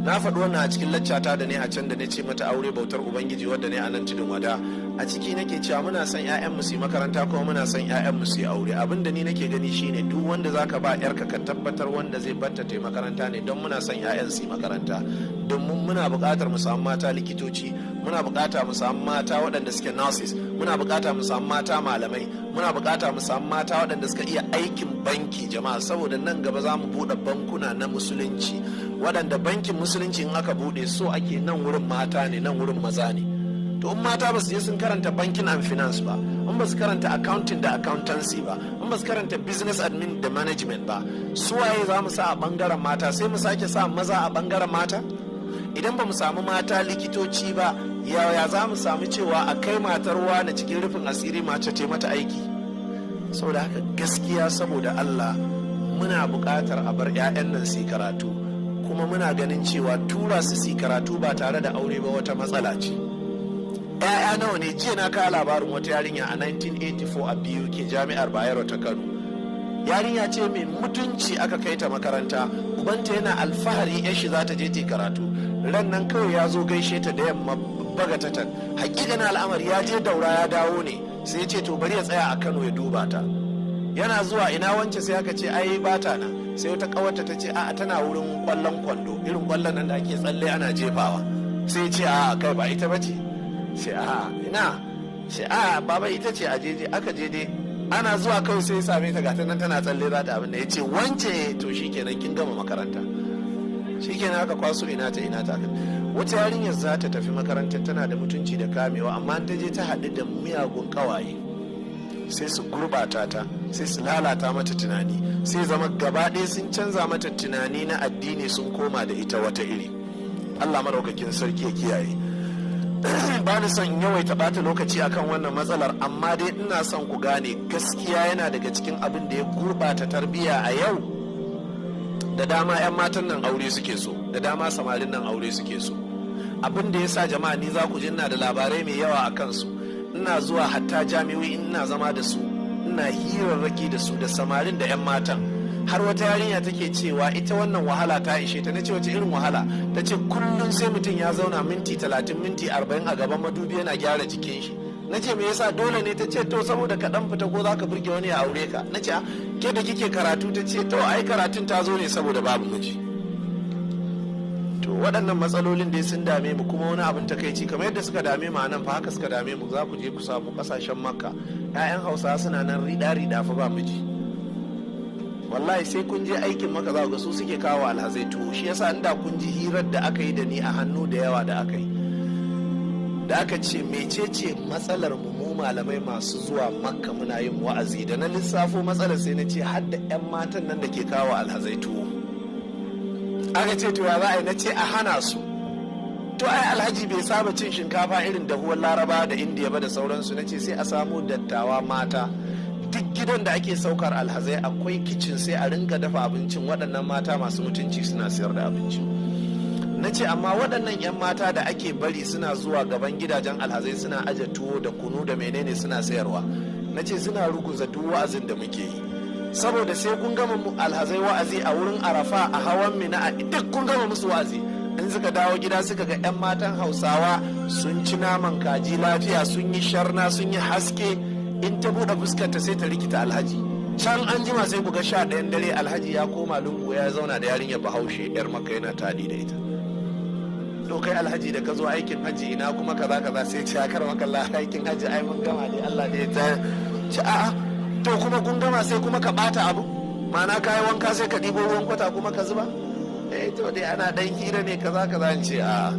Na faɗi wannan a cikin laccata da ne a can, da ne ce mata Aure Bautar Ubangiji, wadda ne a nan Tudun Wada. A ciki nake cewa muna son 'ya'yan mu su yi makaranta, kuma muna son 'ya'yan mu su yi aure. Abin da ni nake gani shine, duk wanda zaka ba yarka, ka tabbatar wanda zai batta ta makaranta ne, don muna son 'ya'yan su yi makaranta, domin muna buƙatar mu samu mata likitoci, muna buƙata mu samu mata waɗanda suke nurses, muna buƙata mu samu mata malamai, muna buƙata mu samu mata waɗanda suka iya aikin banki, jama'a, saboda nan gaba za mu buɗe bankuna na musulunci, waɗanda bankin musulunci in aka buɗe, so ake nan wurin mata ne, nan wurin maza ne. To in mata ba su je sun karanta banking and finance ba, in ba su karanta accounting da accountancy ba, in ba su karanta business admin da management ba, su waye za mu sa a bangaren mata? Sai mu sake sa maza a bangaren mata. Idan ba mu samu mata likitoci ba, yaya za mu samu cewa a kai matar na cikin rufin asiri mace ce mata aiki? Saboda haka gaskiya, saboda Allah, muna buƙatar a bar 'ya'yan nan su karatu, kuma muna ganin cewa tura su su karatu ba tare da aure ba wata matsala ce. 'Ya'ya nawa ne? Jiya na kawo labarin wata yarinya a 1984 a BUK, Jami'ar Bayero ta Kano. Yarinya ce mai mutunci, aka kai ta makaranta. Ubanta yana alfahari yar shi za ta je ta karatu. Ran nan kawai ya zo gaishe ta da yamma bagatatan. Hakikanin al'amari, ya je Daura ya dawo ne, sai ya ce to bari ya tsaya a Kano ya duba ta. Yana zuwa, "Ina wance?" Sai aka ce ai bata na. Sai wata kawarta ta ce a'a, tana wurin kwallon kwando, irin kwallon nan da ake tsalle ana jefawa. Sai ya ce a'a, kai, ba ita bace. Sai a'a, ina? Sai a'a baba, ita ce, a jeje aka je dai. Ana zuwa kawai sai ya same ta, gata nan tana tsalle za ta abin da ya ce, "Wance, to shikenan, kin gama makaranta." Shikenan aka kwaso ina ta ina ta. Wata yarinyar za ta tafi makarantar, tana da mutunci da kamewa, amma ta je ta haɗu da miyagun ƙawaye, sai su gurɓata ta, sai su lalata mata tunani, sai zama gaba ɗaya sun canza mata tunani na addini, sun koma da ita wata iri. Allah maraukakin sarki ya kiyaye. Ba ni son in yawaita bata lokaci akan wannan matsalar, amma dai ina son ku gane gaskiya, yana daga cikin abin da ya gurɓata tarbiyya a yau. Da dama 'yan matan nan aure suke so, da dama samarin nan aure suke so. Abin da ya sa, jama'a, ni za ku ji ina da labarai mai yawa a kansu. Ina zuwa hatta jami'o'i, ina zama da su, ina hirarraki da su, da samarin da 'yan matan. Har wata yarinya take cewa ita wannan wahala ta ishe ta. Na ce, "Wace irin wahala?" Ta ce kullum sai mutum ya zauna minti 30, minti 40 a gaban madubi yana gyara jikin shi. Na ce, "Me yasa? Dole ne?" Ta ce to saboda ka dan fita, ko za ka burge wani ya aure ka. Na ce, "Ke da kike karatu?" Ta ce to ai karatun ta zo ne saboda babu miji. To waɗannan matsalolin dai sun dame mu. Kuma wani abin takaici, kamar yadda suka dame mu a nan fa, haka suka dame mu. Za ku je ku samu kasashen Makka, 'ya'yan Hausa suna nan riɗa riɗa fa ba miji. Wallahi sai kun je aikin Maka za ga su suke kawo alhazai tuwo. Shi yasa inda kun ji hirar da aka yi da ni a hannu da yawa da aka yi, da aka ce mecece matsalar mu, mu malamai masu zuwa Makka muna yin wa'azi, da na lissafo matsalar sai na ce har da 'yan matan nan da ke kawo alhazai tuwo. Aka ce to ya za a yi? Na ce a hana su. To ai alhaji bai saba cin shinkafa irin dahuwar Laraba da Indiya ba da sauransu. Na ce sai a samu dattawa mata. Duk gidan da ake saukar alhazai akwai kicin, sai a rinka dafa abincin, waɗannan mata masu mutunci suna sayar da abinci. Na ce amma waɗannan 'yan mata da ake bari suna zuwa gaban gidajen alhazai suna aje tuwo da kunu da menene suna sayarwa, na ce suna ruguza duk wa'azin da muke yi, saboda sai kun gama alhazai wa'azi a wurin Arafa, a hawan Mina, a duk kun gama musu wa'azi, in suka dawo gida suka ga 'yan matan Hausawa sun ci naman kaji lafiya, sun yi sharna, sun yi haske, in ta buɗe fuskarta sai ta rikita alhaji. Can an jima sai ku ga 11 dare alhaji ya koma lungu ya zauna da yarinyar Bahaushe yar Maka, yana taɗi da ita. To kai alhaji da ka zo aikin hajji, ina kuma kaza kaza? Sai ce, "Akar makalla, aikin hajji ai mun gama ne, Allah ne ta ci." A'a, to kuma kun gama sai kuma ka bata abu, ma'ana kayi wanka sai ka ɗibo ruwan kwata kuma ka zuba. Eh, to dai ana dan hira ne, kaza kaza. In ce a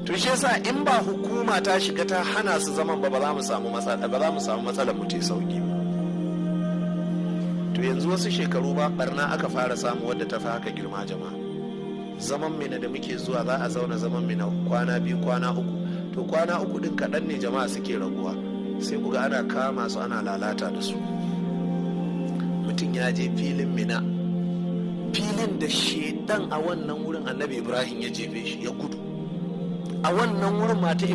to shi yasa in ba hukuma ta shiga ta hana su zaman ba, ba za mu samu matsala ba, za mu samu matsalar mu ta sauki ba. To yanzu wasu shekaru ba barna aka fara samu wadda ta fi haka girma, jama'a. Zaman Mina da muke zuwa, za a zauna zaman Mina kwana 2, kwana 3. To kwana 3 din kaɗan ne jama'a suke raguwa, sai ku ga ana kama su ana lalata da su. Mutum ya je filin Mina, filin da shedan a wannan wurin Annabi Ibrahim ya jefe shi ya gudu a wannan wurin mata.